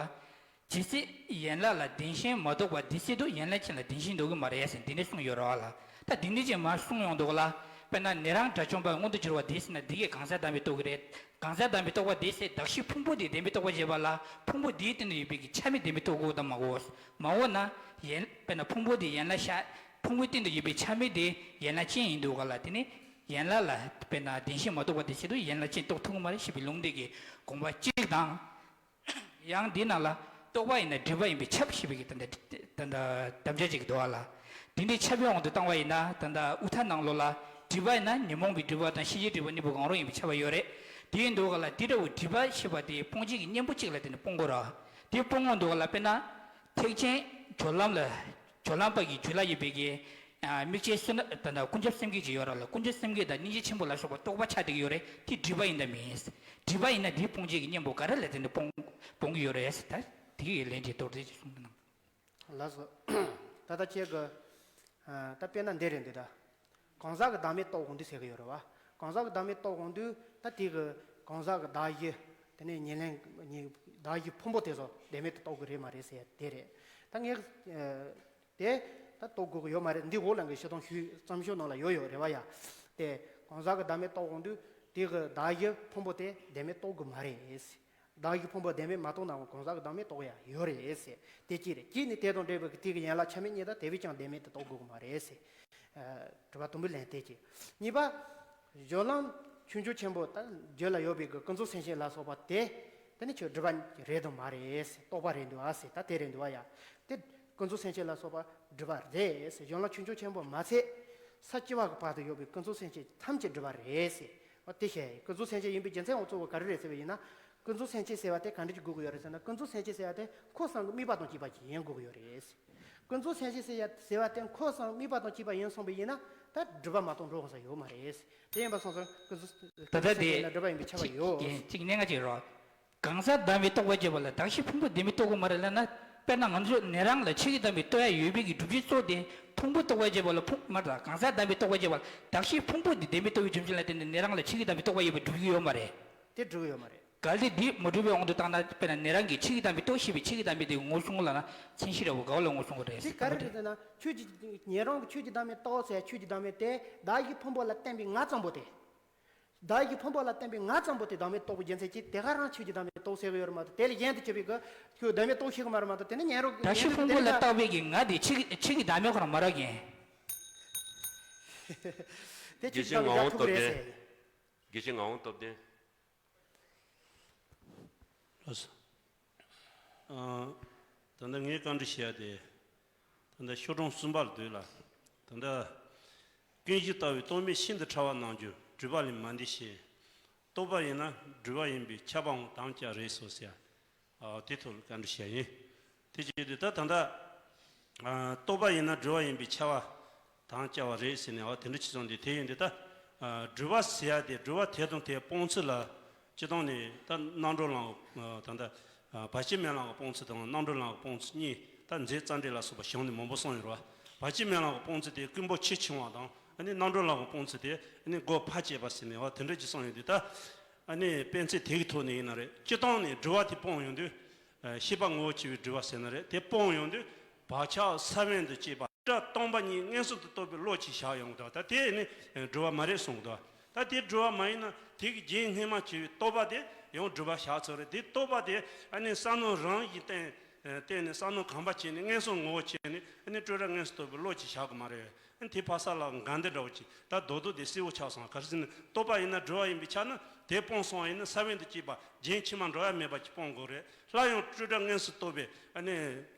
ཇི་སྲིད་ཡན་ལག་ལ་བདེན་ཞེན་མ་གཏོགས་པ་དེ་སྲིད་དུ་ཡན་ལག་ཅན་ལ་བདེན་ཞེན་འདོགས་ཀྱི་མ་རེད་ཟེར་འདི་ནས་གསུངས་ཡོད་རེད་བ་ལ། ད་འདི་འདི་ཅིག་མར་གསུངས་ཡོང་དུས་ལ། དཔེར་ན་ནི་རང་དགྲ་བཅོམ་པ་མངོན་དུ་གྱུར་པ་དེ་ཟེར་ན། འདི་གས་གང་ཟག་དམ་པའི་རྟོག་གེ་རེད། གང་ཟག་དམ་པའི་རྟོག་པ་དེ་ཟེར་གདགས་གཞི་ཕུང་པོ་དེ་བདེན་པའི་རྟོག་པ་བྱེད་པ་ལ། ཕུང་པོ་དེའི་སྟེང་དུ་ཡོད་པའི་གི་ཆ་མེད་བདེན་པའི་རྟོག་གོ་དང་མ་གོ། མ་གོ་ན་ཡན། དཔེར་ན་ཕུང་པོ་དེ་ཡན་ལག་ཤ། ཕུང་པོའི་སྟེང་དུ་ཡོད་པའི་ཆ་མེད་དེ་ཡན་ལག་ཅན་ཡིན་དུས་ག་ལ། དེ་ནི་ཡན་ལག་ལ་དཔེར་ན་བདེན་ཞེན་མ་གཏོགས་པ་དེ་ཆེད་དུ་ཡན་ལག་ཅན་རྟོགས་ཐུབ་ཀྱི་མ་རེད་ཞེས་པའི་ལུང་འདི་གི་དགོངས་པ་གཅིག་དང་། ཡང་འདི་ནང་ལ་རྟོག་པ་ཡིན་ན་སྒྲིབ་པ་ཡིན་པས་ཁྱབ་ཞེས་པའི་གི་ད་ལྟ་ད་ལྟ་དམ་བཅའ་ཅིག་འདུག་ག་ལ། དེ་འདྲའི་ཁྱབ་པའི་དབང་དུ་བཏང་བ་ཡིན་ན། ད་ལྟ་དབུ་མཐའ་ནང་ལོགས་ལ་སྒྲིབ་པ་ཡིན་ན་ཉོན་མོངས་པའི་སྒྲིབ་པ་དང་ཤེས་བྱའི་སྒྲིབ་པ་གཉིས་པོ་གང་རུང་ཡིན་པས་ཁྱབ་པ་ཡོད་རེད། དེ་ཡིན་དུས་ག་ལ་དེ་འདྲ་བོ་སྒྲིབ་པ་ཞེས་པ་དེ་སྤོང་བྱེད་ཀྱི་གཉེན་པོ་གཅིག་ལ་དེ་ནི་སྤོང་དགོས་ར། དེ་སྤོང་དགོས་དུས་ག་ལ། དཔེར་ན་ཐེག་ཆེན་སྦྱོར་ལམ་ལ། སྦྱོར་ལམ་པ་གི་རྒྱུད་ལ་ཡོད་པའི་གི་ཨ་དམིགས་བཅས་བསོད་ནམས་དང་། ད་ཀུན་ཁྱབ་སེམས་བསྐྱེད་ཅིག་ཡོད་ར་ལ། ཀུན་ཁྱབ་སེམས་བསྐྱེད་དང་སྙིང་རྗེ་ཆེན་པོ་ལ་སོགས་པ་རྟོག་པ་ཆགས་བསྡད་ཀྱི་ཡོད་རེད། དེ་སྒྲིབ་པ་ཡིན་དང་མིན། སྒྲིབ་པ་ཡིན་ན་དེའི་སྤོང་བྱེད་ཀྱི་གཉེན་པོ་ག་རེ་ལ་བརྟེན་ནས་སྤོང་སྤོང་གི་ཡོད་རེད་ཟེར། ད་དེ་གི་ལན་དེ་མདོར་བསྡུས་ཅིག་གསུངས་གནང་། ལགས་སོ། ད་ལྟ་ཁྱེད་ཀྱི་ཨ་ད་དཔེར་ན་འདི་རེད་འདི། ད་གང་ཟག་གི་བདག་མེད་རྟོགས་དགོས་དུས་ཟེར་གི་ཡོད་རེད་བ། གང་ཟག་གི་བདག་མེད་རྟོགས་དགོས་དུས་ད་དེ་གི་གང་ཟག་གི་བདག་གཞི། དེ་ནས་ཉེར་ལེན་ཉེ་བདག་གཞི་ཕུང་པོ་དེ་ཚོ་བདེན་མེད་དུ་རྟོགས་དགོས་རེད་མ་རེད་ཟེར་དེ་རེད། ད་ངས་ཨ་དེ་ད་རྟོགས་དགོས་ཀྱི་ཡོད་མ་རེད། འདི་འོག་ལ་ངས་ཞུ་དང་ཞུས་བརྩམས་ཆོས་ནང་ལ་ཡོད་ཡོད་རེད་བ་ཡ། དེ་གང་ཟག་གི་བདག་མེད་རྟོགས་དགོས་དུས་དེ་གི་བདག་གཞི་ཕུང་པོ་དེ་བདེན་མེད་རྟོགས་དགོས་མ་རེད། བདག་གཞི་ཕུང་པོ་བདེན་མེད་མ་རྟོགས་ནའང་གང་ཟག་གི་བདག་མེད་རྟོགས་ཡ་ཡོད་རེད་ཟེར། དེ་གཅིག་རེད། གཅིག་ནི་དེ་དང་འབྲེལ་བའི་དེ་གི་ཡན་ལག་ཆ་མེད་གཉིས་དང་དེ་བས་ཀྱང་བདེན་མེད་དུ་རྟོགས་དགོས་ཀྱི་མ་རེད་ཟེར། ཨ་དྲི་བ་དང་པོའི་ལན་དེ་གཅིག། གཉིས་པ། སྦྱོར་ལམ་ཆོས་འབྱུང་ཆེན་པོ་ད་རྒྱུད་ལ་ཡོད་པའི་གི་ཀུན་རྫོབ་སེམས་བསྐྱེད་ལ་སོགས་པ་དེ། དེ་ནི་ཁྱོད་སྒྲིབ་པ་རེད་དམ་མ་རེད་ཟེར། རྟོག་པ་རེད་འདུག་ཨ་ཟེར། ད་དེ་རེད་འདུག་ཨ་ཡ། དེ་ཀུན་རྫོབ་སེམས་བསྐྱེད་ལ་སོགས་པ་སྒྲིབ་པ་རེད་ཟེར། སྦྱོར་ལམ་ཆོས་འབྱུང་ཆེན་པོ་མ་ཚད་ས་བཅུ་པ་གི་བར་དུ་ཡོད་པའི་ཀུན་རྫོབ་སེམས་བསྐྱེད་ཐམས་ཅད་སྒྲིབ་པ་རེད་ཟེར། འོ་དེ་བཤད་ཡིན། ཀུན་རྫོབ་སེམས་བསྐྱེད་ཡིན་པའི་རྒྱུ་མཚན་འོ་གཙོ་བོ་ག་རེ་རེད་ཟེར་བ་ཡིན་ན། ཀུན་རྫོབ་སེམས་བསྐྱེད་ཟེར་བ་དེ་ག་འདྲ་ཅིག་དགོས་ཀྱི་ཡོད་རེད་ཟེར་ན། ཀུན་རྫོབ་སེམས་བསྐྱེད་ཟེར་བ་དེ་འཁོར་གསུམ་གྱི་དམིགས་པ་ཅིག་ཡིན་དགོས་ཀྱི་ཡོད་རེད་ཟེར། ཀུན་རྫོབ་སེམས་བསྐྱེད་ཟེར་ཡ་ཟེར་བ་དེ་འཁོར་གསུམ་དམིགས་པ་དང་བཅས་པ་ཡིན་སོང་བ་ཡིན་ན། ད་སྒྲིབ་པ་མ་གཏོགས་འགྲོ་འོང་ས་ཡོད་མ་རེད། དེ་ཡིན་པ་སོང་ཙང་ཀུན་རྫོབ་ད་ལྟ་ཀུན་རྫོབ་སེམས་བསྐྱེད་དེ་ན་སྒྲིབ་པ་ཡིན་པས་ཁྱབ་པ་ཡོད། གཅིག་གཅིག་གནད་འགག་ཅིག་རོ། གང་ཟག་བདག་མེད་རྟོགས་པར་བྱེད་པ་ལ་གདགས་གཞི་ཕུང་པོ་བདེན་མེད་རྟོགས་དགོས་མ་རེད་ལབ་ན། དཔེར་ན་ང་ཚོས་ནི་རང་ལ་ཆོས་ཀྱི་དམ་པའི་རྟོགས་ཡ་ཡོད་པའི་གི་སྒྲུབ་བྱེད་གཙོ་དེ་ཕུང་པོ་རྟོགས་པར་བྱེད་པ་ལ། ཕུང་མ་རེད། གང་ཟག་བདག་མེད་རྟོགས་པར་བྱེད་པ་ལ་གདགས་གཞི་ཕུང་པོ་དེ་བདེན་མེད་རྟོགས་པའི་རྒྱུ་མཚན་ལ་བརྟེན་ནས་ནི་རང་ལ་ཆོས་ཀྱི་དམ་པའི་རྟོགས་པ་ཡོད་པ་སྒྲུབ་ཀྱི་ཡོད་མ་རེད། དེ་སྒྲུབ་ཀྱི་ཡོད་མ་རེད། གལ་ཏེ་འདི་མ་གྲུབ་པའི་དབང་དུ་བཏང་ན། དཔེར་ན་ནི་རང་གིས་ཆོས་ཀྱི་དམ་པའི་རྟོགས་ཞེས་པའི་ཆོས་ཀྱི་དམ་པའི་དེ་ངོ་སྲུང་ལབ་ན། མཚན་གཞི་འདྲ་བོ་ག་བ་ལ་ངོ་སྲུང་དགོས་རེད་དེ་ཟེར་ག་རེ་རེད་ན། ཆོས་ཀྱི་ཉན་རང་གི་ཆོས་ཀྱི་བདག་མེད་རྟོགས་ཟེར། ཆོས་ཀྱི་བདག་མེད་དེ་བདག་གཞི་ཕུང་པོ་ལ་བརྟེན་པའི་ང་ཙམ་པོ་དེ། བདག་གཞི་ཕུང་པོ་ལ་བརྟེན་པའི་ང་ཙམ་པོ་དེ་བདག་མེད་རྟོགས་པའི་རྒྱུ་མཚན་གྱིས་དེ་ག་རང་ཆོས་ཀྱི་བདག་མེད་རྟོགས་ཟེར་གི་ཡོད་རེད་མ་གཏོགས། དེ་ལས་གཞན་དུ་གྱུར་པའི་གི་ཁྱོད་བདག་མེད་རྟོགས་ཤེས་གི་མ་རེད་མ་གཏོགས། དེ་ནི་ཉན་རང་གི་བདག་གཞི་ཕུང་པོ་ལ་བརྟགས་པའི་གི་ང་དེ་ཆོས་ཀྱི་ཆོས་ཀྱི་བདག་མེད་ཁོ་རང་མ་རག་གིན། དེ་ཆོས་ཀྱི་བདག་མེད་རྒྱག་ཐུབ་རེད་ཟེར། དགེ་བཤེས་ངག་དབང་སྟོབས་ལྡན། ལགས་སོ། ཨ། ད་ལྟ་ངས་བཀའ་འདྲི་ཞུ་ཡ་དེ། ད་ལྟ་ཤོག་གྲངས་གསུམ་པར་འདུག་ལ། ད་ལྟ། ཀུན་གཞི་ལྟ་བུའི་རྟོག་མེད་ཤིན་ཏུ་ཕྲ་བ་རྣམས་ཀྱང་སྒྲིབ་པ་ལས་མ་འདས་ཤིང་། རྟོག་པ་ཡིན་ན་སྒྲིབ་པ་ཡིན་པས་ཁྱབ་པའང་དམ་བཅའ་རེད་སོ་ཟེར། ཨ། དེ་ཐོག་ལ་བཀའ་འདྲི་བྱས་ཡིན། དེ་བྱས་ཏེ་ད་ད་ལྟ། ཨ། རྟོག་པ་ཡིན་ན་སྒྲིབ་པ་ཡིན་པས་ཁྱབ་པ་དམ་བཅའ་བ་རེད་ཟེར་ནས། ཨ། དེ་འདྲ་ཅིག་གསུངས་ཏེ། དེ་ཡིན་དུས་ད། ཨ། སྒྲིབ་པ་ཟེར་ཡ་དེ། སྒྲིབ་པ་དེ་དང་དེའི་སྤོང་ཚུལ་ལ། སྤྱིར་བཏང་ནས་ད་རྣམ་གྲོལ་ལམ། ཨ། ད་ལྟ། ཨ། བར་ཆད་མེད་ལམ་གྱི་སྤོང་ཚུལ་དང་རྣམ་གྲོལ་ལམ་གྱི་སྤོང་ཚུལ་གཉིས། ད་རྫས་རྩ་འགྲེལ་ལ་སོགས་པ་གཞུང་ནས་མང་པོ་གསུངས་ཡོད་རེད་བ། བར་ཆད་མེད་ལམ་གྱི་སྤོང་ཚུལ་དེ་ཀུན་པོ་ཕྱིར་འཆིང་བ་དང་། ཨ་ནི་རྣམ་གྲོལ་ལམ་གྱི་སྤོང་ཚུལ་དེ། ཨ་ནི་སྒོ་ཕར་བཅད་པ་ཟེར་ནས། འོ། དེ་འདྲ་ཅིག་གསུངས་ཡོད་དུས་ད། ཨ་ནི་དཔེ་མཚོན་དེ་གི་ཐོག་ནས་ཡིན་ན་རེད། སྤྱིར་བཏང་ནས་སྒྲིབ་པ་དེ་སྤོང་ཡོང་དུས། ཨ། ཤེས་པ་ངོ་བོ་ཆེ་བའི་སྒྲིབ་པ་ཟེར་ན་རེད། དེ་སྤོང་ཡོང་དུས་བག་ཆགས་ས་བོན་དང་བཅས་པ་སྒྲ་སྟོང་པ་ཉིད་མངོན་སུམ་དུ་རྟོགས་པའི་བློ་ཅིག་བཞག་ཡོང་གི་འདུག། ད་དེ་ནི་སྒྲིབ་པ་མ་རེད་གསུང་གི་འདུག། ད་དེ་སྒྲིབ་པ་མ་ཡིན་ན། དེ་གི་རྒྱན་སྔོན་མ་བྱས་པའི་རྟོག་པ་དེ་ཡང་སྒྲིབ་པ་བཞག་ཚར་རེད། དེ་རྟོག་པ་དེ། ཨ་ནི་བསམ་མནོ་རང་བཞིན་བསྟན། བསྟན་ནས་བསམ་མནོ་གོམས་པ་བྱས་ནས་མངོན་སུམ་ངོ་བོ་བྱས་ནས། ཨ་ནི་སྤྲོས་བྲལ་མངོན་སུམ་རྟོགས་པའི་བློ་ཅིག་བཞག་གི་མ་རེད། ཨ་ནི་དེ་ཕ་ས་ལ་འགལ་འདུ་འདྲ་བོ་ཅིག། ད་རྡོག་རྡོག་དེ་གསལ་བོ་ཆགས་སོང་། ག་རེ་ཟེར་ན། རྟོག་པ་ཡིན་ན་སྒྲིབ་པ་ཡིན་པས་ཁྱབ་ན། དེ་སྤོང་སོང་བ་ཡིན་ན་ས་བོན་དང་བཅས་པ་རྒྱན་ཕྱི་མ་འགྲོ་ཡ་མེད་པ་ཅིག་སྤོང་དགོས་རེད། སླར་ཡང་སྤྲོས་བྲལ་མངོན་སུམ་རྟོགས་པའི། ཨ་ནི།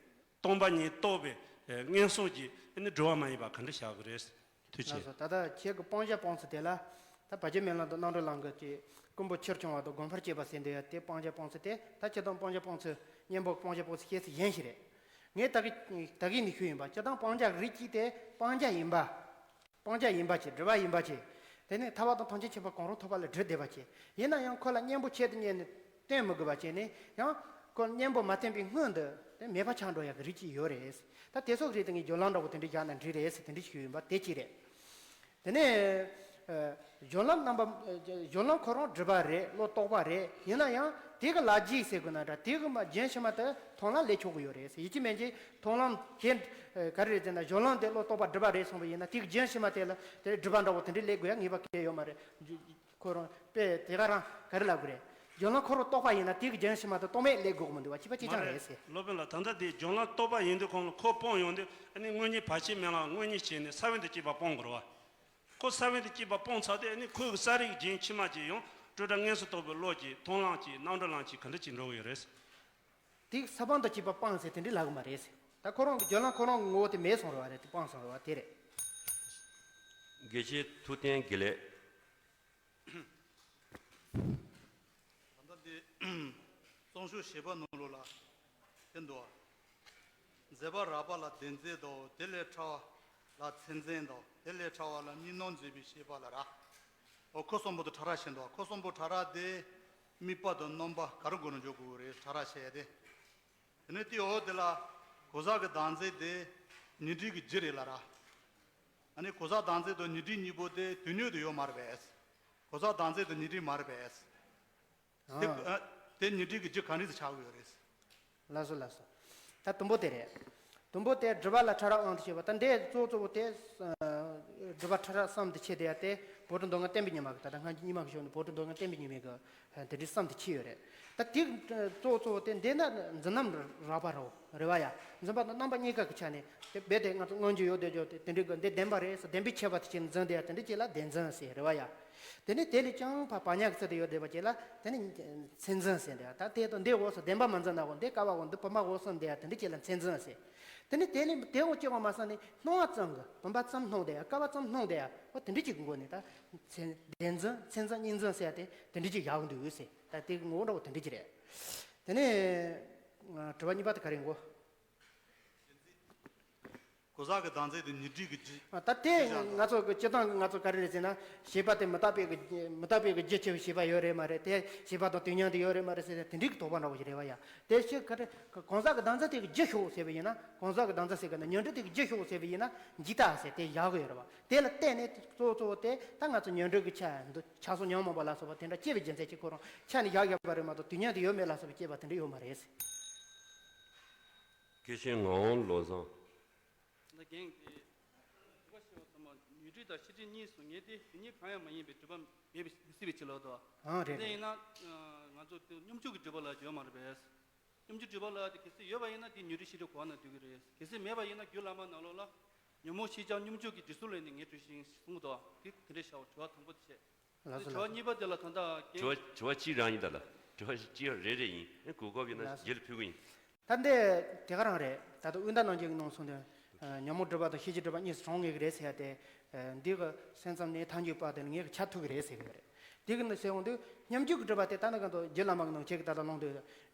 སྟོང་པ་ཉིད་རྟོགས་པའི་མངོན་སུམ་གྱིས། ཨ་ནི་སྒྲིབ་པ་མ་ཡིན་པ་ག་འདྲ་བཞག་གི་རེད། ཐུགས་རྗེ་ཆེ། ལགས་སོ། ད་ལྟ་ཁྱེད་ཀྱི་སྤང་བྱ་སྤོང་ཚུལ་དེ་ལ། ད་བར་ཆད་མེད་ལམ་དང་རྣམ་གྲོལ་ལམ་གྱི་ཀུན་པོ་ཕྱིར་འཆིང་བ་དང་སྒོ་ཕར་བཅད་པ་ཟེར་འདུག་ཡ། དེ་སྤང་བྱ་སྤོང་ཚུལ་དེ། ད་སྤྱིར་བཏང་སྤང་བྱ་སྤོང་ཚུལ། གཉེན་པོ་སྤང་བྱ་སྤོང་ཚུལ་བཤད་ཚུལ་གཞན་ཞིག་རེད། ངས་ད་གིན་ད་གིན་ནས་ཞུས་ཡིན་པ། སྤྱིར་བཏང་སྤང་བྱ་རིགས་གཅིག་དེ་སྤང་བྱ་ཡིན་པ། སྤང་བྱ་ཡིན་པ་བྱས། སྒྲིབ་པ་ཡིན་པ་བྱས། དེ་ནས་ཐར་པ་དང་ཐམས་ཅད་མཁྱེན་པ་གང་རུང་ཐོབ་པ་ལ་སྒྲིབ་བསྡད་པ་བྱས། ཡིན་ན་ཡང་ཁོ་ལ་གཉེན་པོ་ཆེད་དུ་གཉེར་ནས་བསྟེན་མི་དགོས་པ་བྱས་ནས། ཡང་ཁོ་གཉེན་པོ་མ་བསྟེན་པའི་སྔོན་དུ་དེ་མེད་པ་ཆགས་འགྲོ་ཡག་གི་རིགས་ཅིག་ཡོད་རེད། ད་དེ་ཚོ་གི་རིགས་དེ་ངས་སྦྱོར་ལམ་འདྲ་བོ་དེ་འདྲ་བཞག་ན་འགྲིག་རེད་ཟེར། དེ་འདྲ་ཞིག་ཡོད་ཡིན་པ་དེ་གཅིག་རེད། དེ་ནས། ཨ། སྦྱོར་ལམ་རྣམ་པ། སྦྱོར་ལམ་ཁོ་རང་སྒྲིབ་པ་རེད། བློ་རྟོག་པ་རེད། ཡིན་ན་ཡང་དེ་གི་ལ་རྒྱུ་ཟེར་དགོས་ན་འདྲ། དེ་གི་མ་རྒྱུན་ཕྱི་མ་དེ་མཐོང་ལམ་ལས་ཆོག་གི་ཡོད་རེད་ཟེར། ཡིད་ཀྱི་མེད་ཀྱི་མཐོང་ལམ་དེ། ཨ། ག་རེ་རེད་ཟེར་ན། སྦྱོར་ལམ་དེ་བློ་རྟོག་པ་སྒྲིབ་པ་རེད་གསུངས་པ་ཡིན་ན། དེ་གི་རྒྱུན་ཕྱི་མ་དེ་ལ་དེ་སྒྲིབ་པ་འདྲ་བོ་དེ་འདྲ་ལས་དགོས་ཡ་ངེས་པ་གང་ཡང་ཡོད་མ་རེད། ཁོ་རང་དཔེ་དེ་ག་རང་ག་རེ་ལབ་དགོས་རེད། སྦྱོར་ལམ་ཁོ་རང་རྟོག་པ་ཡིན་ན་དེ་གི་རྒྱུན་ཕྱི་མ་དེ་རྟོག་མེད་ལས་དགོས་ཀྱི་མི་འདུག་བ། བྱས་པ་གཅིག་རྐྱང་རེད་ཟེར། སློབ་དཔོན་ལགས། ད་ལྟ་དེ་སྦྱོར་ལམ་རྟོག་པ་ཡིན་དུས་ཁོང་ལ་ཁོ་སྤོང་ཡོང་དུས། ཨ་ནི་དངོས་གཉེན་བར་ཆད་མེད་ལམ་དངོས་གཉེན་བྱས་ནས་ས་བོན་དང་བཅས་པ་སྤོང་དགོས་རེད་བ། ཁོ་ས་བོན་དང་བཅས་པ་སྤོང་ཚར་དུས། ཨ་ནི་ཁོའི་གི་ས་རིག་རྒྱུན་ཕྱི་མ་གྱིས་ཡང་སྤྲོས་བྲལ་མངོན་སུམ་རྟོགས་པའི་བློ་གྱིས་མཐོང་ལམ་གྱིས་རྣམ་གྲོལ་ལམ་གྱིས་ག་འདྲ་ཅིག་འགྲོ་གི་ཡོད་རེད། དེ་ས་བོན་དང་བཅས་པ་སྤངས་ཟེར་དེ་འདྲ་ལབ་གི་མ་རེད་ཟེར། ད་ཁོ་རང་གི་སྦྱོར་ལམ་ཁོ་རང་གི་ངོ་བོ་དེ་མེད་སོང་རེད་བ། རེད། དེ་སྤངས་སོང་རེད་བ། དེ་རེད། དགེ་བཤེས་ཐུབ་བསྟན་དགེ་ལེགས། ད་ལྟ་འདི་རྩོམ་ཤོག་བཞི་པ་ནང་ལོགས་ལ་དེ་འདུག་བ། མཛད་པ་རགས་པ་ལ་བདེན་འཛིན་དང་། དེ་ལས་ཕྲ་བ་ལ་མཚན་འཛིན་དང་། དེ་ལས་ཕྲ་བ་ལ་གཉིས་སྣང་འཛིན་པའི་ཤེས་པ་ལ་ར། འོ། ཁོ་གསུམ་པོ་དེ་ཕྲ་རགས་ཤིག་འདུག། ཁོ་གསུམ་པོ་ཕྲ་རགས་དེ་དམིགས་པ་དང་རྣམ་པ་ག་རེ་སྒོ་ནས་འཇོག་དགོས་རེད། ཕྲ་རགས་བཤད་ཡ་དེ། དེ་ནས་དེའི་འོག་དེ་ལ་གང་ཟག་གི་བདག་འཛིན་དེ་ཉོན་སྒྲིབ་ཀྱི་རྒྱུ་རེད་ལ་ར། ཨ་ནི་གང་ཟག་བདག་འཛིན་དང་ཉོན་སྒྲིབ་གཉིས་པོ་དེ་དུས་མཉམ་དུ་ཡོད་མ་རེད་པས། གང་ཟག་བདག་འཛིན་དང་ཉོན་སྒྲིབ་མ་རེད་པས། དེ། ཨ། ཨ། དེ་ཉོན་སྒྲིབ་ཀྱི་རྒྱུ་ག་འདྲ་ཞིག་ཆགས་ཀྱི་ཡོད་རེད། ལགས་སོ། ལགས་སོ། ད་དུམ་བུ་དེ་རེད། དུམ་བུ་དེ་སྒྲིབ་པ་ལ་ཕྲ་རགས་དབང་དུ་བྱས་པ། ད་འདི་གཙོ་བོ་གཙོ་བོ་དེ། ཨ། སྒྲིབ་པ་ཕྲ་རགས་གསུམ་དུ་ཕྱེ་བསྡད་ཡ་དེ་བོད་དུ་མདོ་སྔགས་བསྟན་པའི་ཉི་མ་གི། ད་ལྟ་སྔ་འགྱུར་རྙིང་མ་གི་ཕྱོགས་ནས་བོད་དུ་མདོ་སྔགས་བསྟན་པའི་ཉི་མ་གི། ཨ། དེ་འདྲའི་གསུམ་དུ་ཕྱེ་ཡོད་རེད། ད་དེ་གཙོ་བོ་གཙོ་བོ་དེ་འདི་ན་འཛིན་རྣམ་རགས་པ་རེད་བ། རེད་བ་ཡ། འཛིན་པ་དང་རྣམ་པ་གཉིས་ཀ་གི་ཆ་ནས་དེ་རྦད་དེ་ང་ཚོ་མངོན་གྱུར་ཡོད་དེ་ཡོད་དེ། དེ་འདྲའི་གི་འདི་བདེན་པ་རེད་ཟེར་བདེན་པའི་ཁྱད་པར་དེ་ཅིག་འཛིན་བསྡད་ཡ་དེ་འདྲ་ཅིག་ལ་བདེན་འཛིན་ཟེར། རེད་བ་ཡ། དེ་ནས་དེ་ལས་ཀྱང་ཕར་བག་ཉལ་གྱི་ཚུལ་དུ་ཡོད་བསྡད་པ་ཅིག་ལ་དེ་ནི་མཚན་འཛིན་ཟེར་འདུག། ད་དེ་དང་འདི་འོག་སུ་བདེན་པ་མ་འཛིན་ན་འོ། འདི་སྐབས་འོ། འདི་བུམ་པ་འོག་གསུམ་བསྡད་ཡ་དེ་འདྲ་ཅིག་ལ་མཚན་འཛིན་ཟེར། དེ་ནས་དེ་ལས་དེ་འོག་སྐྱེ་བ་མ་སོང་ནས་སྣང་བ་ཙམ་གྱི། བུམ་པ་ཙམ་སྣང་བསྡད་ཡ། སྐལ་བ་ཙམ་སྣང་བསྡད་ཡ། འོ། དེ་འདྲ་ཅིག་གི་སྒོ་ནས་ད་མཚན་བདེན་འཛིན། མཚན་འཛིན་གཉིས་འཛིན་ཟེར་ཡ་དེ་དེ་འདྲ་ཅིག་ཡག་འདུག་ཟེར། ད་དེ་གི་ངོ་བོ་འདྲ་བོ་དེ་འདྲ་ཅིག་རེད། དེ་ནས་དྲི་བ་གཉིས་པ་དེ་ག་རེ་ཡིན་གོ། གང་ཟག་གི་བདག་འཛིན་དེ་ཉོན་སྒྲིབ་ཀྱི་རྒྱུ། ཨ། ད་དེ་ང་ཚོ་གི་སྤྱིར་བཏང་གི་ང་ཚོ་ག་རེ་རེད་ཟེར་ན། ཤེས་པ་དེ་མི་རྟག་པའི་གི། མི་རྟག་པའི་གི་རྒྱུ་ཆེ་བའི་ཤེས་པ་ཡོད་རེད་མ་རེད། དེ་ཤེས་པ་དང་དུས་མཉམ་དུ་ཡོད་རེད་མ་རེད་ཟེར་ཏེ་དེ་འདྲའི་གི་དོགས་པ་འདྲ་བོ་ཞིག་རེད་བ་ཡ། དེ་ཕྱིར་ག་རེ། གང་ཟག་གི་བདག་འཛིན་དེ་གི་རྒྱུ་ཤོག་ཟེར་བ་ཡིན་ན། གང་ཟག་གི་བདག་འཛིན་ཟེར་གི་ན་ཉོན་སྒྲིབ་དེ་གི་རྒྱུ་ཤོག་ཟེར་བ་ཡིན་ན་འཇིག་ལྟ་ཟེར་དེ་ཡག་གི་ཡོད་རེད་བ། དེ་ལ་བརྟེན་ནས་གཙོ་བོ་གཙོ་བོ་དེ་ད་ང་ཚོ་ཉོན་སྒྲིབ་གི་ཆ་འདུ། ཆགས་སོགས་ཉོན་མོངས་པ་ལ་སོགས་པ་དེ་འདྲ་སྐྱེ་བའི་རྒྱུ་མཚན་གྱིས་ཁོ་རང་ཆ་ནས་བཞག་ཡོད་པ་རེད་མ་གཏོགས་དུས་མཉམ་དུ་ཡོད་མེད་ལ་སོགས་པའི་སྐྱེས་པ་དེ་འདྲ་ཡོད་མ་རེད། དགེ་བཤེས་ངག་དབང་བློ་བཟང་། ད་རྒན་དེ། སྒྲིབ་པ་ཞི་བ་ཚང་མ་ཉོན་སྒྲིབ་དང་ཤེས་སྒྲིབ་གཉིས་སུ་ངེས་ཏེ། དེ་གཉིས་གང་ཡང་མ་ཡིན་པའི་སྒྲིབ་པ་མེད་པའི་མི་སྲིད་པའི་ཕྱིར་ལོ་དོ། ཨང་། རེད། དེ་ཡིན་ན་ང་ཚོ་དེ་སྙོམས་འཇུག་གི་སྒྲིབ་པ་ལ་ཡོད་མ་རེད་པས། སྙོམས་འཇུག་སྒྲིབ་པ་ལ་དེ་གལ་སྲིད་ཡོད་པ་ཡིན་ན་དེ་ཉོན་སྒྲིབ་ཤེས་སྒྲིབ་གོ་བ་ན་འདུས་ཀྱི་རེད། གལ་སྲིད་མེད་པ་ཡིན་ན་རྒྱུད་བླ་མ་ནང་ལོགས་ལ་ཉོན་མོངས་ཤེས་བྱ་སྙོམས་འཇུག་གི་དྲི་གཟུགས་ལས་ནི་ངེས་གྲོལ་ཞིང་གསུངས་དོ། དེ་དེ་འདྲའི་བྱའོ། དྲི་བ་དང་པོ་དེ་བྱས། ལགས་སོ། དྲི་བ་གཉིས་པ་དེ་ལ་ད་ལྟ་རྒན། དྲི་བ་དྲི་བ་གཅིག་རང་ཡིན་ད་ལ། དྲི་བ་གཅིག་རེ་རེ་ཡིན། ཨེ་གོ་སྐབས་ཡོད་ན་ལགས་སོ། རྗེས་ལ་ཕུལ་གི་ཡིན། ད་འདི་དེ་ག་རང་རེད། ད་ལྟ་དབུས་ཟླ་ནང་རྒྱུན་གྱི་ནང་སོང་དུས་ཉོན་མོངས་སྒྲིབ་པ་དང་ཤེས་བྱའི་སྒྲིབ་པ་གཉིས་སུ་གྲངས་ངེས་ཀྱི་རེད་ཟེར་ཡ་དེ། འདི་གི་སེམས་ཙམ་ནས་ཐལ་འགྱུར་བ་དེ་ལ་ངེས་ཀྱི་ཆ་ཐུབ་ཀྱི་རེད་ཟེར་གི་རེད། དེ་གི་ནི་ཟེར་འོང་དུས་སྙོམས་འཇུག་གི་སྒྲིབ་པ་དེ་ད་ནི་གང་དུ་རྒྱུད་བླ་མ་གི་ནང་ཁྱེད་ཀྱི་ད་ལྟ་ལུང་དུ་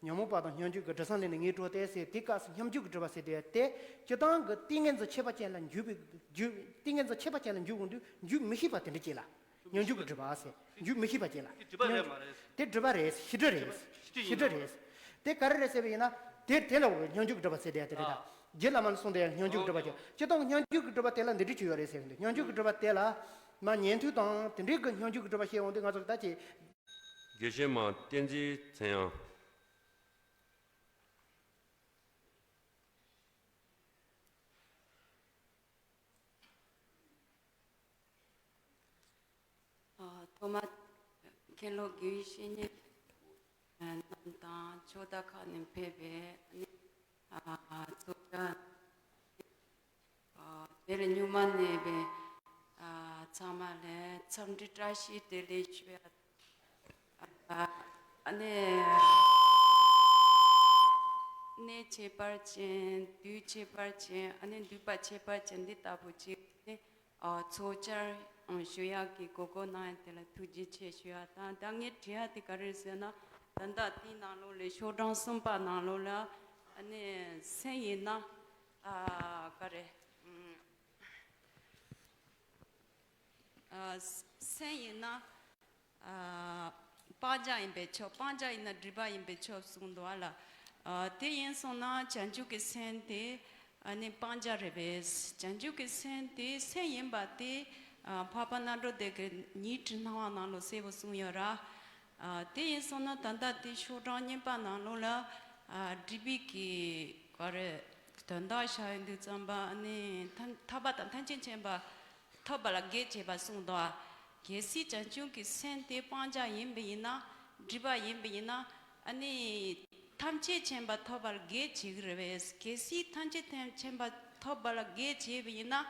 ཉོན་མོངས་པ་དང་སྙོམས་འཇུག་གི་སྒྲིབ་སྲང་ལས་ནི་ངེས་འགྲོ་སྟེ་ཟེར། དེ་སྐབས་སུ་སྙོམས་འཇུག་གི་སྒྲིབ་པ་ཟེར་དེ་དེ་སྤྱིར་བཏང་གི་ཏིང་ངེ་འཛིན་མཆེད་པ་ཅན་ལ་འཇུག་པའི་འཇུག་ཏིང་ངེ་འཛིན་མཆེད་པ་ཅན་ལ་འཇུག་འོང་དུས་འཇུག་མི་ཤེས་པ་དེ་འདྲ་ཅིག་ལ། སྙོམས་འཇུག་གི་སྒྲིབ་པ་ཟེར། འཇུག་མི་ཤེས་པ་ཅན་ལ། དེ་སྒྲིབ་པ་རེད་མ་རེད། དེ་སྒྲིབ་པ་རེད། ཤེས་སྒྲིབ་རེད། ཤེས་སྒྲིབ་ཡིན་ཤེས་སྒྲིབ་ནོ། རེད། དེ་ག་རེ་རེད་ཟེར་བ་ཡིན་ན། དེ་དེ་ལ་འོ་སྙོམས་འཇུག་གི་སྒྲིབ་པ་ཟེར་དེ་དེ་རེད་ད། ཨ། རྗེ་བླ་མ་ནས་གསུངས་དེ་སྙོམས་འཇུག་གི་སྒྲིབ་པ་ཨོ་ཅི། སྤྱིར་བཏང་སྙོམས་འཇུག་གི་སྒྲིབ་པ་དེ་ལ་འདི་འདྲ་ཅིག་ཡོད་རེད་ཟེར་གི་འདུག་སྙོམས་འཇུག་གི་སྒྲིབ་པ་དེ་ལ་མ་ཉན་ཐོས་དང་དེ་འདྲའི་གི་སྙོམས་འཇུག་གི་སྒྲིབ་པ་བཤད་འོང་དུས་ང་ཚོ་ད་ཅི། དགེ་བཤེས་མ་བསྟན་འཛིན་ཚེ་དབྱངས། ཐོག་མར་མཁན་སློབ་དགེ་བའི་བཤེས་གཉེན་རྣམས་དང་ཕྱོགས་མཐའ་ཁག་ནས་ཕེབས་པའི་ཚོགས་བཅར་དེར་མྱུར་མ་གནས་པའི་ཚང་མ་ལ་འཚམས་འདྲི་བཀྲ་ཤིས་བདེ་ལེགས་ཞུ་ཡ། ཨ་ནི། གནས་ཁྱད་པར་ཅན། དུས་ཁྱད་པར་ཅན། ཨ་ནི་འདུས་པ་ཁྱད་པར་ཅན་འདི་ལྟ་བུ་ཅིག་ནི། ཨ། ཚོགས་བཅར་ཞུ་ཡག་གི་གོ་སྐབས་གནང་ཡ་དེ་ལ་ཐུགས་རྗེ་ཆེ་ཞུ་ཡ་དང་། ད་ངས་དྲི་ཡ་དེ་ག་རེ་ཟེར་ན། ད་ལྟ་དེའི་ནང་ལོགས་ལ་ཤོག་གྲངས་གསུམ་པ་ནང་ལོགས་ལ། ཨ་ནི་སེམས་ཡིན་ན། ཨ། ག་རེ། ཨ། སེམས་ཡིན་ན། ཨ། སྤང་བྱ་ཡིན་པས་ཆོག་སྤང་བྱ་ཡིན་ན་སྒྲིབ་པ་ཡིན་པས་ཆོག་གསུངས་འདུག་ཨ་ལ། ཨ། དེ་ཡིན་སོང་ན་བྱང་ཆུབ་ཀྱི་སེམས་དེ་ཨ་ནི་སྤང་བྱ་རེད་པས། བྱང་ཆུབ་ཀྱི་སེམས་དེ་སེམས་ཡིན་པ་དེ། ཨ། འཕགས་པ་རྣལ་འབྱོར་སྡེ་གི་ཉི་ཁྲི་སྣང་བ་ནང་ལོགས་གསལ་པོ་གསུངས་ཡོད་ར། ཨ། དེ་ཡིན་སོང་ན་ད་ལྟ་དེ་ཤོག་གྲངས་གཉིས་པ་ནང་ལོགས་ལ། ཨ། སྒྲིབ་པའི་གི་ག་རེ་དོན་དག་བཞག་ཡོང་དུས་ཙམ་པ་ཨ་ནི་ཐ་ཐར་པ་དང་ཐམས་ཅད་མཁྱེན་པ་ཐོབ་པ་ལ་གེགས་བྱེད་པ་གསུངས་འདུག་གལ་སྲིད་བྱང་ཆུབ་ཀྱི་སེམས་དེ་སྤང་བྱ་ཡིན་པ་ཡིན་ན། སྒྲིབ་པ་ཡིན་པ་ཡིན་ན། ཨ་ནི་ཐམས་ཅད་མཁྱེན་པ་ཐོབ་པར་གེགས་བྱེད་ཀྱི་རེད་པས། གལ་སྲིད་ཐམས་ཅད་ཐམས་མཁྱེན་པ་ཐོབ་པ་ལ་གེགས་བྱེད་པ་ཡིན་ན།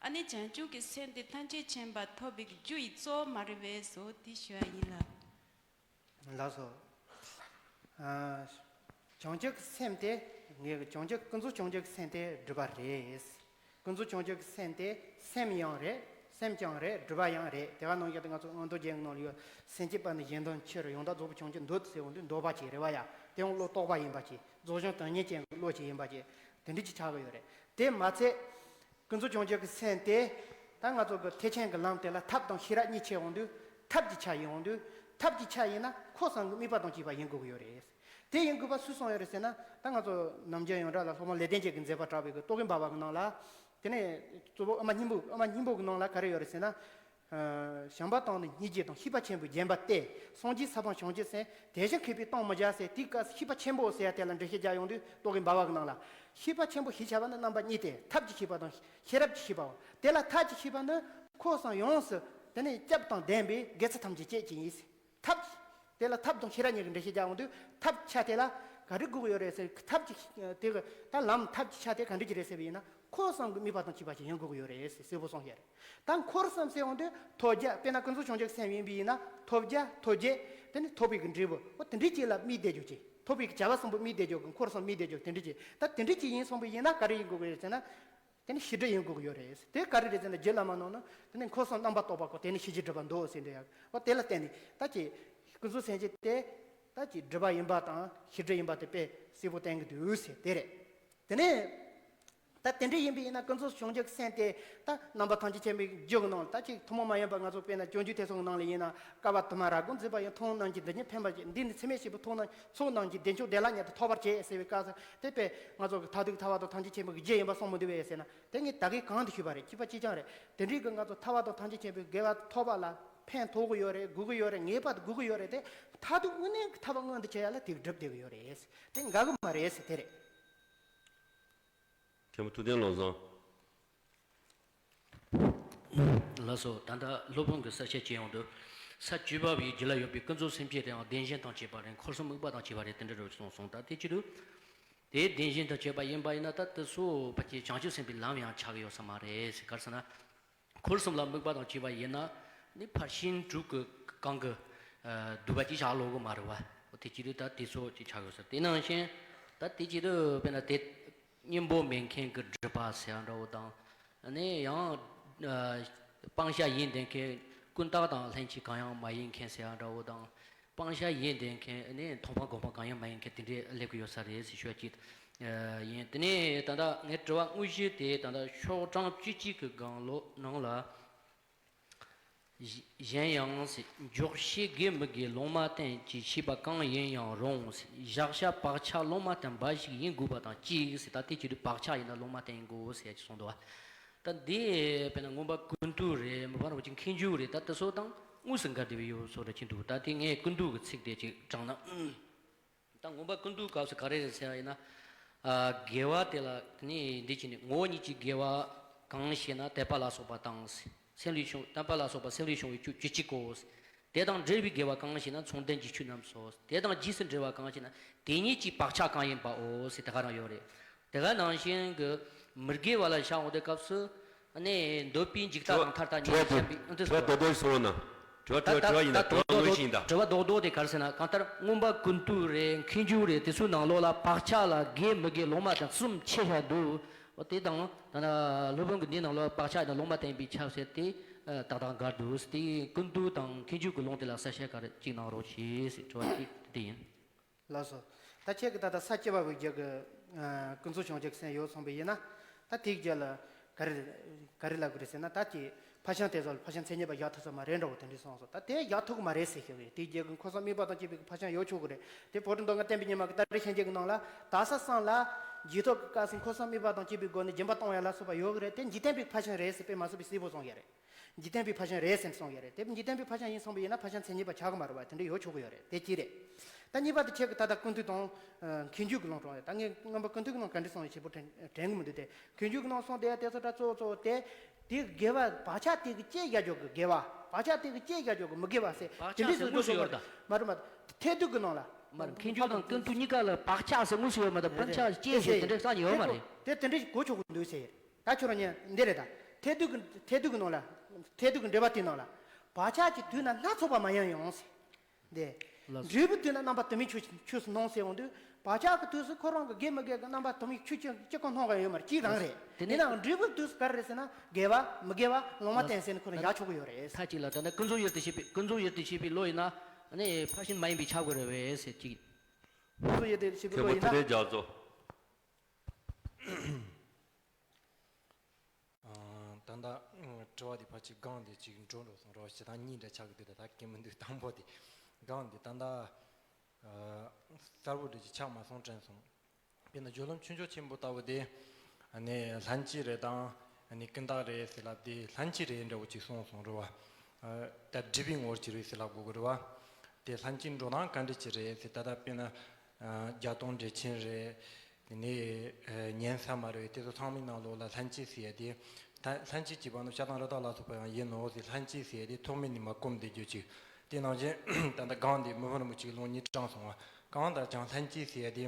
ཨ་ནི་བྱང་ཆུབ་ཀྱི་སེམས་དེ་ཐམས་ཅད་མཁྱེན་པ་ཐོབ་པའི་རྒྱུ་ཡི་གཙོ་བོ་མ་རེད་པས་སོ། དེ་ཞུ་བ་ཡིན་ལ། ལགས་སོ། ཨ། བྱང་ཆུབ་ཀྱི་སེམས་དེ། ངའི་བྱང་ཆུབ་ཀུན་རྫོབ་བྱང་ཆུབ་ཀྱི་སེམས་དེ་སྒྲིབ་པ་རེད། ཀུན་རྫོབ་བྱང་ཆུབ་ཀྱི་སེམས་དེ་སེམས་ཡང་རེད། སེམས་ཀྱང་རེད། སྒྲིབ་པ་ཡང་རེད། དེ་ག་ནང་བཞིན་དུ་ང་ཚོ་མངོན་རྟོགས་རྒྱན་གྱི་ནང་ལ་ཡོད། སེམས་བསྐྱེད་པ་ནི་གཞན་དོན་ཕྱིར། ཡང་དག་རྫོགས་པའི་བྱང་ཆུབ་འདོད་ཟེར་འོང་དུས་འདོད་པ་ཅིག་རེད་བ་ཡ། དེ་ཡང་བློ་རྟོགས་པ་ཡིན་པ་ཅིག་རྫོགས་བྱང་དོན་གཉེར་ཅན་གྱི་བློ་ཅིག་ཡིན་པ་ཅིག་དེ་འདྲ་ཅིག་ཆགས་ཀྱི་ཡོད་རེད། དེ་མ་ཚད། ཀུན་རྫོབ་བྱང་ཆུབ་ཀྱི་སེམས་དེ། ད་ང་ཚོ་གི་ཐེག་ཆེན་གྱི་ལམ་དེ་ལ་ཐབས་དང་ཤེས་རབ་གཉིས་ཕྱེ་འོང་དུས། ཐབས་ཀྱི་ཆ་ཡིན་འོང་དུས། ཐབས་ཀྱི་ཆ་ཡིན་ན་འཁོར་གསུམ་གྱི་དམིགས་པ་དང་བཅས་པ་ཡིན་དགོས་ཀྱི་ཡོད་རེད། དེ་ཡིན་དགོས་པ་སུས་གསུངས་ཡོད་རེད་ཟེར་ན། ད་ང་ཚོ་ནམ་རྒྱུན་ཡོངས་གྲགས་ལ་སློབ་དཔོན་ལེགས་ལྡན་འབྱེད་ཀྱི་མཛད་པ་གྲགས་པའི་གི་རྟོག་གེ་འབར་བ་གི་ནང་ལ། དེ་ནས་གཙོ་བོ་དབུ་མ་སྙིང་པོ། དབུ་མ་སྙིང་པོ་གི་ནང་ལ་ག་རེ་ཡོད་རེད་ཟེར་ན། བྱམས་པ་དང་ནི་སྙིང་རྗེ་དང་། ཤེས་པ་ཆེན་པོས་བརྒྱན་པ་སྟེ། སངས་རྒྱས་ས་བོན་བྱང་ཆུབ་སེམས། དེ་བཞིན་མཁས་པས་གཏོང་མི་བྱ་ཟེར། དེའི་སྐབས་སུ་ཤེས་པ་ཆེན་པོ་ཟེར་ཡ་དེ་ལ་འགྲེལ་བཤད་རྒྱག་ཡོང་དུས་རྟོག་གེ་འབར་བ་གི་ནང་ལ། ཤེས་པ་ཆེན་པོ་ཞེས་བྱ་བ་ནི་རྣམ་པ་གཉིས་ཏེ། ཐབས་ཀྱི་ཤེས་པ་དང་ཤེས་རབ་ཀྱི་ཤེས་པའོ། དེ་ལ་ཐབས་ཀྱི་ཤེས་པ་ནི་འཁོར་གསུམ་ཡོངས་སུ་དེ་ནས་སྐྱབས་དང་ལྡན་པའི་དགེ་ཚུལ་ཐམས་ཅད་བསྐྱེད་ཅིང་ཡིན། ཐབས། དེ་ལ་ཐབས་དང་ཤེས་རབ་གཉིས་ཀྱི་འགྲེལ་བཤད་རྒྱག་འོང་དུས། ཐབས་ཆ་དེ་ལ་ག་རེ་དགོས་ཀྱི་ཡོད་རེད་ཟེར། ཐབས་ཀྱི་དེ་གི་ད་ལམ་ཐབས་ཀྱི་ཆ་དེ་ག་འདྲ་ཅིག་རེད་ཟེར་བ་ཡིན་ན། འཁོར་གསུམ་གྱི་དམིགས་པ་དང་བཅས་པ་ཅིག་ཡིན་དགོས་ཀྱི་ཡོད་རེད་ཟེར་གསལ་པོ་གསུངས་ཤག་རེད། ད་འཁོར་གསུམ་ཟེར་འོང་དུས་ཐོབ་བྱ། དཔེར་ན་ཀུན་རྫོབ་བྱང་ཆུབ་སེམས་ཡིན་པ་ཡིན་ན་ཐོབ་བྱ་ཐོབ་བྱེད། དེ་ནི་ཐོབ་པའི་གི་འབྲས་བུ། འོ་དེ་འདྲའི་ཅིག་ལ་དམིགས་བསྡད་རྒྱུ་ཅིག་ཐོབ་པའི་གི་བྱ་བ་གསུམ་པོ་དམིགས་བསྡད་རྒྱུ་གི། འཁོར་གསུམ་དམིགས་བསྡད་རྒྱུ་དེ་འདྲའི་ཅིག་ད་དེ་འདྲའི་ཅིག་ཡིན་སོང་པ་ཡིན་ན་ག་རེ་ཡིན་དགོས་ཀྱི་ཡོད་ཟེར་ན། དེ་ནི་ཤེས་སྒྲིབ་ཡིན་དགོས་ཀྱི་ཡོད་རེད། དེ་ག་རེ་རེད་ཟེར་ན། རྗེ་བླ་མ་ནང་ན་དེ་ནི་འཁོར་གསུམ་རྣམ་པར་རྟོག་པ་ཁོ་དེ་ནི་ཤེས་བྱའི་སྒྲིབ་པ་འདོད་ཟེར་འདོད་ཡ། འོ་དེ་ལ་བརྟེན་ནས་ད་ཅིག་ཀུན་རྫོབ་སེམས་བསྐྱེད་དེ་ད་ཅིག་སྒྲིབ་པ་ཡིན་པ་དང་ཤེས་སྒྲིབ་ཡིན་པ་དེ་དཔེ་གསལ་པོ་བསྟན་གྱི་འདུག་ཟེར་དེ་རེད། དེ་ནས་ད་དེ་འདྲ་ཡིན་པ་ཡིན་ན་ཀུན་རྫོབ་བྱང་ཆུབ་སེམས་དེ་ད་རྣམ་པ་ཐམས་ཅད་མཁྱེན་པའི་རྒྱུད་ཀྱི་ནང་ལ་ད་ཅིག་ཐུན་མོང་མ་ཡིན་པ། ང་ཚོ་དཔེར་ན་སྤྱོད་འཇུག་ཐེག་གསུམ་གྱི་ནང་ལ་ཡིན་ན། བསྐལ་པ་དུ་མར་རབ་དགོངས་མཛད་པ་ཡི། མཐོང་སྣང་གི་བདེ་ཆེན་འཕེན་པར་བྱེད། འདི་ནི་ཚད་མེད་བཞི་པོ་མཐོང་སྣང་། ཚོགས་རྣམས་ཀྱི་བདེ་མཆོག་བདེ་བླག་ཉིད་དུ་ཐོབ་པར་བྱེད་ཟེར་བའི་སྐབས་སུ། དེ་དཔེ་ང་ཚོ་གི་མཐར་ཐུག་ཐར་པ་དང་ཐམས་ཅད་མཁྱེན་པའི་རྒྱུ་ཡིན་པར་གསུངས་མི་འདུག་པས་ཟེར་ན། དེ་ངས་ད་གིན་གོང་དུ་ཞུས་པ་རེད། གཅིག་པ་གཅིག་རྐྱང་རེད། དེ་འདྲའི་གི་ང་ཚོ་ཐར་པ་དང་ཐམས་ཅད་མཁྱེན་པའི་དགེ་བ་ཐོབ་པ་ལ་ཕན་ཐོགས་ཀྱི་ཡོད་རེད། དགོས་ཀྱི་ཡོད་རེད། ངེས་པར་དུ་དགོས་ཀྱི་ཡོད་རེད་དེ། མཐར་ཐུག་དངོས་གནས་ཀྱི་ཐར་པ་མངོན་དུ་བྱེད་ཡ་ལ་དེ་གི་སྒྲུབ་བསྡད་ཀྱི་ཡོད་རེད། དེ་འགལ་གྱི་མ་རེད་ཟེར་དེ་རེད། མཁན་པོ་ཐུབ་བསྟན་བློ་བཟང་། ལགས་སོ། ད་ལྟ་སློབ་དཔོན་གྱིས་གསལ་བཤད་བྱས་ཡོང་དུས། ས་བཅུ་པ་བའི་རྒྱུད་ལ་ཡོད་པའི་ཀུན་རྫོབ་སེམས་བསྐྱེད་དེའང་བདེན་ཞེན་དང་བཅས་པ་རེད། འཁོར་གསུམ་དམིགས་པ་དང་བཅས་པ་རེད། དེ་འདྲ་རུ་གསུངས་སོང་། ད་དེ་བྱེད་དུས། དེ་བདེན་ཞེན་དང་བཅས་པ་ཡིན་པ་ཡིན་ན། ད་དེ་སོ་ཕལ་ཆེར་བྱང་ཆུབ་སེམས་དཔའི་ལམ་ཡང་ཆགས་ཀྱི་ཡོད་ས་མ་རེད་ཟེར། ག་རེ་ཟེར་ན། འཁོར་གསུམ་ལ་དམིགས་པ་དང་བཅས་པ་ཡིན་ན། ནི་ཕར་ཕྱིན་དྲུག་གི་གང་གི་ཨ་བསྡུས་པ་ཅིག་བཞག་ལོ་གི་མ་རེད་བ། དེ་ཅི་རེད། ད་དེ་ཚོ་ཅིག་ཆགས་ཡོད་ས་རེད། དེ་ནང་བཞིན་ད་དེ་ཅི་རེད། དཔེར་ན་དེ་གཉེན་པོ་མེད་མཁན་གྱི་སྒྲིབ་པ་ཟེར་ཡ་འདྲ་བོ་དང་། ནི་ཡང་ཨ་སྤང་བྱ་ཡིན་བསྡད་མཁན་ཀུན་བརྟགས་དང་ལྷན་སྐྱེས་གང་ཡང་མ་ཡིན་མཁན་ཟེར་ཡ་འདྲ་བོ་དང་། སྤང་བྱ་ཡིན་བསྡད་མཁན་ནི་མཐོང་སྤང་སྒོམ་སྤང་གང་ཡང་མ་ཡིན་མཁན་དེ་འདྲས་སླེབས་ཀྱི་ཡོད་ས་རེད་ཟེར་ཞུ་བ་ཅིག་ཡིན། དེ་ནས་ད་ལྟ་ངའི་དྲི་བ་དངོས་གཞི་དེ་ད་ལྟ་ཤོག་གྲངས་བཅུ་གཅིག་གི་སྒང་ལོགས་ནང་ལ། གཞན་ཡང་། འཇོག་བྱེད་དགེ་མི་དགེ་ལུང་མ་བསྟན་གྱི་ཤེས་པ་གང་ཡིན་ཡང་རུང་། བཞག་བྱ་བག་ཆགས་ལུང་མ་བསྟན་འབའ་ཞིག་ཡིན་དགོས་པ་དང་གཅིག །ད་ལྟའི་ཆོས་དུ་བག་ཆགས་ཡིན་ན་ལུང་མ་བསྟན་ཡིན་དགོས་ཟེར་ཡ་ཅིག་གསུངས་འདུག་ད་འདི་དཔེར་ན་མངོན་པ་ཀུན་བཏུས་རེད། མི་ཕམ་རིན་པོ་ཆེ་མཁས་འཇུག་རེད། ད་དེ་ཚོ་དང་དངོས་སུ་འགལ་འདུ་ཡོད་བཟོ་འདྲ་ཅིག་འདུག །ད་དེ་ངས་ཀུན་བཏུས་ཀྱི་ཚིག་དེ་ཅིག་དྲངས་ན། ད་མངོན་པ་ཀུན་བཏུས་སྐབས་སུ་ག་རེ་རེད་ཟེར་བ་ཡིན་ན། ཨ་དགེ་བ་དེ་ལ་ནི་འདི་ཅི་ནི་ངོ་བོ་ཉིད་ཀྱི་དགེ་བ་གང་ཞེ་ན། དད་པ་ལ་སོགས་པ་དང་། སེམས་ལས་བྱུང་། དད་པ་ལ་སོགས་པ་སེམས་ལས་བྱུང་བའི་ཆོས་བཅུ་གཅིག་གོ། དེ་དང་འབྲེལ་བའི་དགེ་བ་གང་ཞེ་ན། མཚུངས་ལྡན་གྱི་ཆོས་རྣམས་སོ། དེ་དང་རྗེས་སུ་འབྲེལ་བ་གང་ཞེ་ན། དེ་ཉིད་ཀྱི་བག་ཆགས་གང་ཡིན་པའོ་ཟེར་དེ་ག་རང་ཡོད་རེད། དེ་ག་ནང་བཞིན་གྱི་མི་དགེ་བ་ལ་བཞག་འོང་དུས་སྐབས་སུ། ནས་འདོད་པའི་འཇིག་ལྟ་དང་ཐར་ལྟ་གཉིས་ལ་བཤད་པའི་འདི་དྲི་བ་རྡོག་རྡོག་ཞིག་གསུང་རོགས་གནང་། དྲི་བ་དྲི་བ་དྲི་བ་ཡིན་ད། དྲི་བ་དངོས་གཞི་ཡིན་ད། དྲི་བ་རྡོག་རྡོག་དེ་ག་རེ་ཟེར་ན། གང་ལྟར་མངོན་པ་ཀུན་བཏུས་རེད། མཁས་འཇུག་རེད། དེ་ཚོའི་ནང་ལོགས་ལ་བག་ཆགས་ལ་དགེ་མི་དགེ་ལུང་མ་བསྟན་གསུམ་ཕྱེ་བཞག་འདུག །འོ་དེ་དང་ད་ནི་སློབ་དཔོན་གྱི་འདིའི་ནང་ལོགས་བག་ཆགས་དང་ལུང་མ་བསྟན་པའི་ཆ་བཤད་དེ་ཏག་ཏག་འགལ་འདུག །དེ་ཀུན་བཏུས་དང་མཁས་འཇུག་གི་ལུང་དེ་ལ་གསལ་བཤད་ག་རེ་གཅིག་གནང་རོགས་གྱིས་ཟེར་དྲི་བ་གཅིག་དེ་ཡིན། ལགས་སོ། ད་ཁྱེད་ཀྱིས་ད་ལྟ་ས་སྐྱ་པ་བའི་རྒྱུད་ཀྱི་ཀུན་རྫོབ་བྱང་ཆུབ་སེམས་ཡོད་གསུངས་པ་ཡིན་ན། ད་དེའི་རྒྱུད་ལ་ག་རེ་ག་རེ་ལབ་དགོས་རེད་ཟེར་ན། ད་ཀྱི་ཕར་ཕྱིན་དེ་ཚོ་ལ་ཕར་ཕྱིན་མཚན་ཉིད་པ་བཞག་ཐུབ་ས་མ་རེད་འདྲ་བོ་དེ་འདྲས་གསུངས་སོང་། ད་དེ་བཞག་ཐུབ་ཀྱི་མ་རེད་ཟེར་ཞུ་གི་རེད། དེའི་རྒྱུད་ཀྱི་འཁོར་གསུམ་དམིགས་པ་དང་བཅས་པའི་ཕར་ཕྱིན་ཡོད་ཆོག་གི་རེད། དེ་བོད་དུ་མདོ་སྔགས་བསྟན་པའི་ཉི་མ་གི་ཏཱ་ལའི་ཤན་འབྱེད་ཀྱི་ནང་ལ། དག་ས་གསུམ་ལ་རྗེས་ཐོབ་ཀྱི་སྐབས་སུ་འཁོར་གསུམ་དམིགས་པ་དང་བཅས་པའི་སྒོ་ནས་སྦྱིན་པ་གཏོང་ཡ་ལ་སོགས་པ་ཡོད་གི་རེད། དེ་འཇིག་རྟེན་པའི་ཕར་ཕྱིན་རེད་ཟེར་དཔེ་མ་སྲིད་པའི་གསལ་པོ་གསུངས་ཡ་རེད། འཇིག་རྟེན་པའི་ཕར་ཕྱིན་རེད་ཟེར་གསུངས་ཡོད་རེད། དེ་འཇིག་རྟེན་པའི་ཕར་ཕྱིན་ཡིན་གསུངས་པ་ཡིན་ན་ཕར་ཕྱིན་མཚན་ཉིད་པ་ཆགས་ཀྱི་མ་རེད་བ། དེ་འདྲ་ཡོད་ཆོག་གི་ཡོད་རེད། དེ་གཅིག་རེད། ད་གཉིས་པ་དེ་ཁྱེད་ཀྱི་ད་ལྟ་ཀུན་བཏུས་དང་ཨ་མཁས་འཇུག་གི་ལུང་དྲངས་ཡོད། ད་ངས་མངོན་པ་ཀུན་བཏུས་ཀྱི་ནང་ག་འདྲ་གསུངས་ཡོད་ཞིབ་པོ་དྲན་དྲན་གི་མི་འདུག་དེ་མཁས་འཇུག་གི་ནང་གསུངས་དེ་དེ་ཚོ་ད་གཙོ་བོ་གཙོ་བོ་དེ། དེ་དགེ་བ་བག་ཆགས་དེ་གི་བཅད་བཞག་རྒྱུ་གི་དགེ་བ། བག་ཆགས་དེ་གི་བཅད་བཞག་རྒྱུ་གི་མི་དགེ་བ་ཟེར་བག་དེ་ཆགས་འདྲ་ཟེར་ཟེར་དངོས་སུ་ཡོད་རེད་ད། མ་རེད་མ་རེད། ཐེག་བསྡུས་ཀྱི་ནང་ལ། མ་རེད། མཁས་འཇུག་དང་ཀུན་བཏུས་གཉིས་ཀ་ལ་བག་ཆགས་ཟེར་དངོས་སུ་ཡོད་མ་རེད། བག་ཆགས་བཅད་ཟེར་དེ་འདྲ་གསུངས་ཡོད་མ་རེད། དེ་དེ་འདྲ་གོ་ཆོག་གི་འདུག་ཟེར། ད་ཁྱོད་རང་ཉན་འདི་རེད་ད། ཐེག་བསྡུས་ཀྱི་ཐེག་བསྡུས་ཀྱི་ནང་ལ། ཐེག་བསྡུས་ཀྱི་འགྲེལ་པ་དེའི་ནང་ལ། བག་ཆགས་ཀྱི་དུས་ན་སྣ་ཚོགས་པ་མ་ཡིན་ཡང་ཟེར། འདི། ལགས་སོ། འབྲས་བུའི་དུས་ན་རྣམ་པ་དུ་མའི་ཆོས་ཆོས་སུ་སྣང་ཟེར་འོང་དུས། བག་ཆགས་ཀྱི་དུས་སུ་ཁོ་རང་གི་དགེ་མི་དགེ་གི་རྣམ་པ་དུ་མའི་ཆོས་ཅི་ཅི་གང་སྣང་ག་ཡོད་མ་རེད། གཅིག་རང་རེད། དེ་ནས་ཡིན་ནའང་འབྲས་བུའི་དུས་སུ་ག་རེ་རེད་ཟེར་ན། དགེ་བ་མི་དགེ་བ་ལུང་མ་བསྟན་ཟེར་ནས་ཁོ་རང་བཞག་ཆོག་གི་ཡོད་རེད། མཐའ་གཅིག་ལ་ད་ནི་ཀུན་རྫོབ་ཡུལ་དུ་ཤེས་པའི་ཀུན་རྫོབ་ཡུལ་དུ་ཤེས་པའི་བློ་ཡིན་ན། ནི་ཕར་ཕྱིན་མ་ཡིན་པས་ཁྱབ་དགོས་རེད་པས་ཟེར་གཅིག་ཀུན་རྫོབ་ཡུལ་དུ་ཤེས་པའི་བློ་ཡིན་ན། མཁན་པོ་ཐུབ་པའི་རྒྱ་མཚོ། ཨ། ད་ལྟ་དྲི་བ་འདི་ཕལ་ཆེར་སྒང་འདི་གཅིག་འགྲོ་འགྲོ་སོང་རོགས་ཞེ་དྲག་གཉིས་འདྲ་ཆགས་ཀྱི་འདུག་ད་ད་གལ་མི་འདུག་དང་པོ་དེ་སྒང་འདི་ད་ལྟ་ཨ་གསལ་པོ་འདྲ་ཅིག་ཆགས་མ་སོང་དྲན་སོང་། དཔེར་ན་སྦྱོར་ལམ་ཆོས་འབྱུང་ཆེན་པོ་ལྟ་བུ་དེ་ཨ་ནི་ལྷན་སྐྱེས་རེད་དང་ཨ་ནི་ཀུན་བརྟགས་རེད་ཟེར་ལབ་དེ་ལྷན་སྐྱེས་རེད་འདྲ་བོ་ཅིག་གསུངས་སོང་རེད་བ། ཨ་ད་སྒྲིབ་པའི་ངོ་བོ་ཅིག་རེད་ཟེར་ལབ་དགོས་ཀྱི་རེད་བ། དེ་ལྷན་སྐྱེས་འགྲོ་སྟངས་ག་འདྲ་ཅིག་རེད་ཟེར་ད་ལྟ་དཔེར་ན་ཨ་བརྒྱ་སྟོང་འགྲེལ་ཆེན་རེད། དེ་ནས་ཨ་ཉན་ས་མ་རེད། དེ་ཚོ་ཚང་མའི་ནང་ལོགས་ལ་ལྷན་སྐྱེས་ཟེར་ཡ་དེ། ད་ལྷན་སྐྱེས་ཀྱི་བར་ན་བྱ་དང་རི་དྭགས་ལ་སོགས་པ་ཡང་ཡིན་ནོ་ཟེར། ལྷན་སྐྱེས་ཟེར་ཡ་དེ་ཐོག་མེད་ནས་མར་གོམས་བསྡད་རྒྱུ་ཅིག་དེ་ནང་བཞིན་ད་ལྟ་སྒང་དེ་མི་ཕམ་རིན་པོ་ཆེའི་ལུང་གཉིས་དྲངས་སོང་བ། གང་ལྟར་ཀྱང་ལྷན་སྐྱེས་ཟེར་ཡ་དེ་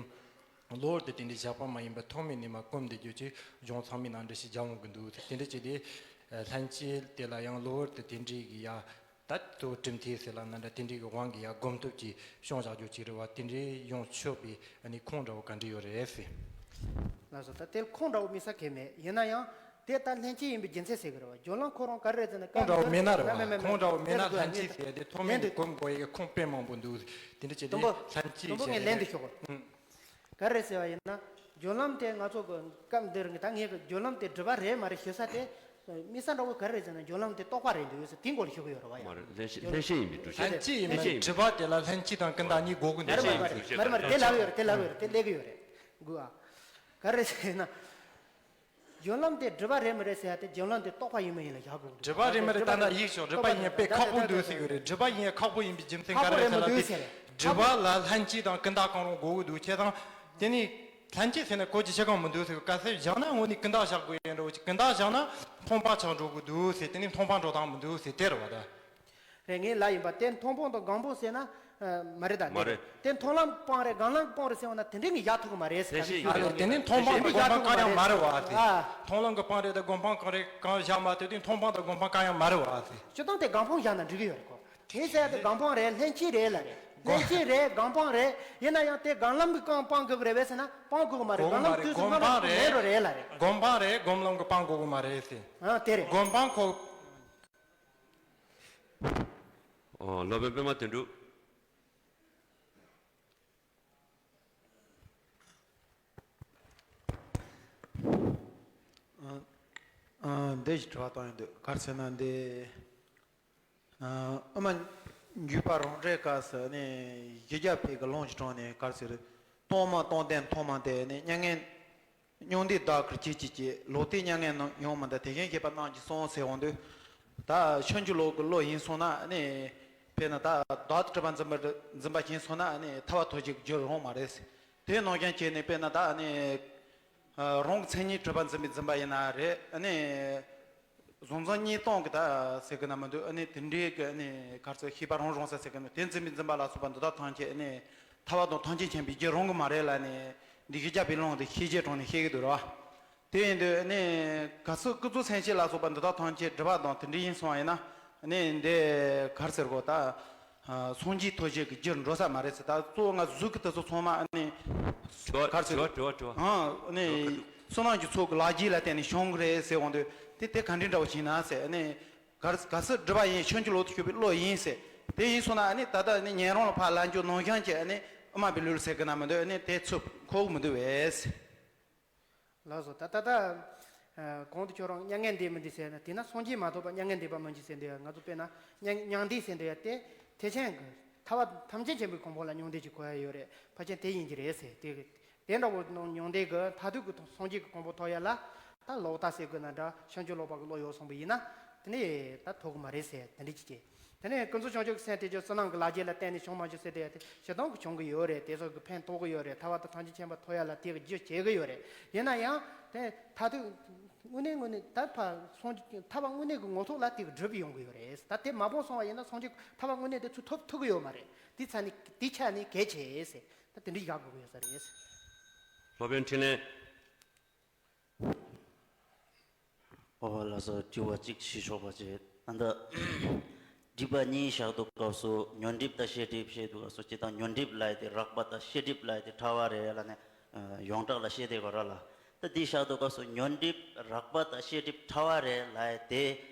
གློ་བུར་དུ་དེ་འདྲའི་བཞག་པ་མ་ཡིན་པར་ཐོག་མེད་ནས་མར་གོམས་བསྡད་རྒྱུ་ཅིག་གཞུང་ཚང་མའི་ནང་འགྲེལ་བཤད་རྒྱག་འོང་གི་འདུག་དེ་འདྲ་བྱས་ཏེ་ལྷན་སྐྱེས་དེ་ལ་ཡང་གློ་བུར་དུ་དེ་འདྲའི་གི་ཡ། ད་གཙོ་བོ་གྲུབ་མཐའ་ཟེར་ལབ་ན་འདྲ་དེ་འདྲའི་གི་དབང་གིས་ཡར་སྒོམ་སྟོབས་ཀྱིས་བྱུང་བཞག་རྒྱུ་ཅིག་རེད་བ། དེ་འདྲའི་ཡོང་ཆོག་པའི་ཨ་ནི་ཁུངས་འདྲ་བོ་ག་འདྲ་ཡོད་རེད་ཟེར། ལགས་སོ། ད་དེར་ཁུངས་འདྲ་བོ་དམིགས་བསལ་གང་ཡང་མེད། ཡིན་ན་ཡང་དེ་ལྟར་ལྷན་སྐྱེས་ཡིན་པའི་རྒྱུ་མཚན་ཟེར་གི་རེད་བ། སྦྱོར་ལམ་ཁོ་རང་ག་རེ་རེད་ཟེར་ན་ཁུངས་འདྲ་བོ་མེད་ན་རེད་བ། མེད་མེད་མེད། ཁུངས་འདྲ་བོ་མེད་ན་ལྷན་སྐྱེས་ཟེར་ཡ་དེ་ཐོག་མེད་ནས་གོམས་དགོས་ཡ་གི་ཁུངས་དཔེ་མང་པོ་འདུག་དེ་འདྲ་བྱས་ཏེ་དང་པོ་ལྷན་སྐྱེས་དང་པོ་ཟེར་ངས་ཡ་ལན་དེ་དེ་ཞུ་དགོས། ཨུམ། ག་རེ་ཟེར་བ་ཡིན་ན། སྦྱོར་ལམ་དེ་ང་ཚོ་གི་སྐབས་འདིར་ངས་ད་ངས་སྦྱོར་ལམ་དེ་སྒྲིབ་པ་རེད་མ་རེད་ཞུ་ས་དེ། དམིགས་བསལ་འདྲ་བོ་ག་རེ་རེད་ཟེར་ན་སྦྱོར་ལམ་དེ་རྟོག་པ་རེད་འདུག་ཟེར་དེའི་སྐོར་ལ་ཞུ་གི་ཡོད་རེད་བ་ཡ། མ་རེད། ལྷན་སྐྱེས་ལྷན་སྐྱེས་ཡིན་པའི་འདུ་ཤེས། ལྷན་སྐྱེས་ཡིན་པའི་སྒྲིབ་པ་དེ་ལ་ལྷན་སྐྱེས་དང་ཀུན་བརྟགས་གཉིས་དགོས་ཀྱི་འདུག་མ་རེད་མ་རེད་མ་རེད་མ་རེད། དེ་ལབ་ཡོད་རེད། དེ་ལབ་ཡོད་རེད། དེ་ལབ་ཡོད་རེད། དགོས་ཨ། ག་རེ་ཟེར་ན། སྦྱོར་ལམ་དེ་སྒྲིབ་པ་རེད་མ་རེད་ཟེར་ཡ་དེ་སྦྱོར་ལམ་དེ་རྟོག་པ་ཡིན་མ་ཡིན་ལ་བཞག་དགོས་ཀྱི་འདུག་སྒྲིབ་པ་རེད་མ་རེད། ད་ལྟ་ཡིག་ཤོག་སྒྲིབ་པ་ཡིན་ཡ་དཔེ་ཁག་པོ་འདུག་ཟེར་གྱི་རེད། སྒྲིབ་པ་ཡིན་ཡ་ཁག་པོ་ཡིན་པའི་རྒྱུ་མཚན་ག་རེ་ཟེར་ལབ་དུས། སྒྲིབ་པ་ལ་ལྷན་སྐྱེས་དང་ཀུན་བརྟགས་གང་རུང་དགོས་ཀྱི་འདུག་བྱས་ཙང་། དེ་ནི། ལྷན་སྐྱེས་ཟེར་ན་གོ་རྒྱུ་ཆེ་གང་མི་འདུག་ཟེར་གི། ག་ཚོད་བཞག་ན་དངོས་གནས་ཀུན་བརྟགས་བཞག་དགོས་ཡ་འདྲ་བོ་ཅིག་ཀུན་བརྟགས་བཞག་ན་མཐོང་སྤང་ཆགས་འགྲོ་གི་འདུག་ཟེར། དེ་ནི་མཐོང་སྤང་འགྲོ་སྟངས་མི་འདུག་ཟེར་དེ་རེད་བ་ད། རེད། ངས་ལབ་ཡིན་པ་དེ་མཐོང་སྤང་དང་སྒོམ་སྤང་ཟེར་ན། ཨ། མ་རེད། ད་མ་རེད། དེ་མཐོང་ལམ་སྤང་རེད། སྒོམ་ལམ་སྤང་རེད་ཟེར་བ་ན་དེ་འདྲའི་ངས་བཞག་ཐུབ་ཀྱི་མ་རེད་ཟེར། དེ་བཤད་ཡོད་རེད། དེ་ནི་མཐོང་སྤང་དེ་སྒོམ་སྤང་གང་ཡང་མ་རེད་བ་དེ། ཨ། མཐོང་ལམ་གྱི་སྤང་རེད་དེ་སྒོམ་སྤང་གང་རེད། གང་བཞག་མ་ཐུབ་དེ་མཐོང་སྤང་དང་སྒོམ་སྤང་གང་ཡང་མ་རེད་བ་དེ། སྤྱིར་བཏང་དེ་སྒོམ་སྤང་བཞག་ན་འགྲིག་གི་ཡོད་རེད་ཁོ། དེ་ཟེར་ཡ་དེ་སྒོམ་སྤང་རེད། ལྷན་སྐྱེས་རེད་ལབ་རེད། ལྷན་སྐྱེས་རེད། སྒོམ་སྤང་རེད། ཡིན་ན་ཡང་དེ་སྒོམ་ལམ་གྱི་སྤང་སྤང་དགོས་ཀྱི་རེད་པས་ཟེར་ན་སྤང་དགོས་ཀྱི་མ་རེད། སྒོམ་ལམ་དུས་སུ་དུས་སུ་སྔོན་ལ་སྔོན་ལ་མེད་འགྲོ་རེད་ལབ་རེད། སྒོམ་སྤང་རེད། སྒོམ་ལམ་གྱི་སྤང་དགོས་ཀྱི་མ་རེད་ཟེར། ཨ། དེ་རེད། སྒོམ་སྤང་ཁོ། ཨོ། སློབ་དཔོན་པད་མ་དོན་གྲུབ། ཨ། ཨ། འདི་ཞིག་དྲི་བ་བཏང་ཡོང་དུས། ག་རེ་ཟེར་ན་འདི། ཨ། དབུ་མ་འཇུག་པ་རང་སྒྲའི་སྐབས་སུ་ནི་གཞི་རྒྱ་བོད་ཀྱི་ལུང་ཞིག་དྲངས་ནས། ག་རེ་ཟེར། སྟོང་མ་སྟོང་ལྡན་མཐོང་མ་སྟེ་ནི། མྱ་ངན་མྱང་འདས་བདག་གིར་བྱེད་ཅེས་བྱ། ལོག་ལྟའི་མྱ་ངན་ཡང་མི་འདའ། དེ་བཞིན་གཤེགས་པ་རྣམས་ཀྱིས་གསུངས་ཟེར་འོང་དུས། ད་ཕྱིན་ཅི་ལོག་གི་བློ་ཡིན་སོང་ན་ནི། དཔེར་ན་ད་བདག་ཏུ་གྲུབ་པ་འཛིན་པ་འཛིན་པ་ཡིན་སོང་ན་ནི་ཐར་པ་ཐོབ་བྱེད་ཀྱི་རྒྱུར་རུང་མ་རེད། དེ་ནང་བཞིན་བྱས་ནས་དཔེར་ན་ད་ནི། ཨ། རང་གི་མཚན་ཉིད་གྲུབ་པ་འཛིན་པའི་འཛིན་པ་ཡིན་ན་རེད། ནི། གཟུང་འཛིན་གཉིས་སྟོང་གི་ད་ཟེར་གི་ན་མི་འདུག་ཨ་ནི་དེ་འདྲའི་གི་ནི་ག་རེ་ཟེར། ཤེས་པ་རང་རུང་ས་ཟེར་གི་ན། དེ་འཛིན་པའི་འཛིན་པ་ལ་སོགས་པ་འདི་དག་ཐམས་ཅད་ནི་ཐར་པ་དང་ཐམས་ཅད་མཁྱེན་པའི་རྒྱུར་རུང་གི་མ་རེད་ལབ་ནས། འདི་གཞི་རྒྱ་བོད་ལུང་དེ་ཤེས་བྱའི་དྲུང་ནས་བཤད་ཀྱི་འདུག་ར། དེ་ཡིན་དུས་ནི་ག་ཚོད་ཀུན་རྫོབ་སེམས་བསྐྱེད་ལ་སོགས་པ་འདི་དག་ཐམས་ཅད་སྒྲིབ་པ་དང་དེ་འདྲ་ཡིན་སོང་བ་ཡིན་ན། ནི་འདི་ག་རེ་ཟེར་དགོས། ད་སངས་རྒྱས་ཐོབ་བྱེད་ཀྱི་རྒྱུར་འགྲོ་ས་མ་རེད་ཟེར། ད་གཙོ་བོ་ང་གཟུགས་ཀྱི་དེ་ཚོ་ཚང་མ་ནི། དྲི་བ་ག་རེ་ཟེར། དྲི་བ་དྲི་བ་དྲི་བ། ཨང་། ནི་བསོད་ནམས་ཀྱི་ཚོགས་ཀྱི་ལག་རྗེས་ལ་བརྟེན་ནས་བྱུང་གི་རེད་ཟེར་འོང་དུས། དེ་དེ་ག་འདྲ་འདྲ་བོ་ཞིག་ན་ཟེར། ནི་ག་རེ་ག་ཚོད་སྒྲིབ་པ་ཡིན། ཕྱིན་ཅི་ལོག་ཏུ་གྱུར་པའི་བློ་ཡིན་ཟེར། དེ་ཡིན་སོང་ན་ནི་ད་ལྟ་ནི་ཉན་རང་ལ་ཕར་ལན་འཇོག་ནང་བཞིན་གྱི་ནི་དབུ་མ་པའི་ལུགས་ཟེར་གི་ན་མི་འདུག་ནི་དེ་ཚུད་གོ་གི་མི་འདུག་བས། ལགས་སོ། ད་ད་ལྟ། ཨ། གོང་དུ་ཁྱོད་རང་མྱ་ངན་འདས་མི་འདའ་ཟེར་ན། དེས་ན་སངས་རྒྱས་མ་ཐོབ་པར་མྱ་ངན་འདས་པ་མི་འགྱུར་ཟེར་འདུག་ཡ། ང་ཚོ་དཔེར་ན་མྱ་མྱང་འདས་ཟེར་འདུག་ཡ། དེ་ཐེག་ཆེན་གྱི་ཐར་པ་ཐམས་ཅད་མཁྱེན་པའི་གོ་འཕང་ལ་མྱང་འདས་ཀྱི་གོ་ཡ་ཡོད་རེད། ཕལ་ཆེར་དེ་ཡིན་གྱི་རེད་ཟེར། དེ་དེ་འདྲ་བོ་མྱང་འདས་ཀྱི་མཐར་ཐུག་གི་སངས་རྒྱས་ཀྱི་གོ་འཕང་ཐོབ་ཡ་ལ། ད་ལོག་ལྟ་ཟེར་དགོས་ན་འདྲ། ཕྱིན་ཅི་ལོག་པ་གི་བློ་ཡོད་སོང་བ་ཡིན་ན། དེ་ནས་ད་ཐོབ་ཀྱི་མ་རེད་ཟེར། དེ་འདྲ་ཅིག་བྱས། དེ་ནས་ཀུན་རྫོབ་བྱང་ཆུབ་ཀྱི་སེམས་དེ་ཀྱང་བསོད་ནམས་ཀྱི་ལག་རྗེས་ལ་བརྟེན་ནས་བྱུང་མ་བྱུང་ཟེར་དེ་ཡ། དེ་སྤྱིར་བཏང་གི་བྱུང་གི་ཡོད་རེད། དེ་ཚོ་གི་ཕན་ཐོགས་ཀྱི་ཡོད་རེད། ཐར་པ་དང་ཐམས་ཅད་མཁྱེན་པ་ཐོབ་ཡ་ལ་དེ་གི་རྒྱུ་བྱེད་ཀྱི་ཡོད་རེད། ཡིན་ན་ཡང་དེ་མཐར་ཐུག་དངོས་གནས་དངོས་གནས་ད་ཕར་སངས་རྒྱས་ཐར་པ་དངོས་གནས་ཀྱི་ངོ་ཐོག་ལ་དེ་གི་སྒྲུབ་ཡོང་གི་ཡོད་རེད། ད་དེ་མ་སྤངས་སོང་བ་ཡིན་ན་སངས་རྒྱས་ཐར་པ་དངོས་གནས་དེ་ཚུར་ཐོབ་ཐུབ་ཀྱི་ཡོད་མ་རེད། དེ་ཚ་ནི་དེ་ཆ་ནི་གལ་ཆེ་ཟེར། ད་དེ་འདྲ་བཞག་དགོས་ཀྱི་ཡོད་ས་རེད། སློབ་དཔོན་འཕྲིན་ལས། ཨོ་ལགས་སོ། དྲི་བ་གཅིག་ཞུ་ཆོག་པ་བྱེད། ཨ། ད་སྒྲིབ་པ་གཉིས་བཞག་དུས་སྐབས་སུ་ཉོན་སྒྲིབ་དང་ཤེས་སྒྲིབ་བཤད་དུས་སྐབས་སུ། སྤྱིར་བཏང་ཉོན་སྒྲིབ་ལབ་ཡ་དེ་རགས་པ་དང་ཤེས་སྒྲིབ་ལབ་ཡ་དེ་ཕྲ་བ་རེད་ལབ་ནས། ཨ། ཡོངས་གྲགས་ལ་བཤད་བསྡད་ཡོད་རེད་ལ། ད་འདི་བཞག་དུས་སྐབས་སུ་ཉོན་སྒྲིབ་རགས་པ་དང་ཤེས་སྒྲིབ་ཕྲ་བ་རེད་ལབ་ཡ་དེ།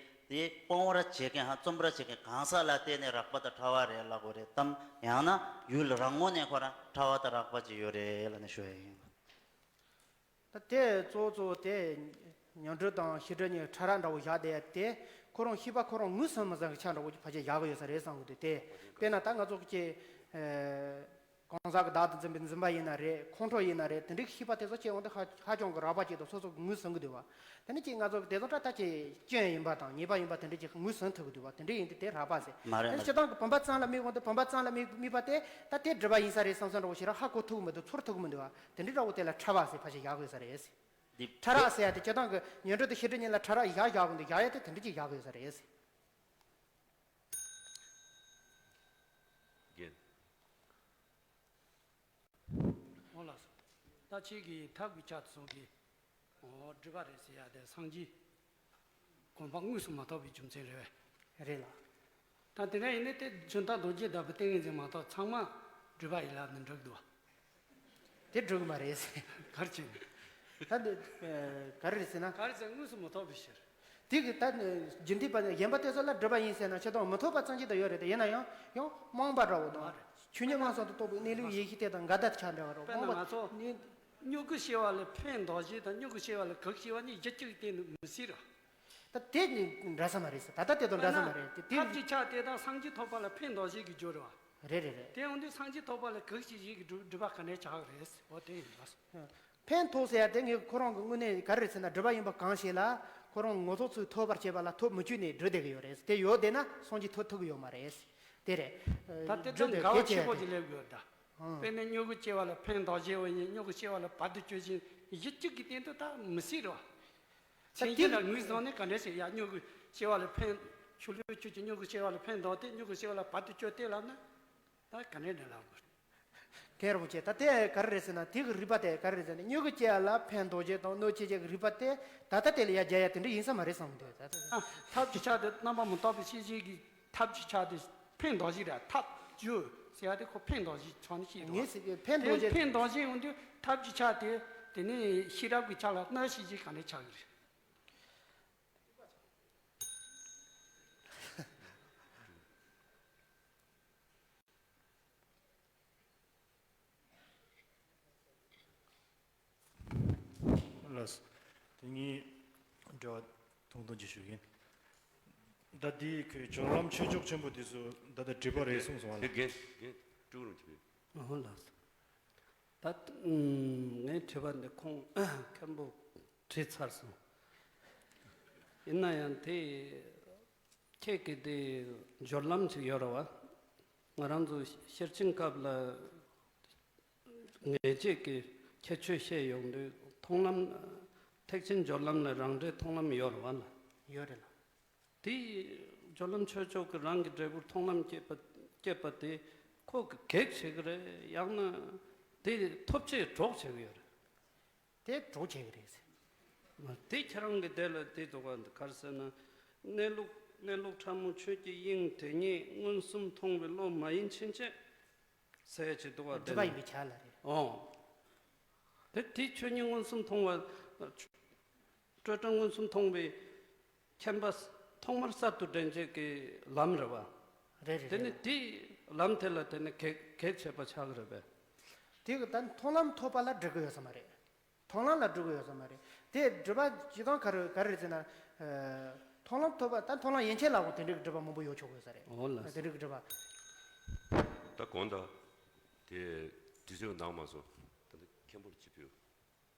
དེ་སྤོང་བར་བྱེད་མཁན་ཧ། རྩོམ་པར་བྱེད་མཁན་གང་ཟག་ལ་བལྟས་ནས་རགས་པ་དང་ཕྲ་བ་རེད་ལབ་དགོས་རེད་དམ། ཡང་ན་ཡུལ་རང་ངོས་ནས་ཁོ་རང་ཕྲ་བ་དང་རགས་པ་ཅིག་ཡོད་རེད་ལབ་ནས་ཞུ་ཡ་ཡིན། ད་དེ་གཙོ་བོ་གཙོ་བོ་དེ་ཉོན་སྒྲིབ་དང་ཤེས་སྒྲིབ་གཉིས་ཕྲ་རགས་འདྲ་བོ་བཞག་བསྡད་ཡ་དེ། ཁོ་རང་ཤེས་པ་ཁོ་རང་ངོས་ཟིན་མི་ཟིན་གྱི་ཆ་འདྲ་བོ་ཅིག་ཕལ་ཆེར་བཞག་གི་ཡོད་ས་རེད་བསམ་གྱི་འདུག་དེ་དཔེར་ན་ད་ང་ཚོ་གི་ཅིག་ཨ། གང་ཟག་གི་བདག་ཏུ་འཛིན་པའི་འཛིན་པ་ཡིན་ན་རེད། ཁོང་ཁྲོ་ཡིན་ན་རེད། དེ་འདྲའི་ཤེས་པ་དེ་ཚོ་ཅིག་འོང་དུས་ཧ་ཧ་ཅང་གི་རགས་པ་ཅིག་དང་སོ་སོ་གི་ངོས་ཟིན་གྱི་འདུག་བ། དེ་ནི་ཅིག་ང་ཚོ་གི་དེ་ཚོ་ད་ལྟ་ཅིག་སྐྱོན་ཡིན་པ་དང་ཉེས་པ་ཡིན་པ་དེ་འདྲ་ཅིག་ངོས་ཟིན་ཐུབ་ཀྱི་འདུག་བ། དེ་འདྲ་ཡིན་དུས་དེ་རགས་པ་ཟེར། མ་རེད། དེ་མ་རེད། སྤྱིར་བཏང་གི་བུམ་པ་ཙམ་ལ་དམིགས་འོང་དུས་བུམ་པ་ཙམ་ལ་དམིགས་དམིགས་པ་དེ་ད་དེ་སྒྲིབ་པ་ཡིན་ས་རེད་བསམ་བསམ་འདྲ་བོ་ཞིག་རང་ཧ་གོ་ཐུབ་ཀྱི་མི་འདུག་ཚོར་ཐུབ་ཀྱི་མི་འདུག་བ། དེ་འདྲའི་འདྲ་བོ་དེ་ལ་ཕྲ་བ་ཟེར་ཕལ་ཆེར་བཞག་དགོས་ས་རེད། འདི་ཕྲ་རགས་ཟེར་ཡ་དེ་སྤྱིར་བཏང་གི་ཉོན་སྒྲིབ་དང་ཤེས་སྒྲིབ་གཉིས་ལ་ཕྲ་རགས་བཞག་བཞག་གི་འདུག་བཞག་ཡ་དེ་དེ་འདྲ་ཅིག་བཞག་དགོས་ས་རེད། རྒན། འོ་ལགས་སོ། ད་ཁྱེད་ཀྱིས་ཐབས་ཀྱི་ཆ་དེ་ཚོ་གིས། འོ། སྒྲིབ་པ་རེད་ཟེར་ཡ་དེ་སངས་རྒྱས་གོ་འཕང་དངོས་སུ་མ་ཐོབ་པའི་རྒྱུ་མཚན་རེད་པས། རེད་ལགས། ད་དེ་འདྲ་ཡིན་ན་དེ་ཇི་ལྟར་རྡོ་རྗེ་བདག་པོའི་ཏིང་ངེ་འཛིན་མ་གཏོགས་ཚང་མ་སྒྲིབ་པ་ཡིན་ལབ་ནས་འགྲིག་འདུག་བ། དེ་འགྲིག་གི་མ་རེད་ཟེར། ག་རེ་བྱས་ནས། ད་འདི། ཨ། ག་རེ་རེད་ཟེར་ན། ག་རེ་ཟེར། དངོས་སུ་མ་ཐོབ་པའི་ཕྱིར། དེ་གི་ད་རྒྱུ་འདི་པ་གཞན་པ་དེ་ཚོ་ལ་སྒྲིབ་པ་ཡིན་ཟེར་ན་ཆེ་མཐོང་མི་ཐོབ་པ་ཙམ་ཞིག་ད་ཡོད་རེད་དེ། ཡིན་ན་ཡང་ཡང་རྨོངས་པ་འདྲ་བོ་དང་། མ་རེད། ཆོས་ཉིད་མངོན་སུམ་དུ་རྟོགས་པའི་གནས་ལུགས་ཡེ་ཤེས་དེ་དང་འགལ་ཟླ་ཆགས་འདྲ་བ་རེད། དཔེར་ན་རྨོངས་པ་ང་ཚོ་ནི། མྱུ་གུ་སྐྱེ་བ་ལ་ཕན་འདོགས་བྱེད་དང་མྱུ་གུ་སྐྱེ་བ་ལ་གེགས་བྱེད་པ་གཉིས་གཞི་གཅིག་གི་སྟེང་དུ་མི་སྲིད་ར། ད་དེ་ནི་འདྲ་ས་མ་རེད་ཟེར། ད་ལྟ་དེ་དང་འདྲ་ས་མ་རེད་དེ། དེ་ཐབས་ཀྱི་ཆ་དེ་དག་སངས་རྒྱས་ཐོབ་པ་ལ་ཕན་འདོགས་བྱེད་ཀྱི་རྒྱུ་རེད་བ། རེད་རེད་རེད། དེ་འོང་དུས་སངས་རྒྱས་ཐོབ་པ་ལ་གེགས་བྱེད་བྱེད་ཀྱི་སྒྲུབ་སྒྲུབ་པ་ག་ནས་ཆགས་རེད། འོ་དེ་ཡིན་པ། ཕན་ཐོགས་ཟེར་ཡ་དེ་ངས་ཁོ་རང་གི་དངོས་གནས་ག་རེ་རེད་ཟེར་ན། སྒྲིབ་པ་ཡིན་པ་གང་ཞིག་ལ་ཁོ་རང་ངོ་ཐོག་ཚུར་ཐོབ་པར་བྱེད་པ་ལ་ཐོབ་མི་བཅུག་ནས་སྒྲུབ་བསྡད་ཀྱི་ཡོད་རེད། དེ་ཡོད་བསྡད་ན་སངས་རྒྱས་ཐོབ་ཐུབ་ཀྱི་ཡོད་མ་རེད། དེ་རེད། ད་དེ་སྒྲུབ་དང་འགལ་བ་ཆེ་པོ་ཅིག་སླེབས་ཡོད་ད། ཨང་། དཔེར་ན་མྱུ་གུ་སྐྱེ་བ་ལ་ཕན་འདོགས་བྱེད་པ་ཡིན། མྱུ་གུ་སྐྱེ་བ་ལ་བར་དུ་གཅོད་བྱེད་གཞི་གཅིག་གི་སྟེང་དུ་ད་མི་སྲིད་རོ། ད་མཚན་དེ་ཉིད་ལ་ངོས་བཟུང་ནས་ག་འདྲ་ཞིག་ཡ། མྱུ་གུ་སྐྱེ་བ་ལ་ཕན། ཆུ་ལུད་ཁྱོད་ཀྱིས་མྱུ་གུ་སྐྱེ་བ་ལ་ཕན་འདོགས་ཏེ་མྱུ་གུ་སྐྱེ་བ་ལ་བར་དུ་གཅོད་དེ་ལབ་ན། ད་ག་ནས་འདྲ་ལབ་དགོས། མཁན་རིན་པོ་ཆེ། ད་དེ་ག་རེ་རེད་ཟེར་ན། དེ་གི་རིགས་པ་དེ་ག་རེ་རེད་ཟེར་ན། མྱུ་གུ་སྐྱེ་ཡ་ལ་ཕན་འདོགས་བྱེད་དང་གནོད་བྱེད་ཅེས་ཀྱི་རིགས་པ་དེ་ད་ལྟ་དེ་ལ་ཡར་རྒྱག་ཡ་དེ་འདྲ་ཡིན་ས་མ་རེད་བསམ་གི་འདུག་ད་ལྟ། ཐབས་ཀྱི་ཆ་དེ་རྣམ་པ་མི་རྟོག་པའི་ཤེས་བྱེད་ཀྱི་ཐབས་ཀྱི་ཆ་དེ་ཕན་འདོགས་བྱེད་རེད། ཐབས་བྱུས་ཟེར་ཡ་དེ་ཁོ་ཕན་འདོགས་བྱེད་ཆ་ནས་བཤད་འདུག་ངས་ཟེར་གི་ཕན་འདོགས་བྱེད། ཕན་འདོགས་བྱེད་ཡོང་དུས་ཐབས་ཀྱི་ཆ་དེ་དེ་ནས་ཤེས་རབ་ཀྱི་ཆ་ལ་གནོད་བྱེད་ཅེས་ག་འདྲ་ཆགས་ཀྱི་རེད། ལགས། དེ་ངས་འབྲེལ་བ་ཐུང་ཐུང་ཅིག་ཞུ་གི་ཡིན། ད་འདི་ཁོས་སྦྱོར་ལམ་ཆོས་མཆོག་ཆེན་པོ་དེ་ཚོ་ད་ལྟ་དྲི་བ་རེད་གསུངས་སོང་བ་ལ། དེ་རྒན་རྒན་ཀྲུའུ་རུང་གིས། ཨོ་ལགས། ད་ངའི་དྲི་བ་འདི་ཁོང་མཁན་པོ་དྲིས་ཚར་སོང་། ཡིན་ན་ཡང་དེ། ཁྱེད་ཀྱི་དེ་སྦྱོར་ལམ་ཅིག་ཡོད་རེད་བ། ང་རང་ཚོ་ཤེར་ཕྱིན་སྐབས་ལ་ངེས་བྱེད་ཀྱི་ཁྱད་ཆོས་བཤད་ཡོང་དུས། མཐོང་ལམ། ཐེག་ཆེན་སྦྱོར་ལམ་ལ་རང་འབྲས་མཐོང་ལམ་ཡོད་རེད་བ་ལ། ཡོད་རེད་ལ། དེ་སྦྱོར་ལམ་ཆོས་མཆོག་གི་རང་གི་འབྲས་བུར་མཐོང་ལམ་སྐྱེས་པ་སྐྱེས་པ་དེ་ཁོ་གི་གེགས་བྱེད་ཀྱི་རེད། ཡང་ན་དེ་ཐོབ་བྱེད་གྲོགས་བྱེད་ཀྱི་ཡོད་རེད། དེ་གྲོགས་བྱེད་ཀྱི་རེད་ཟེར། དེ་ཁྱེད་རང་གི་དེ་ལ་དེ་འདུག་ག་ག་རེ་ཟེར་ན། གནས་ལུགས་གནས་ལུགས་ཕྲ་མོ་ཆོས་ཀྱི་དབྱིངས་དེ་ཉིད། མངོན་སུམ་མཐོང་བའི་བློ་མ་ཡིན་ཕྱིན་ཆད། ཟེར་ཡ་ཅིག་འདུག་ག་སྒྲིབ་པ་ཡིན་པའི་ཆ་ལ་རེད། ཨོ། དེ་དེ་ཆོས་ཉིད་མངོན་སུམ་མཐོང་བ། སྤྲོས་བྲལ་མངོན་སུམ་མཐོང་བའི་མཁྱེན་པ་ཐོག་མར་གསར་དུ་འདྲེན་བྱེད་ཀྱི་ལམ་རེད་བ། རེད་རེད་དེ་ནི་རེད། དེ་ལམ་དེ་ལ་དེ་ནི་གེགས་གེགས་བྱེད་པ་ཆགས་ཀྱི་རེད་པས། དེ་གི་ད་མཐོང་ལམ་ཐོབ་པ་ལ་འགྲིག་གི་ཡོད་ས་མ་རེད། མཐོང་ལམ་ལ་འགྲོ་གི་ཡོད་ས་མ་རེད། དེ་སྒྲིབ་པ་སྤྱིར་བཏང་ག་རེ་ག་རེ་རེད་ཟེར་ན། ཨ། མཐོང་ལམ་ཐོབ་པ་ད་མཐོང་ལམ་ཡན་ཆད་ལ་འོ་དེ་འདྲའི་སྒྲིབ་པ་མང་པོ་ཡོད་ཆོག་གི་ཡོད་ས་རེད། འོ་ལགས། དེ་འདྲའི་སྒྲིབ་པ། ད་གོང་དང་། དེ་དུས་ཚོད་འདང་མ་སོང་། ད་ལྟ་མཁན་པོར་ཅིག་ཕུལ།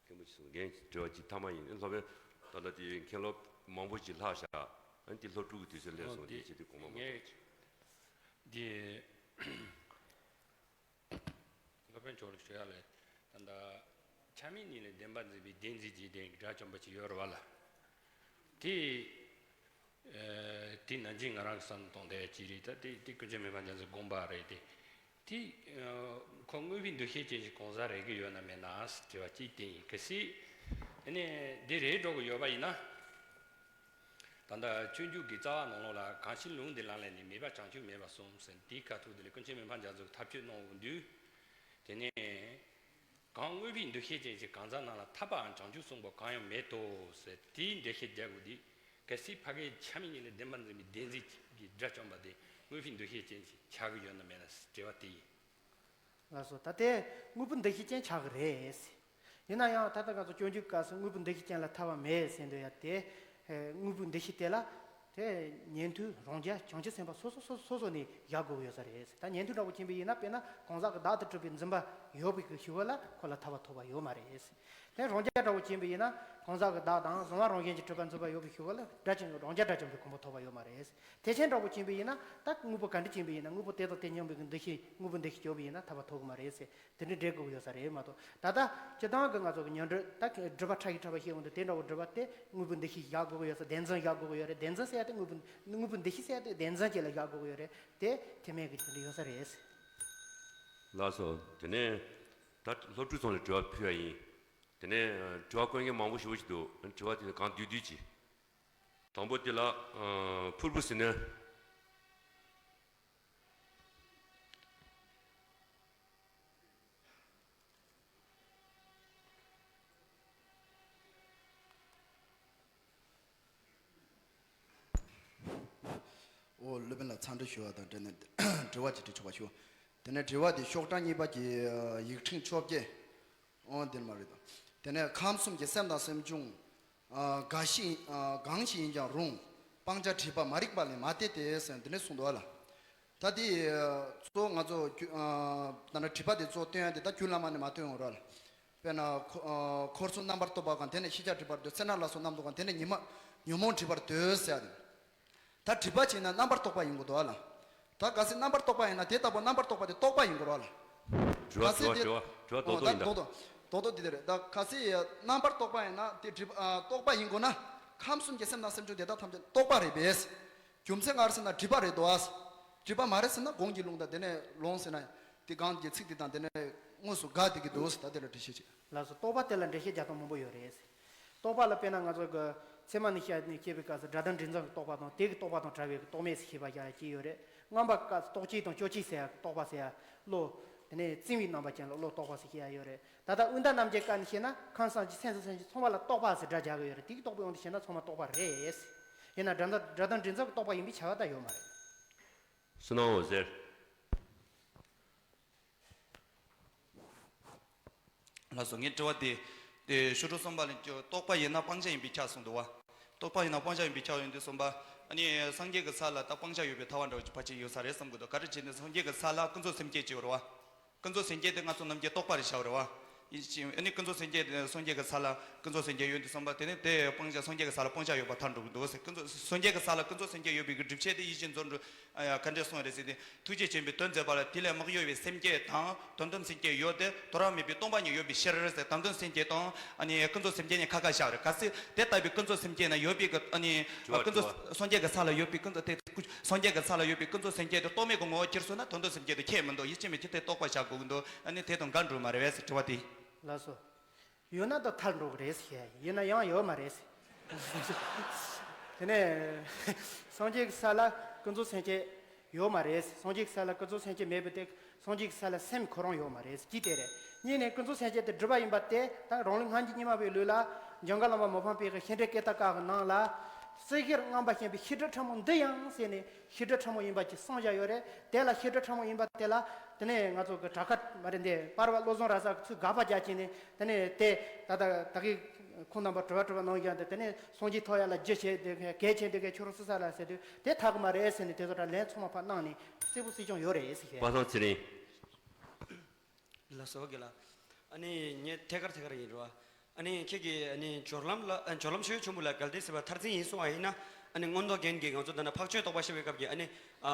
མཁན་པོ་ཅིག་སོང་། རྒན་དྲི་བ་ཅིག་ཐ་མ་ཡིན། སློབ་དཔོན་ད་ལྟ་དེ་མཁན་སློབ་མང་པོ་ཅིག་ལྷག་ཤག་ཨ་ནི་དེ་སློབ་ཕྲུག་གི་དུས་ཚོད་སླེབས་སོང་། དེ་བྱས་དུས་གོང་མ་མང་པོ་ཅིག་དེ། སློབ་དཔོན་མཆོག་ལ་ཞུ་ཡ་ལས། ད་ལྟ་ཆ་མེད་གཉིས་ལས་བདེན་པར་འཛིན་པའི་བདེན་འཛིན་གྱི་བདེན་གྱི་དགྲ་བཅོམ་པ་ཅིག་ཡོད་རེད་བ་ལ། དེ། ཨ། དེ་ནང་བཞིན་ང་རང་གི་བསམ་བློ་གཏོང་བསྡད་ཅིག་རེད། ད་དེ་དེ་ཀུན་མཁྱེན་མི་ཕམ་རྒྱ་མཚོའི་དགོངས་པ་རེད་དེ། དེ། ཨ། ཁོ་དངོས་པོའི་འདུ་ཤེས་ཅན་ཞིག་གང་ཟག་རེད་ཀྱི་ཡོད་ན་མེད་ན་དྲི་བ་གཅིག་དེ་ཡིན། གལ་སྲིད། ཨ་ནི་འདི་རེད་འགྲོ་གི་ཡོད་པ་ཡིན་ན། ད་ལྟ་སྤྱོད་འཇུག་གི་རྩ་བ་ནང་ལོགས་ལ། གང་ཕྱིར་ལུང་འདི་ལམ་ལས་ནི། མེད་པར་བྱང་ཆུབ་མེད་པར་གསུངས་ཟེར། དེའི་ཁ་ཐུག་དེ་ལ་ཀུན་མཁྱེན་མི་ཕམ་རྒྱ་མཚོས་ཐག་གཅོད་གནང་འོང་དུས། དེ་ནས་གང་དངོས་པོའི་འདུ་ཤེས་ཅན་ཞིག་གང་ཟག་རྣམས་ལ་ཐར་པའམ་བྱང་ཆུབ་གསུངས་པ་གང་ཡང་མེད་དོ་ཟེར། དེའི་འགྲེལ་བཤད་རྒྱག་དགོས་དུས། གལ་སྲིད་ཕ་གིའི་ཆ་མེད་གཉིས་ལས་བདེན་པར་འཛིན་པའི་བདེན་འཛིན་གྱི་དགྲ་བཅོམ་པ་དེ་དངོས་པོའི་འདུ་ཤེས་ཅན་ཞིག་ཆགས་ཀྱི་ཡོད་ན་མེད་ན་དྲི་བ་དེ་ཡིན། ལགས་སོ། ད་ལྟའི་དངོས་པོ་འདུ་ཤེས་ཅན་ཆགས་ཀྱི་རེད། ཡིན་ན་ཡང་ད་ལྟ་ང་ཚོ་སྤྱོད་འཇུག་སྐབས་སུ་དངོས་པོ་འདུ་ཤེས་ཅན་ལ་ཐར་པ་མེད་ཟེར་འདོད་ཡ་དེ། ཨེ། དངོས་པོ་འདུ་ཤེས་དེ་ལ་དེ་ཉན་ཐོས་རང་རྒྱལ་བྱང་ཆུབ་སེམས་དཔའ་སོ་སོ་སོ་སོ་སོ་ནས་བཞག་དགོས་ཀྱི་ཡོད་ས་རེད། ད་ཉན་ཐོས་འདྲ་བོ་ཅིག་ཡིན་པ་ཡིན་ན། དཔེར་ན་གང་ཟག་གི་བདག་ཏུ་གྲུབ་པའི་འཛིན་པ་ཡོད་པའི་གི་ཞུ་བ་ལ་ཁོ་ལ་ཐར་པ་ཐོབ་པ་ཡོད་མ་རེད། དེ་རང་རྒྱལ་འདྲ་བོ་ཅིག་ཡིན་པ་ཡིན་ན། གང་ཟག་གི་བདག་དང་གཟུང་བ་རང་བཞིན་གྱིས་གྲུབ་པ་འཛིན་པ་ཡོད་པའི་ཞུ་བ་ལ་དགྲ་བཅོམ། རང་རྒྱལ་དགྲ་བཅོམ་པའི་གོ་འཕང་ཐོབ་པ་ཡོད་མ་རེད། ཐེག་ཆེན་འདྲ་བོ་ཅིག་ཡིན་པ་ཡིན་ན། ད་དངོས་པོ་ག་འདྲ་ཅིག་ཡིན་པ་ཡིན་ན། དངོས་པོ་དེ་དང་དེ་མཉམ་པའི་གི་འདུ་ཤེས། དངོས་པོ་འདུ་ཤེས་བྱས་པ་ཡིན་ན་ཐར་པ་ཐོབ་ཀྱི་མ་རེད་ཟེར། དེ་འདྲ་འགྲེལ་དགོས་ཀྱི་ཡོད་ས་རེད་མ་གཏོགས། ད་ལྟ་སྤྱིར་བཏང་གི་ང་ཚོ་གི་ཉོན་སྒྲིབ་ད་སྒྲིབ་པ་ཕྲ་ཞིང་ཕྲ་བ་ཞིག་འོང་དུས། དེ་འདྲ་བོ་སྒྲིབ་པ་དེ་དངོས་པོའི་འདུ་ཤེས་བཞག་དགོས་ཀྱི་ཡོད་ས། བདེན་འཛིན་བཞག་དགོས་ཀྱི་ཡོད་རེད། བདེན་འཛིན་ཟེར་ཡ་དེ་དངོས་པོ་དངོས་པོའི་འདུ་ཤེས་ཟེར་ཡ་དེ་བདེན་འཛིན་ཅིག་ལ་བཞག་དགོས་ཀྱི་ཡོད་རེད། དེ་དེ་མེད་གི་དེ་འདྲ་ཡོད་ས་རེད། ལགས་སོ། དེ་ནས་ད་སློབ་ཕྲུག་ཚོ་ལ་དྲི་བ་ཕུལ་བ་ཡིན། དེ་ནས་དྲི་བ་བཀོད་མཁན་མང་པོ་ཞེ་པོ་ཞིག་འདུག་དྲི་བ་དེ་གང་བསྡུས་བསྡུས་ཀྱིས། དང་པོ་དེ་ལ། ཨ། ཕུར་བུ་ཟེར་ནས། ཨོ། སློབ་དཔོན་ལ་འཚམས་འདྲི་ཞུ་བ་དང་འབྲེལ་ནས་དྲི་བ་ཅིག་དྲི་ཆོག་པ་ཞུ། དེ་ནས་དྲི་བ་དེ་ཤོག་གྲངས་གཉིས་པ་གི་ཡིག་ཕྲེང་བཅོ་བརྒྱད། ཨོ། འདིར་མ་རེད་དོ། དེ་ནས་ཁམས་གསུམ་གྱི་སེམས་དང་སེམས་བྱུང་། ཨ། འགའ་ཞིག་ཨ། གང་ཞིག་ཡིན་ཀྱང་རུང་། སྤང་བྱ་སྒྲིབ་པ་མ་རིག་པ་ལས་མ་དད་དེ་ཟེར་འདི་ནས་གསུངས་འདུག་ལ། ད་དེ་གཙོ་བོ་ང་ཚོ་རྒྱུ། ཨ། ད་ནི་སྒྲིབ་པ་དེ་གཙོ་བོ་སྟོན་ཡ་དེ་ད་རྒྱུད་བླ་མ་ནས་མ་སྟོན་འོང་ར་ལ། དཔེར་ན་འཁོར། ཨ། འཁོར་གསུམ་རྣམ་པར་རྟོག་པ་གང་། དེ་ནས་ཤེས་བྱ་སྒྲིབ་པར་འདོད། སེར་སྣ་ལ་སོགས་རྣམ་རྟོག་གང་། དེ་ནས་ཉོན་མོངས་ཉོན་མོངས་སྒྲིབ་པར་འདོད་ཟེར་ཡ་དེ། ད་སྒྲིབ་པ་བྱས་ན་རྣམ་པར་རྟོག་པ་ཡིན་དགོས་འདུག་ཨ་ལ། ད་གལ་སྲིད་རྣམ་པར་རྟོག་པ་ཡིན་ན། དེ་ལྟ་བུ་རྣམ་པར་རྟོག་པ་དེ་རྟོག་པ་ཡིན་དགོས་ར་ལ། དྲི་བ། གལ་སྲིད་དྲི་བ། དེ། དྲི་བ། དྲི་བ་རྡོག་རྡོག་ཡིན་ད། རྡོག་རྡོག་རྡོག་རྡོག་འདི་དེ་རེད། ད་གལ་སྲིད་རྣམ་པར་རྟོག་པ་ཡིན་ན་དེ་སྒྲིབ། ཨ། རྟོག་པ་ཡིན་དགོས་ན། ཁམས་གསུམ་གྱི་སེམས་དང་སེམས་བྱུང་དེ་དག་ཐམས་ཅད་རྟོག་པ་རེད་པས། རྒྱུ་མཚན་ག་རེ་ཟེར་ན་སྒྲིབ་པ་རེད་དོ། ཨ། སྤྱོད་པ་མ་རེད་ཟེར་ན་གོང་གི་ལུང་དང་དེ་ནས་ལོང་ཟེར་ན་དེ་གང་གི་ཚིག་དེ་དང་དེ་ནས་དངོས་སུ་དགའ་དེ་གི་འདུག་ཟེར། ད་དེ་ལ་འགྲེལ་བཤད་བྱེད། ལགས་སོ། རྟོག་པ་དེ་ལ་འགྲེལ་བཤད་རྒྱག་སྟངས་མང་པོ་ཡོད་རེད། རྟོག་པ་ལ་དཔེར་ན་ང་ཚོ་གི་ཚད་མ་ནས་བཤད་ནས་བཤད་པའི་སྐབས་སུ་སྒྲ་དང་དྲི་འཛིན་གྱི་རྟོག་པ་དང་དེ་གི་རྟོག་པ་དང་བྲལ་བའི་རྟོག་མེད་ཟེར་བཤད་པ་ཡང་ཅིག་ཡོད་རེད། རྔམ་པ་སྐབས་སུ་རྟོག་བཅས་དང་གཅོད་བཅས་ཟེར་ཡ་རྟོག་པ་ཟེར་ཡ་བློ། དེ་ནས་བཙིམ་པའི་རྣམ་པ་ཅན་ལ་བློ་རྟོག་པ་ཟེར་བཤད་ཡ་ཡོད་རེད། ད་ལྟ་དབུས་ཟླ་རྣམ་རྒྱལ་སྐབས་ནས་བཤད་ན་ཁམས་སངས་རྒྱས་སེམས་ཙམ་སེམས་ཀྱི་ཚོར་བ་ལ་རྟོག་པ་ཟེར་སྒྲ་རྒྱག་གི་ཡོད་རེད། དེ་གི་རྟོག་པའི་དབང་དུ་བྱས་ན་ཚང་མ་རྟོག་པ་རེད། ཡིན་ན་སྒྲ་དང་སྒྲ་དང་དྲི་འཛིན་གྱི་རྟོག་པ་ཡིན་པའི་ཁྱབ་པ་ད་ཡོད་མ་རེད། བསོད་ནམས་འོད་ཟེར། ལགས་སོ། ངའི་དྲི་བ་དེ། དེ་ཞུ་ཕྲུག་གསུམ་པ་ལ་རྟོག་པ་ཡིན་ན་སྤང་བྱ་ཡིན་པས་ཁྱབ་གསུངས་འདུག་བ། རྟོག་པ་ཡིན་ན་སྤང་བྱ་ཡིན་པས་ཁྱབ་ཡོང་དུས་གསུམ་པ། ཨ་ནི་སངས་རྒྱས་ཀྱི་ས་ལ་ད་སྤང་བྱ་ཡོད་པའི་ཐལ་བ་འདྲ་བོ་ཅིག་ཕལ་ཆེར་ཡོད་ས་རེད་བསམ་གྱི་འདུག་ག་རེ་བྱས་ནས་སངས་རྒྱས་ཀྱི་ས་ལ་ཀུན་རྫོབ་སེམས་བསྐྱེད་ཅིག་ཡོད་རེད་བ། ཀུན་རྫོབ་སེམས་བསྐྱེད་དེ་ང་ཚོ་ནམ་རྒྱུན་རྟོག་པ་རེད་བྱ་བ་རེད་བ། ཡིན་ཕྱིན་ཨ་ནི་ཀུན་རྫོབ་སེམས་བསྐྱེད་སངས་རྒྱས་ཀྱི་ས་ལ་ཀུན་རྫོབ་སེམས་བསྐྱེད་ཡོད་དུས་གསུམ་པ་དེ་ནི་དེ་སྤང་བྱ་སངས་རྒྱས་ཀྱི་ས་ལ་སྤང་བྱ་ཡོད་པ་ཐལ་འགྲོ་གི་འདུག་ཟེར། ཀུན་རྫོབ་སངས་རྒྱས་ཀྱི་ས་ལ་ཀུན་རྫོབ་སེམས་བསྐྱེད་ཡོད་པའི་གི་སྒྲུབ་བྱེད་དེ་ཡིད་བཞིན་མཛོད་འགྲོ། ཨ་ག་འདྲས་གསུངས་རེད་ཟེར་ཏེ། ཐུགས་རྗེ་ཆེན་པོས་དོན་མཛད་པ་ལ། དེ་ལས་མ་གཡོས་པའི་སེམས་བསྐྱེད་དང་དོན་དམ་སེམས་བསྐྱེད་ཡོད་དེ། དོར་བ་མེད་པའི་སྟོང་པ་ཉིད་ཡོད་པའི་ཕྱིར་ཟེར། དོན་དམ་སེམས་བསྐྱེད་དང་ཨ་ནི་ཀུན་རྫོབ་སེམས་བསྐྱེད་གཉིས་ཁ་ཁ་བཞག་རེད། གལ་སྲིད་དེ་ལྟ་བུའི་ཀུན་རྫོབ་སེམས་བསྐྱེད་ན་ཡོད་པའི་ཀུན་ཨ་ནི་དྲི་བ་ཀུན་རྫོབ་དྲི་བ། སངས་རྒྱས་ཀྱི་ས་ལ་ཡོད་པའི་ཀུན་རྫོབ་དེ་སངས་རྒྱས་ཀྱི་ས་ལ་ཡོད་པའི་ཀུན་རྫོབ་སེམས་བསྐྱེད་དེ་རྟོག་མེད་ཀྱི་ངོ་བོར་གྱུར་སོང་ན་དོན་དམ་སེམས་བསྐྱེད་དེ་ཁྱད་མི་འདུག་ཡིད་ཆེས་མེད་ཀྱི་དེ་རྟོག་པ་བཞག་དགོས་ཀྱི་འདུག་ཨ་ནི་དེ་དང་འགལ་འགྲོ་མ་རེད་པས་ཟེར་དྲི་བ་དེ། ལགས་སོ། ཡོད་ན་ད་ཐལ་འགྲོ་གི་རེད་ཟེར། ཡིན་ན་ཡང་ཡོད་མ་རེད་ཟེར། དེ་ནས་སངས་རྒྱས་ཀྱི་ས་ལ་ཀུན་རྫོབ་སེམས་བསྐྱེད་ཡོད་མ་རེད་ཟེར། སངས་རྒྱས་ཀྱི་ས་ལ་ཀུན་རྫོབ་སེམས་བསྐྱེད་མེད་པ་དེ་སངས་རྒྱས་ཀྱི་ས་ལ་སེམས་ཁོ་རང་ཡོད་མ་རེད་ཟེར། གཅིག་དེ་རེད། གཉིས་ནས་ཀུན་རྫོབ་སེམས་བསྐྱེད་དེ་སྒྲུབ་པ་ཡིན་པ་དེ་ད་རང་ལུགས་སྔ་འགྱུར་རྙིང་མ་པའི་ལུགས་ལ་འཇམ་མགོན་བླ་མ་མི་ཕམ་པའི་གི་ཤེས་འདྲེན་བསྐྱེད་ད་བཀའ་གི་ནང་ལ། སྲིད་ཞིར་རྔམ་པ་ཞེན་པའི་ཤེས་སྒྲིབ་ཕྲ་མོ་འདི་ཡང་ཟེར་ནས། ཤེས་སྒྲིབ་ཕྲ་མོ་ཡིན་པ་ཅིག་གསུངས་བཞག་ཡོད་རེད། དེ་ལ་ཤེས་སྒྲིབ་ཕྲ་མོ་ཡིན་པ་དེ་ལ་དེ་ནས་ང་ཚོ་གི་གྲྭ་ཁ་མ་རེད་འདི་པར་བ་བློ་བཟང་ར་ས་གི་ཚུལ་དགག་པ་རྒྱག་བྱས་ནས། དེ་ནས་དེ་ད་ལྟ་ད་གི་ཁོང་རྣམ་པ་དྲི་བ་དྲི་བ་གནང་བཞག་འདི། དེ་ནས་སངས་རྒྱས་ཐོབ་ཡ་ལ་རྒྱུ་བྱས་དེ་གལ་ཆེན་དེ་གའི་ཁྱོད་རང་སུ་ས་ལ་ཟེར་དུས་དེ་ཐག་གི་མ་རེད་ཟེར་ནས་དེ་ཚོ་ད་ལན་ཚང་མ་ཕར་གནང་ནས་གསལ་པོ་གསལ་རྐྱང་ཡོད་རེད་ཟེར་བཤད། པ་སངས་ཚེ་རིང་། ལགས་སོ་དགེ་ལགས། ཨ་ནི་ངས་ཐད་ཀར་ཐད་ཀར་ཡིན་རོ། ཨ་ནི་ཁྱེད་ཀྱིས་ཨ་ནི་སྦྱོར་ལམ་ལ་ཨ་སྦྱོར་ལམ་ཆོས་ཆེན་པོ་ལ་གལ་ཏེ་སྲིད་པ་མཐར་འཛིན་ཡིན་གསུང་བ་ཡིན་ན། ཨ་ནི་མངོན་རྟོགས་རྒྱན་གྱིས་ང་ཚོ་ད་ནི་འཕགས་ཆོས་རྟོགས་པ་བཤད་པའི་སྐབས་ཀྱི་ཨ་ནི་ཨ་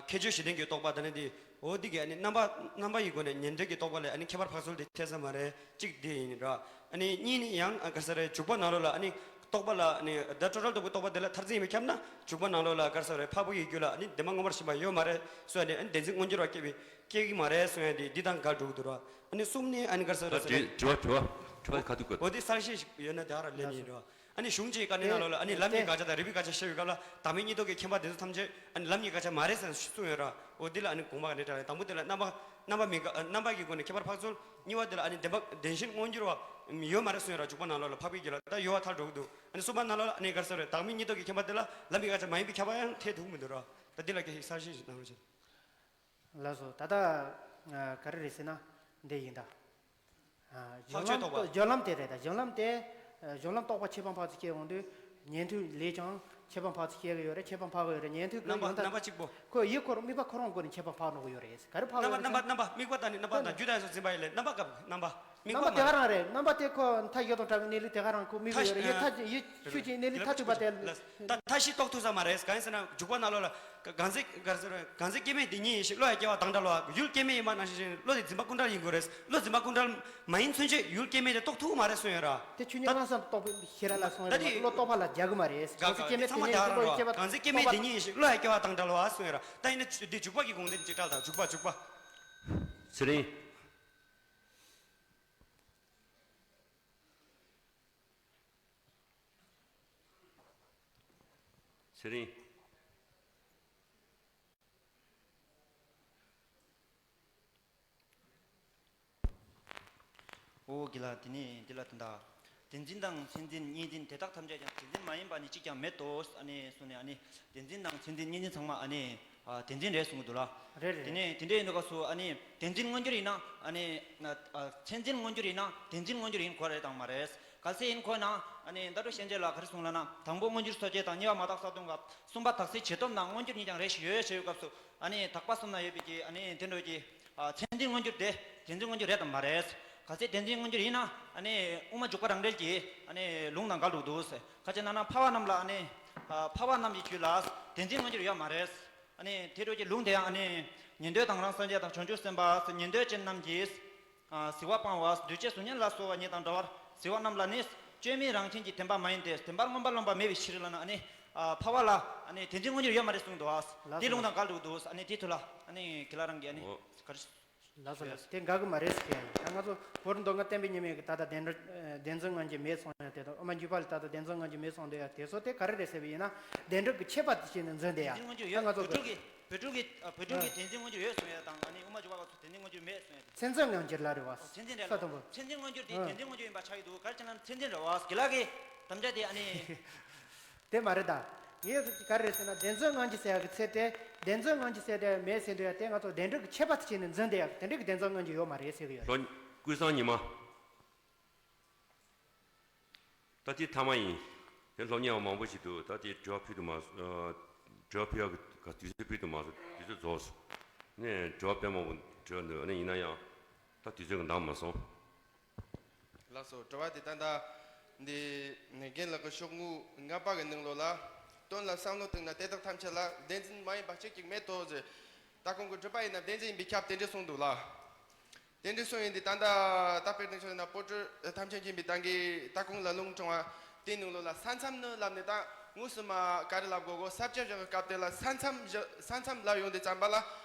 ཁྱད་ཆོས་གཞི་ལྡན་གྱི་རྟོག་པ་ད་ནི་འདི་འོ་འདི་གི་ཨ་ནི་རྣམ་པ་རྣམ་པ་ཡི་སྒོ་ནས་ཉན་ཐོས་ཀྱི་རྟོག་པ་ལས་ཨ་ནི་ཁྱད་པར་འཕགས་ཚུལ་འདི་ཐེ་ཚོམ་མ་རེད། གཅིག་འདི་ཡིན་ར། ཨ་ནི་གཉིས་ནི་ཡང་ཨ་ག་ས་རེ་འཇུག་པ་ནང་ལོགས་ལ་ཨ་ནི་རྟོག་པ་ལ་ཨ་ནི་བརྡ་སྤྲོད་ར་རྟོག་པའི་རྟོག་པ་འདི་ལ་མཐར་འཛིན་ཡིན་པས་ཁྱབ་ན། འཇུག་པ་ནང་ལོགས་ལ་ག་ས་རེ་འཕགས་པའི་ཡུལ་རྒྱུད་ལ་ཨ་ནི་བདེན་པ་མངོན་པར་ཞེན་པ་ཡོད་མ་རེད་གསུངས་ནས་ཨ་ནི་བདེན་འཛིན་མངོན་གྱུར་བ་སྐྱེ་བའི་སྐྱེ་གི་མ་རེད་གསུངས་ཡ་དེ་འདི་དང་འགལ་འགྲོ་གི་འདུག་ར། ཨ་ནི་གསུམ་ནི་ཨ་ནི་ག་ས་རེ་ད་དྲི་དྲི་བ་དྲི་བ་དྲི་བ་ག་དུས་དགོས། འོ་དེ་གསར་བཤད་ཞིག་ཡོད་ན་དེ་ག་རང་ལན་ཡིན་ར། ཨ་ནི་གཞུང་གཅིག་དཀའ་གནད་ནང་ལོགས་ལ་ཨ་ནི་ལམ་གྱི་དགག་བྱ་དང་རིགས་པའི་དགག་བྱ་བཤད་པའི་སྐབས་ལ་བདག་མེད་གཉིས་རྟོག་གི་མཁྱེན་པ་དེ་ཚོ་ཐམས་ཅད་ཨ་ནི་ལམ་གྱི་དགག་བྱ་མ་རེད་ཟེར་ནས་གསུངས་ཡོད་ར། འོ་འདི་ལ་ཨ་ནི་དགོངས་པ་ག་འདྲ་དྲངས་རེད། དང་པོ་དེ་ལ་རྣམ་པ་རྣམ་པ་མི་དགག་རྣམ་པ་གི་སྒོ་ནས་ཁྱད་པར་འཕགས་ཚུལ། གཉིས་པ་དེ་ལ་ཨ་ནི་བདེན་པ་བདེན་ཞེན་མངོན་གྱུར་བ་ཡོད་མ་རེད་གསུངས་ཡོད་ར། འཇུག་པ་ནང་ལོགས་ལ་འཕགས་པའི་རྒྱུད་ལ་ད་ཡོད་པ་ཐལ་འགྲོ་གི་འདུག་ཨ་ནི་གསུམ་པ་ནང་ལོགས་ལ་ཨ་ནི་ག་ས་རེ་བདག་མེད་གཉིས་རྟོག་གི་མཁྱེན་པ་དེ་ལ་ལམ་གྱི་དགག་བྱ་མ་ཡིན་པའི་ཁྱབ་པ་ཡང་འཐད་ཐུབ་མི་འདུག་ར། ད་འདི་ལ་སྐད་ཆ་གསར་བཤད་ཞིག་གནང་རོགས་བྱེད། ལགས་སོ། ད་ལྟ་ཨ་ག་རེ་རེད་ཟེར་ན་འདི་ཡིན་ད། ཨ་སྦྱོར་ལམ་འཕགས་ཆོས་རྟོགས་པ། སྦྱོར་ལམ་དེ་རེད་ད། སྦྱོར་ལམ་དེ་ཨ་སྦྱོར་ལམ་རྟོགས་པ་ཁྱད་པར་འཕགས་ཚུལ་སྐྱེ་འོང་དུས་ཉན་ཐོས་ལས་ཀྱང་ཁྱད་པར་འཕགས་ཚུལ་སྐྱེ་གི་ཡོད་རེད། ཁྱད་པར་འཕགས་གི་ཡོད་རེད། ཉན་ཐོས་ཀྱི་རྣམ་པ་ཡོན་ཏན་རྣམ་པ་གཅིག་པོ། ཁོ་ཡུལ་འཁོར་དམིགས་པ་ཁོ་རང་སྒོ་ནས་ཁྱད་པར་འཕགས་འགྲོ་གི་ཡོད་རེད། ག་རེ་འཕགས་རྣམ་པ་རྣམ་པ་རྣམ་པ་དམིགས་པ་དང་ནི་རྣམ་པ་དང་རྒྱུ་དང་ཡོངས་སུ་འཛིན་པ་ཡིན་ལས་རྣམ་པ་སྐབས་རྣམ་པ། དམིགས་རྣམ་པ་པ་དེ་ག་མ་རང་རེད། རྣམ་པ་དེ་ཁོ་མཐའ་ཡས་དང་བྲལ་བའི་གནས་ལུགས་དེ་ག་རང་ཁོ་དམིགས་པ་ཡོད་རེད། ཡུལ་མཐའ་ཡུལ་ཆོས་ཅན་གནས་ལུགས་མཐར་ཐུག་པ་དེ། ད་མཐའ་བཞི་རྟོགས་ཐུབ་ས་མ་རེད། གང་ཡིན་ཟེར་ན་འཇུག་པ་ནང་ལོགས་ལ་གང་ཟེར་གང་ཟེར་གང་ཟེར་སྐྱེ་མེད་དེ་ཉིད་ཡིན་ཞིང་བློ་ཡང་སྐྱེ་བ་དང་བྲལ་བ། ཡུལ་སྐྱེ་མེད་ཡིན་པ་ནང་བཞིན་བློ་དེ་འཛིན་པ་ཀུན་བྲལ་ཡིན་དགོས་རེད། བློ་འཛིན་པ་ཀུན་བྲལ་མ་ཡིན་ཚུན་ཆད་ཡུལ་སྐྱེ་མེད་དེ་རྟོགས་ཐུབ་མ་རེད་གསུངས་ཡོད་ར། དེ་ཆོས་ཉིད་ད་དངོས་སམ་རྟོགས་པའི་ཤེས་རབ་ལ་སོང་ཡོད་ར། ད་དེ་བློ་རྟོགས་པ་ལ་རྒྱག་གི་མ་རེད། གང་ཟེར་སྐྱེ་མེད་དེ་ཉིད་ཡིན་ཞིང་བློ་ཡང་སྐྱེ་བ་དང་བྲལ་བ་གསུངས་ཡོད་ར། ད་ཡིན་ན་འདི་འཇུག་པ་གི་དགོངས་དོན་ཅིག་བཀྲལ་དང་འཇུག་པ་འཇུག་པ། ཚེ་རིང་། ཚེ་རིང་། ཨོ་དགེ་ལགས། དེ་ནས་འདི་ལ་དོན་དག་བདེན་འཛིན་དང་མཚན་འཛིན་གཉིས་འཛིན་དེ་དག་ཐམས་ཅད་ཀྱང་བདེན་འཛིན་མ་ཡིན་པ་ནི་གཅིག་ཀྱང་མེད་དོ། ཨ་ནི་གསུངས་ནས་ཨ་ནི་བདེན་འཛིན་དང་མཚན་འཛིན་གཉིས་འཛིན་ཚང་མ་ཨ་ནི་ཨ་བདེན་འཛིན་རེད་གསུང་གི་འདུག་ལ། རེད་རེད། དེ་ནས་དེ་འདྲ་ཡིན་དུས་སྐབས་སུ་ཨ་ནི་བདེན་འཛིན་མངོན་གྱུར་ཡིན་ན་ཨ་ནི་ཨ་མཚན་འཛིན་མངོན་གྱུར་ཡིན་ན་བདེན་འཛིན་མངོན་གྱུར་ཡིན་དགོས་རེད་དང་མ་རེད། གལ་སྲིད་ཡིན་དགོས་ན་ཨ་ནི་ཟླ་གྲོགས་གཤིན་རྗེ་ལགས་ག་རེ་གསུངས་ལབ་ན། དང་པོ་མངོན་གྱུར་སོ་སྐྱེ་དང་། གཉིས་པ་མ་དག་ས་སྟོང་སྐབས། གསུམ་པ་དག་སའི་བྱེད་སྟོབས་རྣམས་མངོན་གྱུར་ཉིད་ཀྱང་རེ་ཞིག་ཡོད་ཞེས་པའི་སྐབས་སུ་ཨ་ནི་དག་པ་གསུམ་ན་ཡོད་པའི་གི་ཨ་ནི་དེ་འདྲ་གི་ཨ་མཚན་འཛིན་མངོན་གྱུར་དེ་བདེན་འཛིན་མངོན་གྱུར་རེད་དམ་མ་རེད། གལ་སྲིད་བདེན་འཛིན་མངོན་གྱུར་ཡིན་ན་ཨ་ནི་དབུ་མ་འཇུག་པ་རང་འགྲེལ་གྱི་ཨ་ནི་ལུང་དང་འགལ་འགྲོ་གི་འདུག་ཟེར། ག་ཅི་ན་ན་འཕགས་པ་རྣམས་ལ་ཨ་ནི་ཨ་འཕགས་པ་རྣམས་ཀྱི་རྒྱུད་ལ་བདེན་འཛིན་མངོན་གྱུར་ཡོད་མ་རེད། ཨ་ནི་དེ་འདྲ་གི་ལུང་དེ་ཡང་ཨ་ནི་ཉན་ཐོས་དང་རང་སངས་རྒྱས་དང་བྱང་ཆུབ་སེམས་དཔའ་ཉན་ཐོས་ཅན་རྣམས་ཀྱིས། ཨ་གཟིར་བ་སྤང་བ། འདུས་བྱས་གཟུགས་བརྙན་ལ་སོགས་པ་ཉིད་དང་འདྲ་བར་གཟིར་བ་རྣམས་ལ་ནི་བཅོས་མིན་རང་མཚན་གྱི་བདེན་པ་མ་ཡིན་ཏེ། བདེན་པར་མངོན་པར་རློམ་པ་མེད་པའི་ཕྱིར་ལབ་ན་ཨ་ནི་ ཨ་འཕགས་པ་ལ་ཨ་ནི་བདེན་འཛིན་མངོན་གྱུར་ཡོད་མ་རེད་གསུངས་འདུག་ཨ། ལགས་སོ། དེ་ལུང་དང་འགལ་འདུག་འདུག་ཨ་ནི་དེ་ཐུགས་ལ་ཨ་ནི་གི་ལ་རང་གི་ཨ་ནི་ཨོ། ག་རེ། ལགས་སོ་ལགས་སོ། དེ་འགལ་གི་མ་རེད་ཟེར་ཡ་ཡིན། ད་ང་ཚོ་བོད་མདོ་སྔགས་བསྟན་པའི་ཉི་མས་གི་ད་ལྟ་བདེན་གྲུབ་བདེན་འཛིན་མངོན་གྱུར་མེད་གསུངས་ཡ་དེ་དང་། ཨོ་མ་འཇུ་པ་ལ་ད་ལྟ་བདེན་འཛིན་མངོན་གྱུར་མེད་གསུངས་འདུག་ཡ་དེ་ཚོ་དེ་ག་རེ་རེད་ཟེར་བ་ཡིན་ན། བདེན་གྲུབ་ཀྱི་ཁྱད་པར་དེ་བྱས་ནས་འཛིན་བསྡད་ཡ། བདེན་འཛིན་མངོན་གྱུར་ད་ཡོད། ང་ཚོ་བོད་གི་ཕྲུག་གི་བོད་ཕྲུག་གི་ཨ་བོད་ཕྲུག་གི་ཨ་བདེན་འཛིན་མངོན་གྱུར་ཡོད་གསུངས་ཡ་དང་། ཨ་ནི་ཨོ་མ་འཇུ་པ་ལ་སོགས་བདེན་འཛིན་མངོན་གྱུར་མེད་གསུངས་ཡ་དེ། མཚན་འཛིན་མངོན་གྱུར་ལ་རེད་བ། ཨོ་མཚན་འཛིན་རེད་ས་ལོ། དང་པོ། མཚན་འཛིན་མངོན་གྱུར་དེ་ཨ་བདེན་འཛིན་མངོན་གྱུར་ཡིན་པ་ཆགས་ཀྱི་འདུག་ག་རེ་བྱས་ན་མཚན་འཛིན་རེད་བ། གི་ལ་གི་དམ་བཅའ་དེ་ཨ་ནི། དེ་མ་རེད་ད། ངས་ག་རེ་རེད་ཟེར་ན། བདེན་འཛིན་མངོན་གྱུར་ཟེར་ཡག་གི་ཚེ་དེ། བདེན་འཛིན་མངོན་གྱུར་ཟེར་དེ་མེད་ཟེར་འདུག་ཡ་དེ། ང་ཚོ་བདེན་གྲུབ་ཀྱི་ཁྱད་པར་དེ་བྱས་ནས་འཛིན་བསྡད་ཡག་གི་དེ་འདྲ་གི་བདེན་འཛིན་མངོན་གྱུར་ཡོད་མ་རེད་ཟེར་གི་ཡོད། ལྷོ་ཀུན་བཟང་ཉི་མ། ད་དེ་ཐ་མ་ཡིན། དེ་སློབ་གཉེར་བ་མང་པོ་ཞིག་འདུག་ད་དེ་དྲི་བ་ཕུལ་དུ་མ་སོང་། དྲི་བ་ཕུལ་ཡག་གི་དུས་ཚོད་ཕུལ་དུ་མ་སོང་། དུས་ཚོད་རྫོགས་སོང་། ནས་དྲི་བ་དཔེ་མང་པོ་དྲི་བ་འདུག་ཨ་ནི་ཡིན་ན་ཡང་ད་དུས་ཚོད་ཀྱི་འདང་མ་སོང་། ལགས་སོ། དྲི་བ་དེ་ད་ལྟ་འདི་རྒན་ལགས་ཀྱི་ཤོག་ངོས་ལྔ་པ་གི་ནང་ལོགས་ལ། དོན་ལ་བསམ་བློ་བཏང་ན་དེ་དག་ཐམས་ཅད་ལ་བདེན་འཛིན་མ་ཡིན་པ་གཅིག་ཀྱང་མེད་དོ་ཟེར། ད་གོང་གི་སྒྲུབ་པ་ཡིན་ན་བདེན་འཛིན་ཡིན་པས་ཁྱབ། དེ་འདྲ་གསུངས་འདུག་ལ། དེ་འདྲ་གསུངས་ཡིན་དུས་ད་ལྟ་ད་དཔེར་བཏང་ཆོག་ན་པོ་ཏི་ཐམས་ཅད་མཁྱེན་པའི་ད་གིན་ད་གོང་ལ་ལུང་དྲངས་པ་དེའི་ནང་ལོགས་ལ་ས་མཚམས་ནི་ལབ་ནས། ད་དངོས་སུ་མ་ག་རེ་ལབ་དགོས་གོ། ས་བཅད་བཞག་གི་སྐབས་དེ་ལ་ས་མཚམས་བཞག་ས་མཚམས་ལབ་ཡོང་དུས་ཙམ་པ་ལ།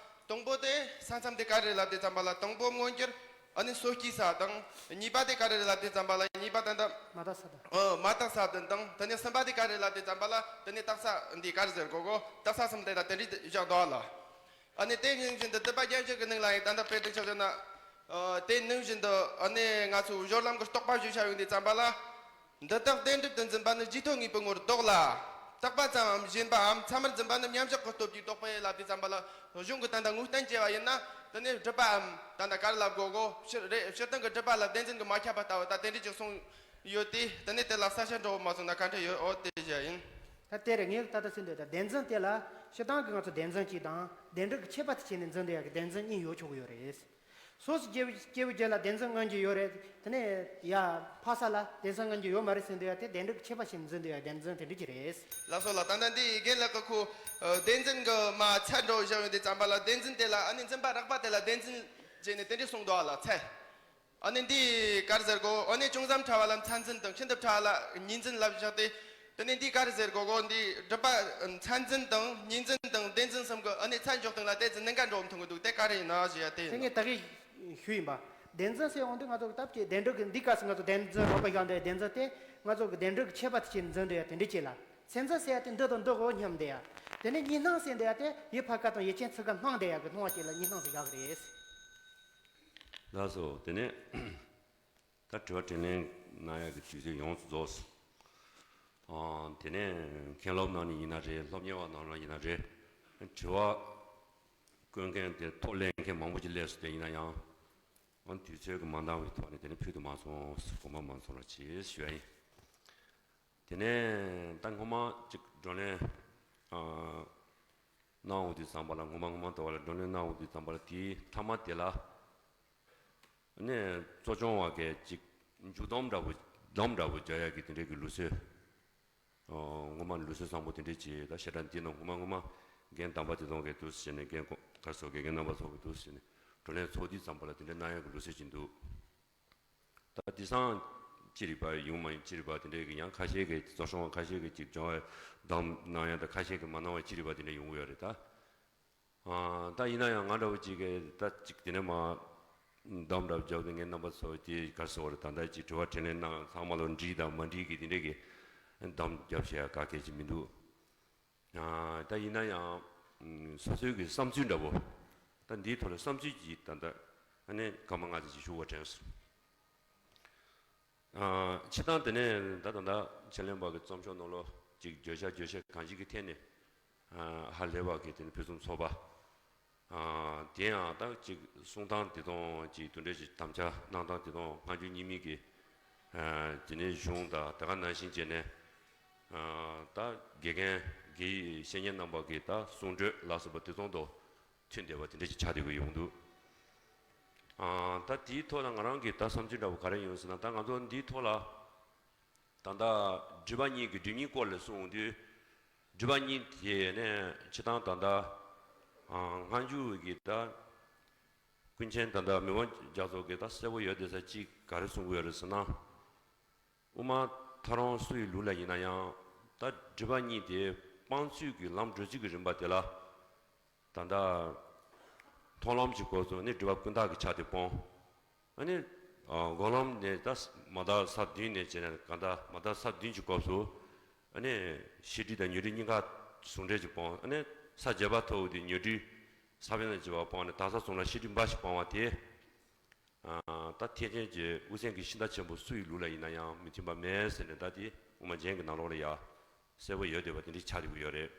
དང་པོ་དེ་ས་མཚམས་དེ་ག་རེ་ལབ་དུས་ཙམ་པ་ལ། དང་པོ་མངོན་གྱུར། ཨ་ནི་སོ་སྐྱེའི་ས་དང་། གཉིས་པ་དེ་ག་རེ་ལབ་དུས་ཙམ་པ་ལ། གཉིས་པ་ད་ལྟ། མ་དག་ས་དང་། ཨ་མ་དག་ས་དང་། དང་དེ་ནས་གསུམ་པ་དེ་ག་རེ་ལབ་དུས་ཙམ་པ་ལ། དེ་ནས་རྟགས་གསལ་འདི་ག་རེ་ཟེར་དགོས་གོ། རྟགས་གསལ་གསུམ་དེ་ལ་དེ་འདྲའི་བཞག་འདུག་ལ། ཨ་ནི་དེ་ནང་བཞིན་དུ་སྡུད་པ་རྒྱན་བཞི་གི་ནང་ལ་ཡང་ད་ལྟ་དཔེར་བཏང་ཆོག་ཟེར་ན། ཨ་དེ་ནང་བཞིན་དུ་ཨ་ནི་ང་ཚོའི་སྦྱོར་ལམ་གྱི་རྟོག་པ་བརྗོད་བྱ་ཡོང་དུས་ཙམ་པ་ལ། འདི་དག་བདེན་གྲུབ་ཏུ་འཛིན་པ་ནི་རྗེས་ཐོབ་དངོས་པོའི་ངོར་ལྡོག་ལ། རྟག་པ་ཙམ་པའམ་གཞན་པའམ་ཚད་མར་འཛིན་པ་ནི་མཉམ་བཞག་གི་སྟོབས་ཀྱིས་ལྡོག་པས་ལབ་དུས་ཙམ་པ་ལ། གཞུང་གི་ད་ལྟ་ངོས་བསྟན་བྱས་པ་ཡིན་ན། དེ་ནས་སྒྲུབ་པའམ་ད་ལྟ་ག་རེ་ལབ་དགོས་གོ། སྤྱིར་རེད། སྤྱིར་བཏང་གི་སྒྲུབ་པ་ལ་བདེན་འཛིན་གྱིས་མ་ཁྱབ་པ་ལྟ་བུ་ད་དེ་འདྲ་ཅིག་གསུངས་ཡོད་དེ། དེ་ནས་དེ་ལ་གསལ་བཤད་འདྲ་བོ་མ་གསུངས་ན་ག་འདྲ་ཡོད། འོ་དེ་བཞག་ཡིན། ད་དེ་རེད། ངས་ད་ལྟ་གསུངས་འདུག་ད་བདེན་འཛིན་དེ་ལ་སྤྱིར་བཏང་གི་ང་ཚོ་བདེན་འཛིན་གཅིག་དང་། བདེན་གྲུབ་ཀྱི་ཁྱད་པར་དེ་བྱས་ནས་འཛིན་བསྡད་ཡག་གི་བདེན་འཛིན་གཉིས་ཡོད་ཆོག་གི་ཡོད་རེད། སོ་སོ་སྐྱེ་བོ་སྐྱེ་བོའི་རྒྱུད་ལ་བདེན་འཛིན་མངོན་གྱི་ཡོད་རེད། དེ་ནས་ཡ་འཕགས་ས་ལ་བདེན་འཛིན་མངོན་གྱི་ཡོད་མ་རེད་ཟེར་འདུག་ཡ་དེ་བདེན་གྲུབ་ཀྱི་ཁྱད་པར་ཞིག་འཛིན་འདུག་ཡ་བདེན་འཛིན་དེ་འདྲ་ཅིག་རེད། ལགས་སོ་ལགས། ད་ལྟ་འདི་རྒན་ལགས་ཀྱི་ཁོ་ཨ་བདེན་འཛིན་གྱི་མ་ཚད་འགྲོ་བཞག་ཡོད་དུས་ཙམ་པ་ལ། བདེན་འཛིན་དེ་ལ་ཨ་ནི་འཛིན་པ་རགས་པ་དེ་ལ་བདེན་འཛིན་བྱས་ནས་དེ་འདྲ་གསུངས་འདུག་ཨ་ལ་ཚད། ཨ་ནི་འདི་ག་རེ་ཟེར་དགོས། ཨ་ནི་ཅུང་ཙམ་ཕྲ་བ་ལ་མཚན་འཛིན་དང་། ཤིན་ཏུ་ཕྲ་བ་ལ་གཉིས་འཛིན་ལབ་བཞག་སྟེ། དེ་ནས་འདི་ག་རེ་ཟེར་དགོས་གོ། འདི་སྒྲུབ་པ་མཚན་འཛིན་དང་གཉིས་འཛིན་དང་བདེན་འཛིན་གསུམ་གྱི་ཨ་ནི་ཚད་འཇོག་སྟངས་ལ་དེ་ཚོ་གནད་འགག་འདྲ་བོ་མཐོང་གི་འདུག་དེ་ག་རེ་ཡིན་ན་ཞུ་ཡ་དེ་དེ་ཡིན། ངས་ད་གིན་ཞུས་ཡིན་པ། བདེན་འཛིན་ཟེར་ཡོང་དུས་ང་ཚོ་སྐབས་ཀྱི་བདེན་གྲུབ་ཀྱི་འདི་སྐབས་སུ་ང་ཚོ་བདེན་འཛིན་རོགས་པ་བཞག་འདི་བདེན་འཛིན་དེ་ང་ཚོ་གི་བདེན་གྲུབ་ཀྱི་ཁྱད་པར་དེ་ཅིག་འཛིན་འདོད་ཡ་དེ་འདྲ་ཅིག་ལ། མཚན་འཛིན་ཟེར་ཡ་དེ་འདི་དང་འདི་གོ་མཉམ་བསྡད་ཡ། དེ་ནས་གཉིས་སྣང་ཟེར་འདོད་ཡ་དེ་ཡུལ་ཕ་ཁ་དང་ཡུལ་ཅན་ཚུགས་ཀ་སྣང་བསྡད་ཡ་གི་སྣང་བ་ཅིག་ལ་གཉིས་སྣང་ཟེར་བཞག་གི་རེད། ལགས་སོ། དེ་ནས་ད་དྲི་བ་དྲིས་ལན་གནང་ཡག་གི་དུས་ཚོད་ཡོངས་སུ་རྫོགས་སོང་། ཨ་དེ་ནས་མཁན་སློབ་ནང་ནས་ཡིན་ན་རེད། སློབ་གཉེར་བ་ནང་ལ་ཡིན་ན་རེད། དྲི་བ་བཀོད་མཁན་དེ་ཐོག་གླེང་མཁན་མང་པོ་ཅིག་སླེབས་སོང་། དེ་ཡིན་ན་ཡང་ཨ་དུས་ཚོད་ཀྱིས་མ་འདང་བའི་ཐོག་ནས་དེ་ནས་ཕུལ་དུ་མ་སོང་། དགོངས་པ་མ་ཚོམ་རོགས་གྱིས་ཞུ་ཡ་ཡིན། དེ་ནས་ད་སྔོན་མ་ཅིག་བགྲོ་གླེང་ཨ་གནང་འོང་དུས་ཙམ་པ་ལ། སྔོན་མ་སྔོན་མ་དེ་བ་ལ་བགྲོ་གླེང་གནང་འོང་དུས་ཙམ་པ་ལ། དེའི་མཐའ་མ་དེ་ལ་ནས་གཙོ་སྐྱོང་བ་གིས་ཅིག་མཇུག་སྡོམ་འདྲ་པོ་སྡོམ་འདྲ་པོ་རྒྱག་ཡ་གི་དེ་འདྲའི་གི་ལུགས་སྲོལ། ཨོ་སྔོན་མ་ལུགས་སྲོལ་བཟང་པོ་དེ་འདྲ་ཅིག་ད་བཤད་གྲྭ་འདི་ནང་སྔོན་མ་སྔོན་མ་རྒན་དམ་པ་དེ་ཚོ་གིས་འདུག་སེ་བྱས་ནས། རྒན་གོང་ག་རེ་ཟེར་དགོས། རྒན་རྣམ་པ་ཚོ་གིས་འདུག་སེ་བྱས་ནས་བགྲོ་གླེང་ཚོགས་དུས་ཙམ་པ་ལ་དེ་འདྲ་གནང་ཡག་གི་ལུགས་སྲོལ་ཅིག་འདུག་ད་དེང་སང་ཅི་རིགས་པ་ཡོང་མ་ཡོང་ཅི་རིགས་པ་དེ་འདྲའི་གི་ཡང་ཁ་ཤས་ཀྱིས་གཙོ་སྐྱོང་བ་ཁ་ཤས་ཀྱིས་ཅིག་སྦྱོང་བ་དམ་གནང་ཡ་དང་། ཁ་ཤས་ཀྱིས་མ་གནང་བ་ཅི་རིགས་པ་དེ་འདྲ་ཡོང་གི་ཡོད་རེད་ད། ཨ་ད་ཡིན་ན་ཡང་ང་འདྲ་བོ་ཅིག་གིས་ད་ཅིག་དེ་ནས་མ་དམ་འདྲ་བརྒྱབ་སྟེ། ངའི་རྣམ་པ་ཚོ་དེ་ག་རེ་ཟེར་དགོས་རེད། ད་ལྟ་ཅིག་དྲི་བ་དྲིས་ལན་གནང་ཚང་མ་ལ་འགྲིག་དང་མ་འགྲིག་གི་དེ་འདྲའི་གི་དམ་རྒྱབ་བྱེད་ཡ་ག་གེ་ཅིག་མི་འདུག་ཨ་ད་ཡིན་ན་ཡང་ཨ་སོ་སོའི་གི་བསམ་ཚུལ་འདྲ་བོ། ད་འདིའི་ཐོག་ལ་བསམ་ཚུལ་ཅིག་ད་ལྟ་ཨ་ནི་སྐར་མ་ལྔ་ཙམ་ཅིག་ཞུ་བ་དྲན་སོང་། ཨ་སྤྱིར་བཏང་དེ་ནས་ད་ད་ལྟ་ཕྱག་ལེན་པ་གི་རྩོམ་ཤོག་ནང་ལོགས་ཅིག་བརྗོད་བྱ་བརྗོད་བྱ་གང་ཅིའི་ཐད་ནས་ཨ་ཧ་ལས་པ་གི་དེ་ནས་ཕུན་སུམ་ཚོགས་པ། ཨ་དེ་ཡང་ད་ཅིག་གསུང་སྟངས་དེ་དང་ཅིག་དེ་འདྲ་ཅིག་དམ་བཅའ་གནང་སྟངས་དེ་དང་། སྔ་འགྱུར་རྙིང་མའི་གི་ཨ་དེ་ནས་གཞུང་དང་དེ་ག་ནང་བཞིན་བྱས་ནས་ཨ་ད་དགེ་རྒན་དགེ་བཤེས་གཉེན་རྣམ་པ་གི་ད་གསུང་སྒྲོས་ལ་སོགས་པ་དེ་ཚོ་དང་མཐུན་བསྡད་པ་དེ་འདྲ་ཅིག་ཆགས་བསྡད་ཀྱི་ཡོང་འདུག་ཨ་ད་དེའི་ཐོག་ལ་ང་རང་གི་ད་བསམ་ཚུལ་འདྲ་བོ་ག་རེ་ཡོང་ཟེར་ན། ད་ང་ཚོ་འདིའི་ཐོག་ལ་ད་ལྟ་སྒྲུབ་པ་གཉིས་ཀྱི་སྒྲུབ་གཉིས་སྐོར་ལ་གསུངས་དུས། སྒྲུབ་པ་གཉིས་དེ་ནས་སྤྱིར་བཏང་ད་ལྟ་ཨ་སྔ་འགྱུར་གྱི་ད་ཀུན་མཁྱེན་ད་ལྟ་མི་དབང་རྒྱ་མཚོ་གིས་ད་གསལ་པོ་ཡོད་བསྡད་ས་གཅིག་ག་རེ་གསུང་གི་ཡོད་རེད་ཟེར་ན། དབུ་མ་ཐལ་རང་སུ་ཡི་ལུགས་ལ་ཡིན་ན་ཡང་ ད་སྒྲིབ་པ་གཉིས་དེ་སྤང་ཚུལ་གྱི་ལམ་འགྲོ་ཚུལ་གྱི་རིམ་པ་དེ་ལ། ད་ལྟ་མཐོང་ལམ་གྱི་སྐབས་སུ་ནི་སྒྲིབ་པ་ཀུན་བཏགས་ཀྱི་ཆ་དེ་སྤོང་། ཨ་ནི་སྒོམ་ལམ་ནས་ད་མ་དག་ས་བདུན་ནས་བྱས་ནས་གང་ལྟར་མ་དག་ས་བདུན་གྱི་སྐབས་སུ། ཨ་ནི་ཤེས་སྒྲིབ་དང་ཉོན་སྒྲིབ་གཉིས་ཀ་ཟུང་འབྲེལ་གྱིས་སྤོང་། ཨ་ནི་ས་བརྒྱད་པ་ཐོབ་དུས་ཉོན་སྒྲིབ་ས་བོན་དང་བཅས་པ་སྤངས་ནས་དག་ས་གསུམ་ལ་ཤེས་སྒྲིབ་འབའ་ཞིག་སྤང་བ་དེ། ད་ཐེག་ཆེན་གྱི་དབུ་སེམས་ཀྱི་ཤིང་རྟ་ཆེན་པོ་སུ་ཡི་ལུགས་ལ་ཡིན་ན་ཡང་མི་མཐུན་པ་མེད་ཟེར་ནས། ད་དེ་དབུ་མ་རྒྱན་གྱི་ནང་ལོགས་ལ་ཡ་གསལ་པོ་ཡོད་བསྡད་པ་དེ་འདྲའི་ཆགས་བསྡད་ཀྱི་ཡོད་རེད།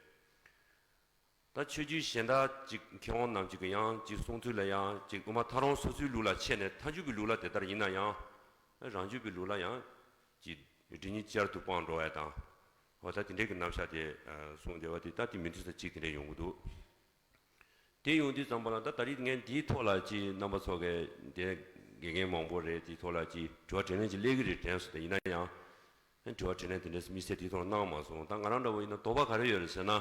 ད་ཆོས་བརྒྱུད་གཞན་དག་ཅིག་མཁས་དབང་རྣམས་ཀྱིས་ཀྱང་ཅིག་གསུང་ཚུལ་ལ་ཡང་ཅིག་དབུ་མ་ཐལ་རང་སོ་སོའི་ལུགས་ལ་ཕྱེ་ནས་ཐལ་འགྱུར་གྱི་ལུགས་ལ་དེ་ལྟར་ཡིན་ན་ཡང་། རང་རྒྱུད་པའི་ལུགས་ལ་ཡང་ཅིག་སྒྲིབ་གཉིས་བསྐྱར་དུ་སྤངས་འགྲོ་བ་དང་། འོ་ད་དེ་འདྲའི་གི་རྣམ་གཞག་དེ་གསུངས་བསྡད་པ་དེ་ད་དེ་མི་མཐུན་ས་གཅིག་དེ་འདྲ་ཡོང་གི་འདུག་དེ་ཡོང་དུས་ཙམ་པ་ལ་ད་ད་རེས་ངས་འདིའི་ཐོག་ལ་ཅིག་རྣམ་པ་ཚོ་གས་དེ་དགེ་རྒན་མང་པོ་རེད། དེའི་ཐོག་ལ་ཅིག་དྲི་བ་དྲིས་ལན་ཅིག་སླེབས་ཀྱི་རེད་དྲན་སོང་། དེ་ཡིན་ན་ཡང་དྲི་བ་དྲིས་ལན་དེ་འདྲས་དམིགས་བསལ་དེའི་ཐོག་ལ་གནང་མ་སོང་། ད་ང་རང་འདྲ་བོ་ཡིན་ན་དོགས་པ་ག་རེ་ཡོད་རེད་ཟེར་ན།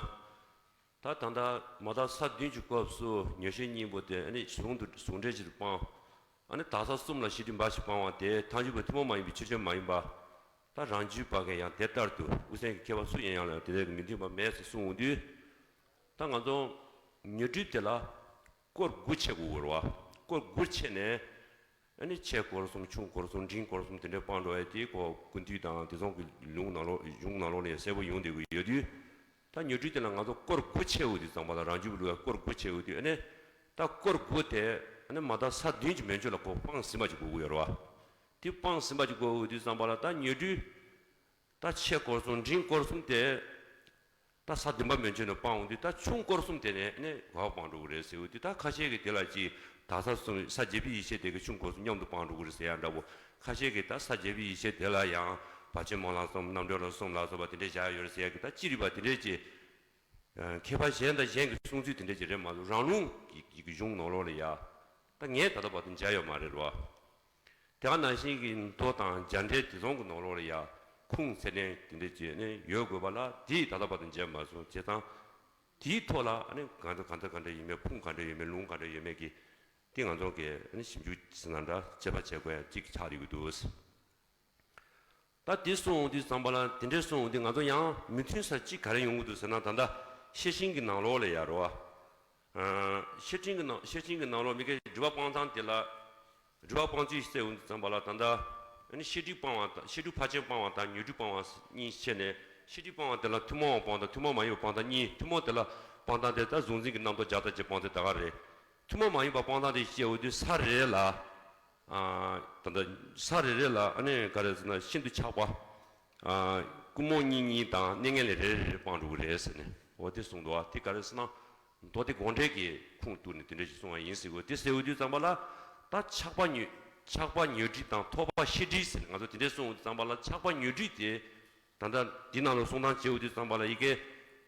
ད་ད་ལྟ་མ་དག་ས་བདུན་གྱི་སྐབས་སུ་ཉོན་ཤེས་གཉིས་པོ་དེ་ཨ་ནི་ཟུང་དུ་ཟུང་འབྲེལ་གྱིས་སྤང་། ཨ་ནི་དག་ས་གསུམ་ལ་ཤེས་སྒྲིབ་འབའ་ཞིག་སྤང་བ་དེ་ཐལ་འགྱུར་བ་ཐུན་མོང་མ་ཡིན་པའི་ཆོས་ཅན་མ་ཡིན་པ། ད་རང་རྒྱུད་པ་གས་ཡང་དེ་ལྟར་དུ་དབུ་སེམས་ཀྱི་མཁས་པ་སུ་ཡིན་ཡང་ལ་དེ་དེ་གི་མི་མཐུན་པ་མེད་ཟེར་གསུངས་འོང་དུས། ད་ང་ཚོ་ཉོན་སྒྲིབ་དེ་ལ་སྐོར་དགུ་ཕྱེ་དགོས་རེད་བ། སྐོར་དགུ་ཕྱེ་ནས། ཨ་ནི་ཆེ་སྐོར་གསུམ་ཆུང་སྐོར་གསུམ་འབྲིང་སྐོར་གསུམ་དེ་འདྲའི་སྤང་འགྲོ་ཡ་དེ་ཁོ་ཀུན་བཏུས་དང་དེ་ཚོ་གི་ལུང་ནང་ལོགས་གཞུང་ནང་ལོགས་ནས་གསལ་པོ་ཡོང་བསྡད་ཀྱི་ཡོད་དུས། ད་ཉོན་སྒྲིབ་དེ་ལ་ང་ཚོ་སྐོར་དགུ་ཕྱེ་འོང་དུས་ཙམ་པ་ལ་རང་རྒྱུད་པའི་ལུགས་ལ་སྐོར་དགུ་ཕྱེ་འོང་དུས། ཨ་ནི་ད་སྐོར་དགུ་དེ་ཨ་ནི་མ་དག་ས་བདུན་གྱི་མན་ཆད་ལ་ཁོ་སྤངས་ཟིན་པ་ཅིག་དགོས་ཀྱི་ཡོད་རེད་བ། དེ་སྤངས་ཟིན་པ་ཅིག་དགོས་འོང་དུས་ཙམ་པ་ལ་ད་ཉོན་སྒྲིབ། ད་ཆེ་སྐོར་གསུམ་འབྲིང་སྐོར་གསུམ་དེ། ད་ས་བདུན་པ་མན་ཆད་ནས་སྤང་འོང་དུས་ད་ཆུང་སྐོར་གསུམ་དེ་ནས་ནས་ག་པར་སྤང་འགྲོ་གི་རེད་ཟེར་འོང་དུས། ད་ཁ་ཤས་ཀྱིས་དེ་ལ་ཅིག་དག་ས་གསུམ་ས་བརྒྱད་པའི་ཡེ་ཤེས་དེ་གི་ཆུང་སྐོར་གསུམ་མཉམ་དུ་སྤང་འགྲོ་གི་རེད་ཟེར་ཡ་འདྲ་པོ། ཁ་ཤས་ཀྱིས་ད་ས་བརྒྱད་པའི་ཡེ་ཤེས་དེ་ལ་ཡང་བར་ཆད་སྨོན་ལམ་གསུམ་རྣམ་གྲོལ་ལམ་གསུམ་ལ་སོགས་པ་དེ་འདྲས་བཞག་ཡོད་རེད་ཟེར་ཡ་གི་ད་ཅི་རིགས་པ་དེ་འདྲས་ཀྱི། མཁས་པ་གཞན་དང་གཞན་གྱི་གསུང་ཚུལ་དེ་འདྲས་ཀྱི་རེད་མ་གཏོགས་རང་ལུགས་ཀྱི་ཀྱི་གཞུང་ནང་ལོགས་ལ་ཡ། ད་ངས་ད་ལྟ་བར་དུ་མཇལ་ཡོད་མ་རེད་རོ། དེ་ག་ནང་བཞིན་གྱི་མདོ་དང་རྒྱ་འགྲེལ་དེ་ཚོ་གི་ནང་ལོགས་ལ་ཡ་ཁུངས་ཚད་ལྡན་དེ་འདྲ་བྱས་ནས་ཡོད་དགོས་པ་ལ་དེ་ད་ལྟ་བར་དུ་མཇལ་མ་སོང་། བྱས་ཙང་དེའི་ཐོག་ལ་ཨ་ནི་གང་འདྲ་གང་འདྲ་གང་འདྲ་ཡིན་མིན། ཁུངས་གང་འདྲ་ཡོད་མིན། ལུང་གང་འདྲ་ཡོད་མེད་ཀྱི་དེ་ང་ཚོ་གིས་ཨ་ནི་ཞིབ་འཇུག་ཟེར་ན་འདྲ་དཔྱད་པ་བྱེད་དགོས་ཡ་གཅིག་ཆགས་ཡོད་ཀྱི་འདུག་ད་དེ་གསུངས་འོང་དུས་ཙམ་པ་ལ་དེ་འདྲས་གསུངས་འོང་དུས་ང་ཚོ་ཡང་མི་མཐུན་ས་གཅིག་ག་རེ་ཡོང་གི་འདུག་ཟེར་ན། ད་ལྟ་ཤེར་ཕྱིན་གྱི་ནང་ལོགས་ལ་ཡ་རོ། ཤེར་ཕྱིན་གྱི་ནང་ཤེར་ཕྱིན་གྱི་ནང་ལོགས་མི་དགེ་སྒྲིབ་པ་སྤང་སྟངས་དེ་ལ། སྒྲིབ་པ་སྤང་ཚུལ་ཟེར་འོང་དུས་ཙམ་པ་ལ་ད་ལྟ་ཨ་ནི་ཤེས་སྒྲིབ་སྤང་བ་དང་ཤེས་སྒྲིབ་ཕར་ཕྱིན་སྤང་བ་དང་ཉོན་སྒྲིབ་སྤང་བ་གཉིས་ཕྱེ་ནས། ཤེས་སྒྲིབ་སྤང་བ་དེ་ལ་ཐུན་མོང་བ་སྤང་དང་ཐུན་མོང་མ་ཡིན་པ་སྤང་སྟངས་གཉིས། ཐུན་མོང་དེ་ལ་སྤང་སྟངས་དེ་ད་གཟུང་འཛིན་གྱི་རྣམ་རྟོག་བརྒྱ་རྩ་བརྒྱད་སྤང་ཚུལ་ད་ག་རེད། ཐུན་མོང་མ་ཡིན་པ་སྤང་སྟངས་དེ་བཤད་འོང་དུས་ས་རེ་ལ། ད་ལྟ་ས་རེ་རེ་ལ་ཨ་ནི་ག་རེ་ཟེར་ན་ཤིན་ཏུ་ཆགས་པ། ཀུན་རྨོངས་གཉིས་གཉིས་དང་གནས་ངན་ལས་རེ་རེ་རེ་སྤང་འགྲོ་གི་རེད་ཟེར་ནས། འོ་དེ་གསུངས་འདུག་བ། དེ་ག་རེ་ཟེར་ན། མདོ་སྡེ་དགོངས་འགྲེལ་གྱི་ཁུངས་གཏུགས་ནས་དེ་འདྲ་ཞིག་གསུངས་པ་ཡིན་ཟེར་གོ། དེ་ཟེར་འོང་དུས་ཙམ་པ་ལ་ད་ཆགས་པ་ཉོན་ཆགས་པ་ཉོན་སྒྲིབ་དང་ཐོགས་པ་ཤེས་སྒྲིབ་ཟེར་ནས་ང་ཚོ་དེ་འདྲ་གསུངས་འོང་དུས་ཙམ་པ་ལ་ཆགས་པ་ཉོན་སྒྲིབ་དེ། ད་ལྟ་འདི་ནང་ལ་གསུང་སྟངས་བྱེད་འོང་དུས་ཙམ་པ་ལ་ཡི་གེ་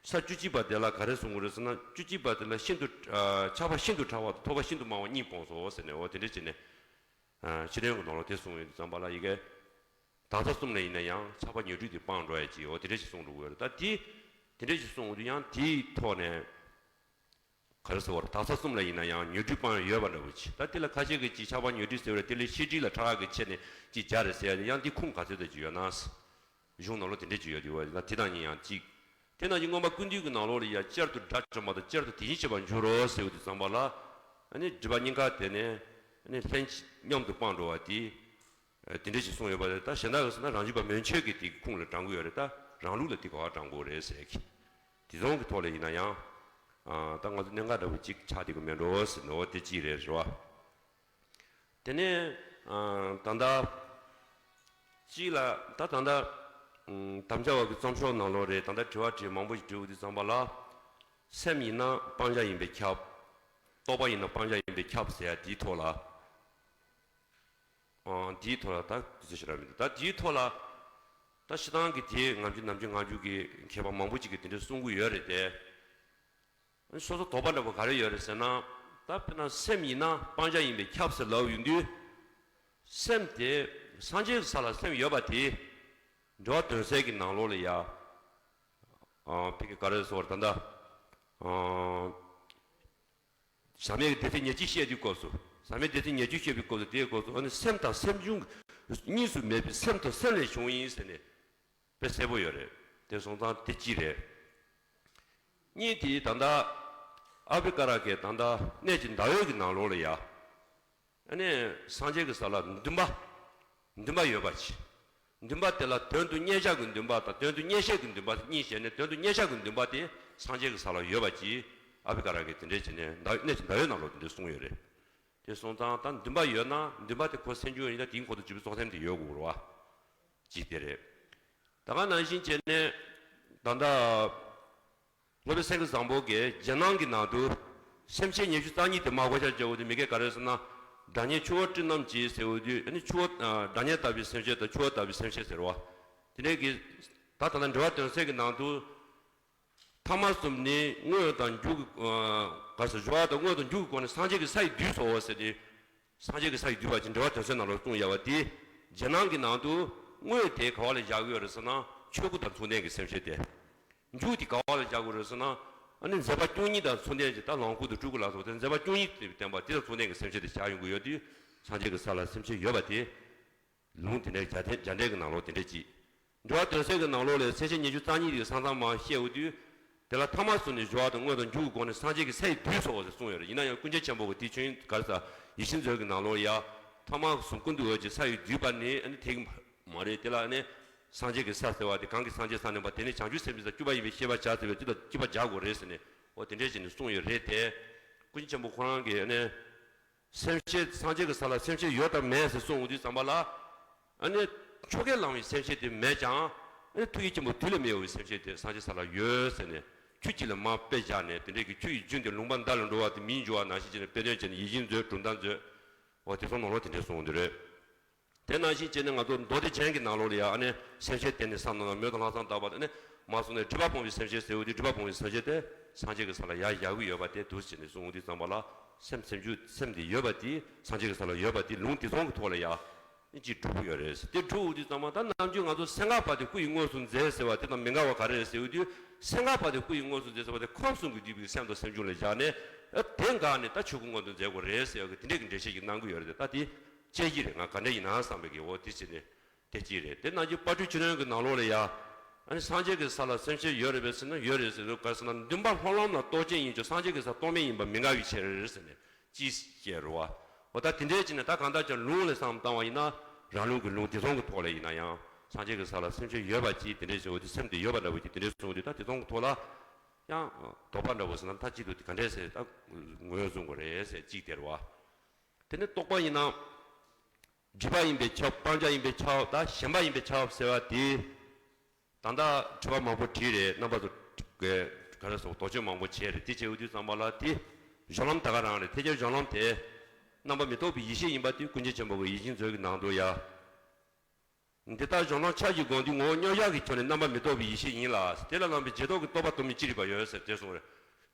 ས་བཅུ་གཅིག་པ་དེ་ལ་ག་རེ་གསུང་གི་རེད་ཟེར་ན། བཅུ་གཅིག་པ་དེ་ལ་ཤིན་ཏུ་ཆགས་པ་ཤིན་ཏུ་ཕྲ་བ་དང་ཐོགས་པ་ཤིན་ཏུ་མང་བ་གཉིས་སྤོང་སོ་ཟེར་ནས། འོ་དེ་འདྲ་བྱས་ནས། ཕྱི་དོན་གྱི་ནང་ལ་དེ་གསུངས་ཡོང་དུས་ཙམ་པ་ལ་ཡི་གེ་དག་ས་གསུམ་ལ་ཡིན་ན་ཡང་ཆགས་པ་ཉོན་སྒྲིབ་དེ་སྤངས་འགྲོ་ཡ་ཅིག་འོ་དེ་འདྲ་ཞིག་གསུངས་འགྲོ་གི་ཡོད་རེད། ད་དེ་དེ་འདྲ་ཞིག་གསུངས་འོང་དུས་ཡང་དེའི་ཐོག་ནས། ག་རེ་ཟེར་བ་རེད། དག་ས་གསུམ་ལ་ཡིན་ན་ཡང་ཉོན་སྒྲིབ་སྤངས་ཡོད་པ་འདྲ་བོ་ཅིག་ད་དེ་ལ་ཁ་ཤས་ཀྱིས་ཅིག་ཆགས་པ་ཉོན་སྒྲིབ་ཟེར་བ་རེད། དེ་ལས་ཤེས་སྒྲིབ་ལ་ཕྲ་རགས་ཀྱིས་ཕྱེ་ནས་ཅིག་སྦྱར་རེད་ཟེར་ཡ་དེ་ཡང་དེ་ཁུངས་ག་ཚོད་ཙམ་ཅིག་ཡོད་ན། གཞུང་ནང་ལོགས་དེ་འདྲས་ཅིག་ཡོད་དེ་བ་ན་དེ་དང་གཉིས་ཡང་གཅིག་དེ་ནང་བཞིན་མངོན་པ་ཀུན་བཏུས་ཀྱི་ནང་ལོགས་ལ་ཡ་བསྐྱར་དུ་དགྲ་བཅོམ་པ་དང་བསྐྱར་དུ་དེ་བཞིན་གཤེགས་པར་འགྱུར་རོ་ཟེར་འོང་དུས་ཙམ་པ་ལ། ཨ་ནི་སྒྲིབ་པ་གཉིས་ཀ་དེ་ནས་ཨ་ནི་ལྷན་ཅིག་མཉམ་དུ་སྤངས་འགྲོ་བ་དེ། དེ་འདྲས་ཞིག་གསུངས་ཡོད་པ་རེད། ད་གཞན་དག་གིས་ཟེར་ན་རང་རྒྱུད་པ་མན་ཆད་ཀྱི་དེ་གི་ཁུངས་ལ་དྲངས་ཀྱི་ཡོད་རེད། ད་རང་ལུགས་ལ་དེ་ག་བ་དྲངས་དགོས་རེད་ཟེར་གི། དེ་ཚོ་གི་ཐོག་ལ་ཡིན་ན་ཡང་། ད་ང་ཚོ་གནད་འགག་འདྲ་པོ་གཅིག་ཆགས་བསྡད་ཀྱི་མེད་འགྲོ་ཟེར་ནོ་དེ་གཅིག་རེད་རེད་བ། དེ་ནས་ད་ལྟ་གཅིག་ལ་ད་ད་ལྟ་དམ་བཅའ་བ་གི་རྩོམ་ཤོག་ནང་ལོགས་རེད། ད་ལྟ་དྲི་བ་དྲིས་མང་པོ་ཞིག་དྲིས་འོང་དུས་ཙམ་པ་ལ། སེམས་ཡིན་ན་སྤང་བྱ་ཡིན་པས་ཁྱབ། རྟོག་པ་ཡིན་ན་སྤང་བྱ་ཡིན་པས་ཁྱབ་ཟེར་ཡ་དེའི་ཐོག་ལ། དེའི་ཐོག་ལ་ད་དུས་ཚོད་ཞེ་དྲག་མི་འདུག་ད་དེའི་ཐོག་ལ་ད་སྤྱིར་བཏང་གི་དེའི་ངམ་རྒྱུད་ནམ་རྒྱུན་ངམ་རྒྱུད་ཀྱི་མཁས་པ་མང་པོ་ཅིག་གིས་དེ་འདྲ་གསུང་གི་ཡོད་རེད་དེ། སོ་སོ་དོགས་པ་འདྲ་པོ་ག་རེ་ཡོད་རེད་ཟེར་ན། ད་དཔེར་ན་སེམས་ཡིན་ན་སྤང་བྱ་ཡིན་པས་ཁྱབ་ཟེར་ལབ་ཡོང་དུས། སེམས་དེ་སངས་རྒྱས་ཀྱི་ས་ལ་སེམས་ཡོད་པ་དེ། འགྲོ་བ་དོན་གསལ་གྱི་ནང་ལོགས་ལ་ཡ། ཕ་གི་ག་རེ་ཟེར་བ་རེད་ད་ལྟ། ཟག་མེད་ཀྱི་སྡེ་ཚན་ཉེར་གཅིག་བཤད་དུས་སྐབས་སུ། ཟག་མེད་སྡེ་ཚན་ཉེར་གཅིག་བཤད་པའི་སྐབས་སུ་དེའི་སྐབས་སུ་ཨ་ནི་སེམས་དང་སེམས་བྱུང་གཉིས་སུ་མེད་པའི་སེམས་དང་སེམས་ལས་བྱུང་ཡིན་ཟེར་ནས་དཔེ་གསལ་པོ་ཡོད་རེད། དེ་སོང་ཙང་དེ་གཅིག་རེད། གཉིས་དེ་ད་ལྟ་ཨ་བྷི་ཀ་ར་གི་ད་ལྟ་གནས་ཀྱི་ཟླ་འོད་ཀྱི་ནང་ལོགས་ལ་ཡ། ཨ་ནི་སངས་རྒྱས་ཀྱི་ས་ལ་འདུན་པ། འདུན་པ་ཡོད་པ་ཅིག་འདུན་པ་དེ་ལ་དོན་དུ་གཉེར་བྱ་གི་འདུན་པ་དང་དོན་དུ་གཉེར་བྱེད་ཀྱི་འདུན་པ་གཉིས་བྱས་ནས། དོན་དུ་གཉེར་བྱ་གི་འདུན་པ་དེ་སངས་རྒྱས་ཀྱི་ས་ལ་ཡོད་པ་ཅིག་ཨ་བྷི་ཀ་ར་གིས་དེ་འདྲས་བྱས་ནས་ཟླ་འོད་གནས་ཀྱི་ཟླ་འོད་ནང་ལོགས་དེ་འདྲས་གསུངས་ཡོད་རེད། དེ་སོང་ཙང་ད་འདུན་པ་ཡོད་ན་འདུན་པ་དེ་ཁོ་སེམས་བྱུང་ཡིན་ན་དེའི་འཁོར་དུ་བཅུ་པའི་རྩོག་སེམས་དེ་ཡོད་དགོས་རེད་བ། གཅིག་དེ་རེད། ད་ག་ནང་བཞིན་བྱས་ནས་ད་ལྟ་སློབ་དཔོན་སེང་གེ་བཟང་པོ་གིས་རྗེས་གནང་གི་ནང་དུ་སེམས་བསྐྱེད་ཉི་ཤུ་རྩ་གཉིས་དེ་མར་གོ་ཆ་བརྗེ་བོ་དེ་མི་སྐད་ག་རེ་ཟེར་ན། སྒྲ་སྙན་ཆུ་བོ་སྤྲིན་རྣམས་ཀྱིས་ཟེར་བོ་དུས། ཨ་ནི་ཆུ་བོ་སྒྲ་སྙན་ལྟ་བུའི་སེམས་བསྐྱེད་དང་ཆུ་བོ་ལྟ་བུའི་སེམས་བསྐྱེད་ཟེར་བ། དེ་འདྲའི་གི་ད་ད་ལྟ་འགྲེལ་པ་དོན་གསལ་གྱི་ནང་དུ། ཐ་མ་གསུམ་ནི་དངོས་དང་འཇུག་གི་ག་ཟེར། སྦྱོར་བ་དང་དངོས་དང་འཇུག་གི་སྒོ་ནས་སངས་རྒྱས་ཀྱི་ས་ཡི་དུས་སོ་ཟེར་ཏེ། སངས་རྒྱས་ཀྱི་ས་ཡི་དུས་པ་ཅིག་འགྲེལ་པ་དོན་གསལ་ནང་ལ་གསུངས་ཡོད་པ་དེ། རྗེས་གནང་གི་ནང་དུ་དངོས་དེ་ག་བ་ལ་བཞག་གི་ཡོད་རེད་ཟེར་ན་ཆོས་སྐུ་དང་མཚུངས་ལྡན་གྱི་སེམས་བསྐྱེད་དེ། འཇུག་དེ་ག་བ་ལ་བཞག་གི་ཡོད་རེད་ཟེར་ན། ཨ་ནི་མཛད་པ་བཅུ་གཉིས་དང་མཚུངས་ལྡན་གྱི་ད་ལོངས་སྐུ་དང་སྤྲུལ་སྐུ་ལ་སོགས་ཏེ་མཛད་པ་བཅུ་གཉིས་དེ་བསྟན་པ་དེ་དང་མཚུངས་ལྡན་གྱི་སེམས་བསྐྱེད་དེ་བཞག་ཡོང་གི་ཡོད་དུས། སངས་རྒྱས་ཀྱི་ས་ལ་སེམས་བསྐྱེད་ཡོད་པ་དེ། ལུང་དེ་འདྲའི་རྒྱ་འགྲེལ་རྒྱ་འགྲེལ་གྱི་ནང་ལོགས་དེ་འདྲ་ཅིག་འགྲེལ་པ་དོན་གསལ་གྱི་ནང་ལོགས་ལས་སེམས་བསྐྱེད་ཉི་ཤུ་རྩ་གཉིས་དེ་ས་མཚམས་མར་བཤད་འོ་དུས། དེ་ལ་ཐ་མ་གསུམ་ནི་སྦྱོར་བ་དང་དངོས་དང་འཇུག་གི་སྒོ་ནས་སངས་རྒྱས་ཀྱི་ས་ཡི་དུས་སོ་ཟེར་གསུངས་ཡོད་རེད། ཡིན་ན་ཡང་ཀུན་མཁྱེན་ཆེན་པོ་གིས་དེ་ཆོས་དབྱིངས་ག་རེ་ཟེར་ཡིད་བཞིན་མཛོད་ཀྱི་ནང་ལོགས་ཡ། ཐ་མ་གསུམ་ཀུན་ཏུ་འོད་ཀྱི་ས་ཡི་དུས་པ་ནི་ཨ་ནི་དེ་གི་མ་རེད། དེ་ལ་ཨ་ནི་སངས་རྒྱས་ཀྱི་ས་ཟེར་བ་དེ་གང་གི་སངས་རྒྱས་ས་ནས་པ་དེ་ནི་བྱང་ཆུབ་སེམས་དཔའི་ས་བཅུ་པ་ཡིན་པས་ཤེས་པར་བྱ་ཟེར་བའི་དེ་དང་གཅིག་པ་བྱ་དགོས་རེད་ཟེར་ནས། འོ་དེ་འདྲས་བྱས་ནས་གསུངས་ཡོད་རེད་དེ། ཀུན་མཁྱེན་ཆེན་པོ་ཁོ་རང་གིས་ཨ་ནི། སེམས་བསྐྱེད་སངས་རྒྱས་ཀྱི་ས་ལ་སེམས་བསྐྱེད་ཡོད་དམ་མེད་ཟེར་གསུངས་འོང་དུས་ཙམ་པ་ལ། ཨ་ནི་ཆོ་གས་བསླང་བའི་སེམས་བསྐྱེད་དེ་མེད་ཀྱང་། ཨ་ནི་ཐུགས་རྗེ་ཆེན་པོ་དུས་ལས་མི་ཡོལ་བའི་སེམས་བསྐྱེད་དེ་སངས་རྒྱས་ས་ལ་ཡོད་ཟེར་ནས་ཆུ་གཅིག་ལ་མར་དཔེ་བཞག་ནས། དེ་འདྲའི་གི་ཆུ་ཡི་རྒྱུན་དེ་ལུང་པ་མདའ་ལ་འགྲོ་བ་དེ་མིའི་འགྱུར་བ་ནང་བཞིན་བྱས་ནས་དཔེ་དོན་བྱས་ནས་ཡིད་བཞིན་མཛོད་གྲུབ་མཐའ་མཛོད། འོ་དེ་ཚོ་ནང་ལོགས་དེ་འདྲའི་གསུངས་འོང་དུས་རེད། དེ་ནང་བཞིན་བྱས་ནས་ང་ཚོ་མདོ་སྡེ་རྒྱན་གྱི་ནང་ལོགས་ལ་ཡང་ཨ་ནི་སེམས་བསྐྱེད་དེ་ནི་བསམ་གཏན་དང་མོས་དང་ལྷག་བསམ་དག་པ་དེ་ནི་མ་གསུངས་ནས་སྒྲིབ་པ་སྤོང་བའི་སེམས་བསྐྱེད་ཟེར་བ་དེ། སྒྲིབ་པ་སྤོང་བའི་སེམས་བསྐྱེད་དེ་སངས་རྒྱས་ཀྱི་ས་ལ་ཡར་བཞག་གི་ཡོད་པ་དེ་འདུག་ཟེར་ནས་གསུངས་འོང་དུས་ཙམ་པ་ལ། སེམས་སེམས་བསྐྱེད་སེམས་དེ་ཡོད་པ་དེ་སངས་རྒྱས་ཀྱི་ས་ལ་ཡོད་པ་དེ། ལུང་དེ་ཚོ་གི་ཐོག་ལ་ཡང་ཅིག་གྲུབ་ཀྱི་ཡོད་རེད། དེ་གྲུབ་འོང་དུས་ཙམ་པ་ད་ནམ་རྒྱུན་ང་ཚོ་སེམས་ཁམས་པ་དེ་སྐུ་ཡི་དངོས་སུ་མཛེས་ཟེར་བ་དེ་དང་མི་འགལ་བ་ག་རེ་རེད་ཟེར་བ་དེ། སེམས་ཁམས་པ་དེ་སྐུ་ཡི་དངོས་སུ་མཛེས་ཟེར་བ་དེ་ཁམས་གསུམ་གྱིས་བསྡུས་པའི་སེམས་དང་སེམས་བྱུང་ལ་བཞག་ནས། ཨ་དེ་འགག་ནས་ད་ཆོས་སྐུ་མངོན་དུ་མཛད་དགོས་རེད་ཟེར་བ་གི་དེ་འདྲས་ཀྱི་འགྲེལ་བཤད་ཅིག་གནང་གི་ཡོད་རེད། ད་དེ། དཔྱད་ཀྱི་རེད། ང་ག་འདྲ་ཡིན་ན་བསམ་པའི་གི་འོ་དེ་བྱས་ནས་དེ་གཅིག་རེད། དེ་ནང་བཞིན་དཔལ་སྤྲུལ་ཆོས་སྒྲོན་གྱི་ནང་ལོགས་ལ་ཡ། ཨ་ནི་སངས་རྒྱས་ཀྱི་ས་ལ་སེམས་བསྐྱེད་ཡོད་རེད་པས་ཟེར་ན་ཡོད་རེད་ཟེར་དུས། ག་རེ་ཟེར་ན་འདུན་པ་ལྷོད་ལྷོད་ལ་རྟོགས་བྱེད་ཡིན་ཀྱང་སངས་རྒྱས་ཀྱི་ས་རྟོགས་མེད་ཡིན་པ་མི་འགལ་བའི་ཕྱིར་ཟེར་ནས་ཅིག་བཤད་རེད་བ། འོ་ད་དེ་འདྲའི་ཅིག་ནས་ད་གང་ལྟར་ཀྱང་ལུང་ལ་བསམ་བཏང་བ་ཡིན་ན། རང་ལུགས་ཀྱི་ལུང་དེ་ཚོ་གི་ཐོག་ལ་ཡིན་ན་ཡང་སངས་རྒྱས་ཀྱི་ས་ལ་སེམས་བསྐྱེད་ཡོད་པ་ཅིག་དེ་འདྲའི་བྱུང་བ་དེ། སེམས་དེ་ཡོད་པ་འདྲ་བོ་ཅིག་དེ་འདྲའི་གསུངས་དུས། ད་དེ་ཚོ་གི་ཐོག་ལ་ཡང་དོགས་པ་འདྲ་བོ་ཟེར་ན་མཐའ་གཅིག་ཏུ་དེ་ག་འདྲས་ཟེར་ད་ངོས་བཟུང་དགོས་རེད་ཟེར་གཅིག་དེ་རེད་བ། དེ་ནས་རྟོག་པ་ཡིན་ན། སྒྲིབ་པ་ཡིན་པས་ཁྱབ། སྤང་བྱ་ཡིན་པས་ཁྱབ། ད་ཞེན་པ་ཡིན་པས་ཁྱབ་ཟེར་བ་དེ། ད་ལྟ་དྲི་བ་མང་པོ་དྲིས་རེད། རྣམ་པ་ཚོ་ག་རེ་ཟེར། དོགས་གཅོད་མང་པོ་བྱས་རེད། དེ་བྱས་འོང་དུས་ཙམ་པ་ལ་དེ་གཞུང་ལམ་ད་ག་རང་རེད། ཐེག་ཆེན་གཞུང་ལམ་དེ་རྣམ་པ་མི་རྟོག་པའི་ཡེ་ཤེས་ཡིན་པ་དེ་ཀུན་མཁྱེན་ཆེན་པོ་གི་ཡིད་བཞིན་མཛོད་ཀྱི་ནང་དུ་ཡ། འདི་ལྟར་གཞུང་ལམ་ཆ་བཞི་བསྒོམ་དུས་ངོ་བོ་མཉམ་གཞག་གི་ཆ་ནས་རྣམ་པ་མི་རྟོག་པའི་ཡེ་ཤེས་ཡིན་ལ། དེ་ལ་རྣམ་པའི་རྗེས་ཐོབ་ཀྱི་རྟོགས་པ་སྟོང་མིན་ཅི་རིགས་པ་ཡོད་ཟེར་དེ་གསུངས་རེད།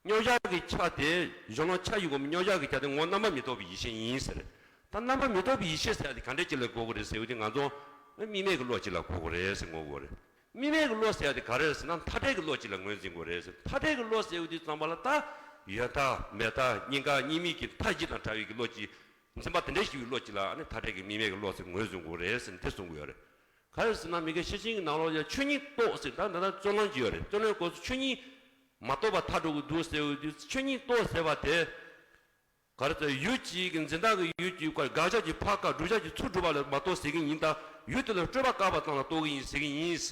མཉམ་གཞག་གི་ཆ་དེ། གཞུང་ལམ་ཆ་བཞི་བསྒོམ་པའི་མཉམ་གཞག་གི་ཆ་དེ་ངོ་བོ་རྣམ་པ་མི་རྟོག་པའི་ཡེ་ཤེས་ཡིན་ཟེར། ད་རྣམ་པ་མི་རྟོག་པའི་ཡེ་ཤེས་ཟེར་ཡ་དེ་ག་འདྲས་ཅིག་ལ་གོ་དགོས་རེད་ཟེར་བ་དེ། ང་ཚོ་དམིགས་མེད་ཀྱི་བློ་ཅིག་ལ་གོ་དགོས་རེད་ཟེར་ངོ་གོ་རེད། དམིགས་མེད་ཀྱི་བློ་ཟེར་ཡ་དེ་ག་རེ་རེད་ཟེར་ན་མཐའ་བྲལ་གྱི་བློ་ཅིག་ལ་ངོས་འཛིན་དགོས་རེད་ཟེར། མཐའ་བྲལ་གྱི་བློ་ཟེར་བ་དེ་ཙམ་པ་ལ་ད་ཡོད་མཐའ་མེད་མཐའ་གཉིས་ཀ་གཉིས་མེད་ཀྱི་མཐའ་བཞི་དང་བྲལ་བའི་གི་བློ་ཅིག་འཛིན་པ་དེ་འདྲ་ཞིག་གི་བློ་ཅིག་ལ་ཨ་ནི་མཐའ་བྲལ་གྱི་དམིགས་མེད་ཀྱི་བློ་ཟེར་ངོས་འཛིན་དགོས་རེད་ཟེར་ནས་དེ་གསུང་གི་ཡོད་རེད། ག་རེ་ཟེར་ན་མི་དགེ་ཤེར་ཕྱིན་གྱི་ནང་ལོགས་ལ་ཆོས་ཉིད་རྟོགས་ཟེར། ད་ད་ལྟ་རྩོད་ལམ་ཅིག་ཡོད་རེད། རྩོད་ལམ་སྐབས་སུ་ཆོས་ཉིད་མ་རྟོགས་པར་མཐའ་འགྲོ་གི་འདུག་ཟེར་བའི་དུས། ཆོས་ཉིད་རྟོགས་ཟེར་བ་དེ། ག་རེ་ཟེར། ཡུལ་གཅིག་གི་འཛིན་སྟངས་ཀྱི་ཡུལ་གཅིག་ག་དགག་བྱ་གཅིག་ཕར་བཀག་བསྒྲུབ་བྱ་གཅིག་ཚུར་སྒྲུབ་པ་ལ་མ་རྟོགས་ཟེར་གྱི་ཡིན། ད་ཡུལ་དེ་ལ་སྤྲོས་པ་བཀག་པ་ཙམ་ལ་རྟོགས་ཀྱི་ཡིན་ཟེར་གྱི་ཡིན།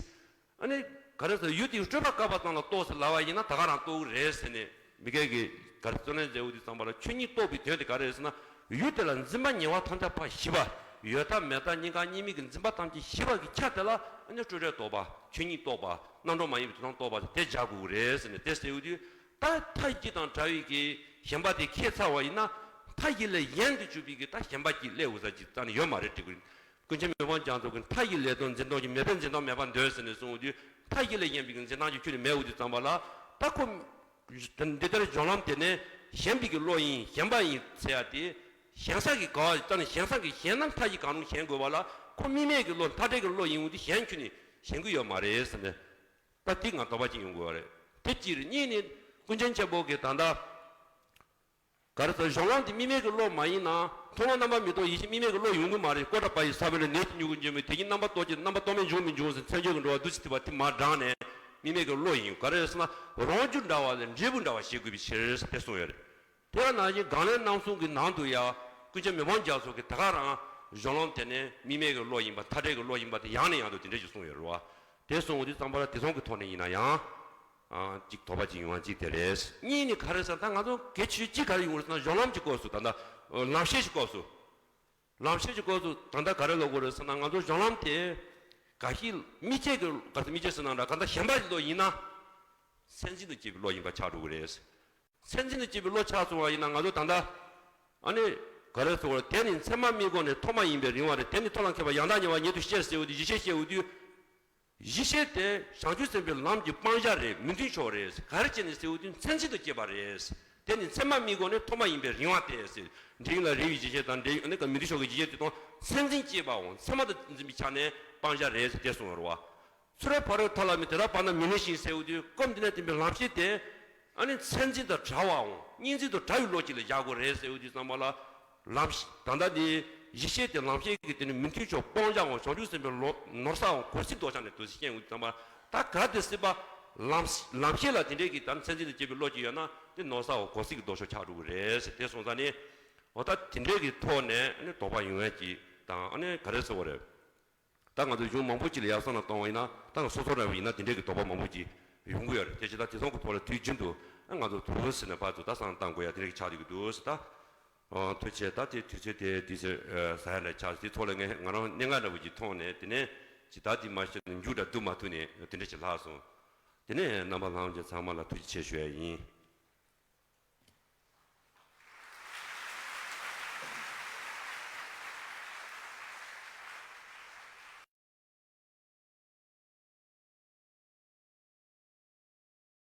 ཨ་ནི་ག་རེ་ཟེར། ཡུལ་དེའི་སྤྲོས་པ་བཀག་པ་ཙམ་ལ་རྟོགས་ཟེར་ལབ་པ་ཡིན་ན་ད་ག་རང་རྟོགས་ཀྱི་རེད་ཟེར་ནས་མི་སྐད་ཀྱི་ག་རེ་རྩོད་ལེན་མཛད་འོ་དུས་ཙམ་པ་ལ་ཆོས་ཉིད་རྟོགས་པའི་དོན་དེ་ག་རེ་རེད་ཟེར་ན། ཡུལ་དེ་ལ་འཛིན་པ་ཉེ་བར་ཐམས་ཅད་ཕར་ཞི་བ། ཡོད་མཐའ་མེད་མཐའ་གཉིས་ཀ་གཉིས་མེད་ཀྱི་འཛིན་པ་ཐམས་ཅད་ཞི་བ་གི་ཆ་དེ་ལ་ཨ་ནི་སྤྲོས་བྲལ་རྟོགས་པ། ཆོས་ཉིད་རྟོགས་པ། རྣམ་གྲངས་མ་ཡིན་པའི་དོན་དམ་རྟོགས་པ་དེ་སྦྱར་དགོས་ཀྱི་རེད་ཟེར་ནས་དེ་ཟེར་འོ་དུས། ད་མཐའ་བཞི་དང་བྲལ་བའི་གི་ཞེན་པ་དེ་ཁེགས་ཚར་བ་ཡིན་ན། མཐའ་བཞི་ལས་གཞན་དུ་གྱུར་པའི་གི་ད་ཞེན་པ་གཅིག་སླེབས་འོ་ས་གཅིག་རྩ་ནས་ཡོད་མ་རེད་འགྲིག་གི། ཀུན་མཁྱེན་མི་ཕམ་རྒྱ་མཚོ་གིས་མཐའ་བཞི་ལས་དོན་འཛིན་སྟངས་ཀྱིས། མེད་པའི་འཛིན་སྟངས་མེད་པར་འདོད་ཟེར་ནས་གསུངས་འོ་དུས། མཐའ་བཞི་ལས་གཞན་པའི་གི་འཛིན་སྟངས་ཀྱི་ཁྱོན་ནས་མེད་འོ་དུས་ཙམ་པ་ལ། ད་ཁོ་འདི་ལྟར་གཞུང་ལམ་དེ་ནས་ཞེན་པའི་གི་བློ་ཡིན། ཞེན་པ་ཡིན་ཟེར་ཡ་དེ། ཞེན་ས་གི་ག་བ་རྩ་ནས་ཞེན་ས་གི་ཞེན་ན་མཐའ་བཞི་གང་རུང་ཞེན་དགོས་པ་ལ། ཁོ་དམིགས་མེད་ཀྱི་བློ་མཐའ་བྲལ་གྱི་བློ་ཡིན་འོ་དུས་གཞན་ཁྱོན་ནས་ཞེན་གྱི་ཡོད་མ་རེད་ཟེར་ནས། ད་དེ་ང་དོགས་པ་གཅིག་ཡོང་དགོས་པ་རེད། དེ་གཅིག་རེད། གཉིས་ནི་ཀུན་མཁྱེན་ཆེན་པོ་གིས་ད་ལྟ་ག་རེ་ཟེར། གཞུང་ལམ་དེ་དམིགས་མེད་ཀྱི་བློ་མ་ཡིན་ན་མཐོང་ལམ་རྣམ་པར་མི་རྟོག་ཡེ་ཤེས་དམིགས་མེད་ཀྱི་བློ་ཡོང་གི་མ་རེད། ཀོ་ཊ་པ་ཡི་ས་བོན་ལས་ནད་ཀྱི་མྱུ་གུ་འབྱུང་མོད། དེ་ཉིད་རྣམ་པར་རྟོག་ཅིང་རྣམ་པར་རྟོག་མེད་འབྱུང་མི་འབྱུང་ཟེར། མཚན་བརྗོད་ཀྱི་འགྲོ་བ་བདུད་རྩི་ཐིགས་པ་དེ་མར་དྲངས་ནས། དམིགས་མེད་ཀྱི་བློ་ཡིན། ག་རེ་ཟེར་ན་རང་རྒྱུ་འདྲ་བ་ལས་འབྲས་བུ་འདྲ་བ་བྱེད་དགོས་པའི་ཕྱིར་དེ་གསུངས་ཡོད་རེད། དེ་ཡང་ནང་བཞིན་གང་ལས་རྣམ་གསུམ་གྱི་ནང་དུ་ཡང་ཀུན་མཁྱེན་མི་ཕམ་རྒྱ་མཚོ་གིས་ད་ག་རང་གཞུང་ལམ་དེ་ནི་དམིགས་མེད་ཀྱི་བློ་ཡིན་པ། མཐའ་བྲལ་གྱི་བློ་ཡིན་པ་དེ་ཡང་ནས་ཡང་དུ་དེ་འདྲ་ཞིག་གསུངས་ཡོད་རེད་བ། དེ་གསུངས་དུས་ཙམ་པ་ལ་དེ་ཚོ་གི་ཐོག་ནས་ཡིན་ན་ཡང་། ཨ། གཅིག་དོགས་པ་གཅིག་ཡོང་བ་གཅིག་དེ་རེད། གཉིས་ནི་ག་རེ་ཟེར་ན། ད་ང་ཚོ་གལ་ཆེ་ཤོས་གཅིག་ག་རེ་ཡོང་གི་རེད་ཟེར་ན། གཞུང་ལམ་གྱི་སྐབས་སུ་ད་ལྟ་ལམ་བཤད་ཀྱི་སྐབས་སུ། ལམ་བཤད་ཀྱི་སྐབས་སུ་ད་ལྟ་ག་རེ་ལབ་དགོས་རེད་ཟེར་ན། ང་ཚོ་གཞུང་ལམ་དེ་འགའ་ཤས་མི་བྱེད་ཀྱི། ག་ཚོད་མི་བྱེད་ཟེར་ན་འདྲ། གང་ལྟར་གཞན་པ་ཞིག་ལོ་ཡིན་ན་སེམས་ཅན་དང་བཅས་པའི་བློ་ཡིན་པ་ཆགས་འགྲོ་གི་རེད། སེམས་ཅན་དང་བཅས་པའི་བློ་ཆགས་སོང་བ་ཡིན་ན། ང་ཚོ་ད་ལྟ་ཨ་ནི་ག་རེ་ཟེར་དགོས་རེད། དེ་ནི་མཚན་མ་དམིགས་སྒོ་ནས་ཐོག་མ་ཡིན་པའི་རིང་བ་རེད། དེ་ནི་མཐོང་ལ་མཁས་པ་ཡང་དག་ཉེ་བར་ཉིད་དུ་ཤེས་ཟེར་བ་དེ་གཞི་ཤེས་བཤད་ཡོང་དུས། གཞི་ཤེས་དེ་བྱང་ཆུབ་སེམས་དཔའི་ལམ་གྱི་སྤང་བྱ་རེད། མི་མཐུན་ཕྱོགས་རེད། ག་རེ་བྱས་ནས་ཟེར་བ་དེ་མཚན་ཅན་དུ་སྐྱེས་པ་རེད། དེ་ནི་མཚན་མ་དམིགས་སྒོ་ནས་ཐོག་མ་ཡིན་པའི་རིང་བ་སྟེ་ཟེར། འབྲས་ཡུལ་ལ་རེ་བའི་གཞི་ཤེས་དང་། འབྲས་ཡུལ་ནི་མི་མཐུན་ཕྱོགས་ཀྱི་གཞི་ཤེས་དེ་དང་མཚན་འཛིན་སྐྱེས་པའང་མཚན་མ་དང་འཛིན་པའི་ཆ་ནས་སྤང་བྱ་རེད་ཟེར་དེ་གསུངས་ཡོད་རེད་བ། ཚུ་རོལ་ཕ་རོལ་ཐ་ལ་མི་དེ་དག་བར་ན་མི་གནས་ཤིང་ཟེར་བ་དེ། སྐབས་འདི་ན་བསྟན་པའི་ལམ་ཤེས་དེ་ཨ་ནི་མཚན་འཛིན་དང་བྲལ་བའམ་གཉིས་འཛིན་དང་བྲལ་བའི་བློ་གཅིག་ལ་བཞག་དགོས་རེད་ཟེར་བ་དེ་ཙམ་པ་ལ། ལམ་ཤེས་ད་ལྟ་འདི་གཞི་ཤེས་དེ། ལམ་ཤེས་ཀྱི་དེ་ནི་མི་མཐུན་ཕྱོགས་སྤང་བྱའམ་བྱང་ཆུབ་སེམས་དཔའི་ལོ་ནོར་སའམ་གོལ་སྲིད་ལྡོག་ཕྱོགས་ནས་དུ་ཤེས་ཡོང་དུས་ཙམ་པ། ད་གལ་ཏེ་སྲིད་པ་ལམ་ལམ་ཤེས་ལ་དེ་འདྲའི་གི་ད་མཚན་འཛིན་དང་བཅས་པའི་བློ་གཅིག་ཡོད་ན། དེ་ནོར་སའམ་གོལ་སྲིད་ཀྱི་ལྡོག་ཕྱོགས་ཆགས་འགྲོ་གི་རེད་ཟེར་དེ་གསུངས་ཙང་ནི། འོ། ད་དེ་འདྲའི་གི་ཐོག་ནས་ཨ་ནི་དོགས་པ་ཡོང་ཡ་གཅིག་དང་། ཨ་ནི་ག་རེ་ཟེར་དགོས་རེད། ད་ང་ཚོ་གཞུང་མང་པོ་ཅིག་ལ་ཡར་བསམ་བློ་བཏང་བ་ཡིན་ན། ད་ང་སོ་སོ་རང་ཡིན་ན་དེ་འདྲའི་གི་དོགས་པ་མང་པོ་ཅིག་ཡོང་གི་ཡོད་རེད། དེ་བྱས་ཙང་དེ་ཚོ་གི་ཐོག་ལ་དུས་རྒྱུན་དུ་ང་ཚོ་དུས་ཟིན་ནས་ཕར་ཚུར་ད་བསམ་བློ་བཏང་དགོས་ཡ་དེ་འདྲ་གི་ཆགས་བསྡད་ཀྱི་འདུག་ཟེར། ད། ཨ། ཐུགས་རྗེ་ཆེ། ད་དེ་དུས་ཚོད་དེ་དུས་ཚོད་ཟ་ཡ་ལ་ཆགས། དེ་ཐོག་ལ་ངས་ང་རང་གནད་འགག་འདྲ་བོ་ཅིག་མཐོང་ནས། དེ་ནས་ཅིག་ད་དེ་མ་ཤེས་ནས་མཇུག་འདྲ་བསྡུ་མ་ཐུབ་ནས་དེ་འདྲ་ཅིག་ལྷག་སོང་། དེ་ནས་རྣམ་པ་ལྷན་རྒྱས་ཚང་མ་ལ་ཐུགས་རྗེ་ཆེ་ཞུ་ཡ་ཡིན།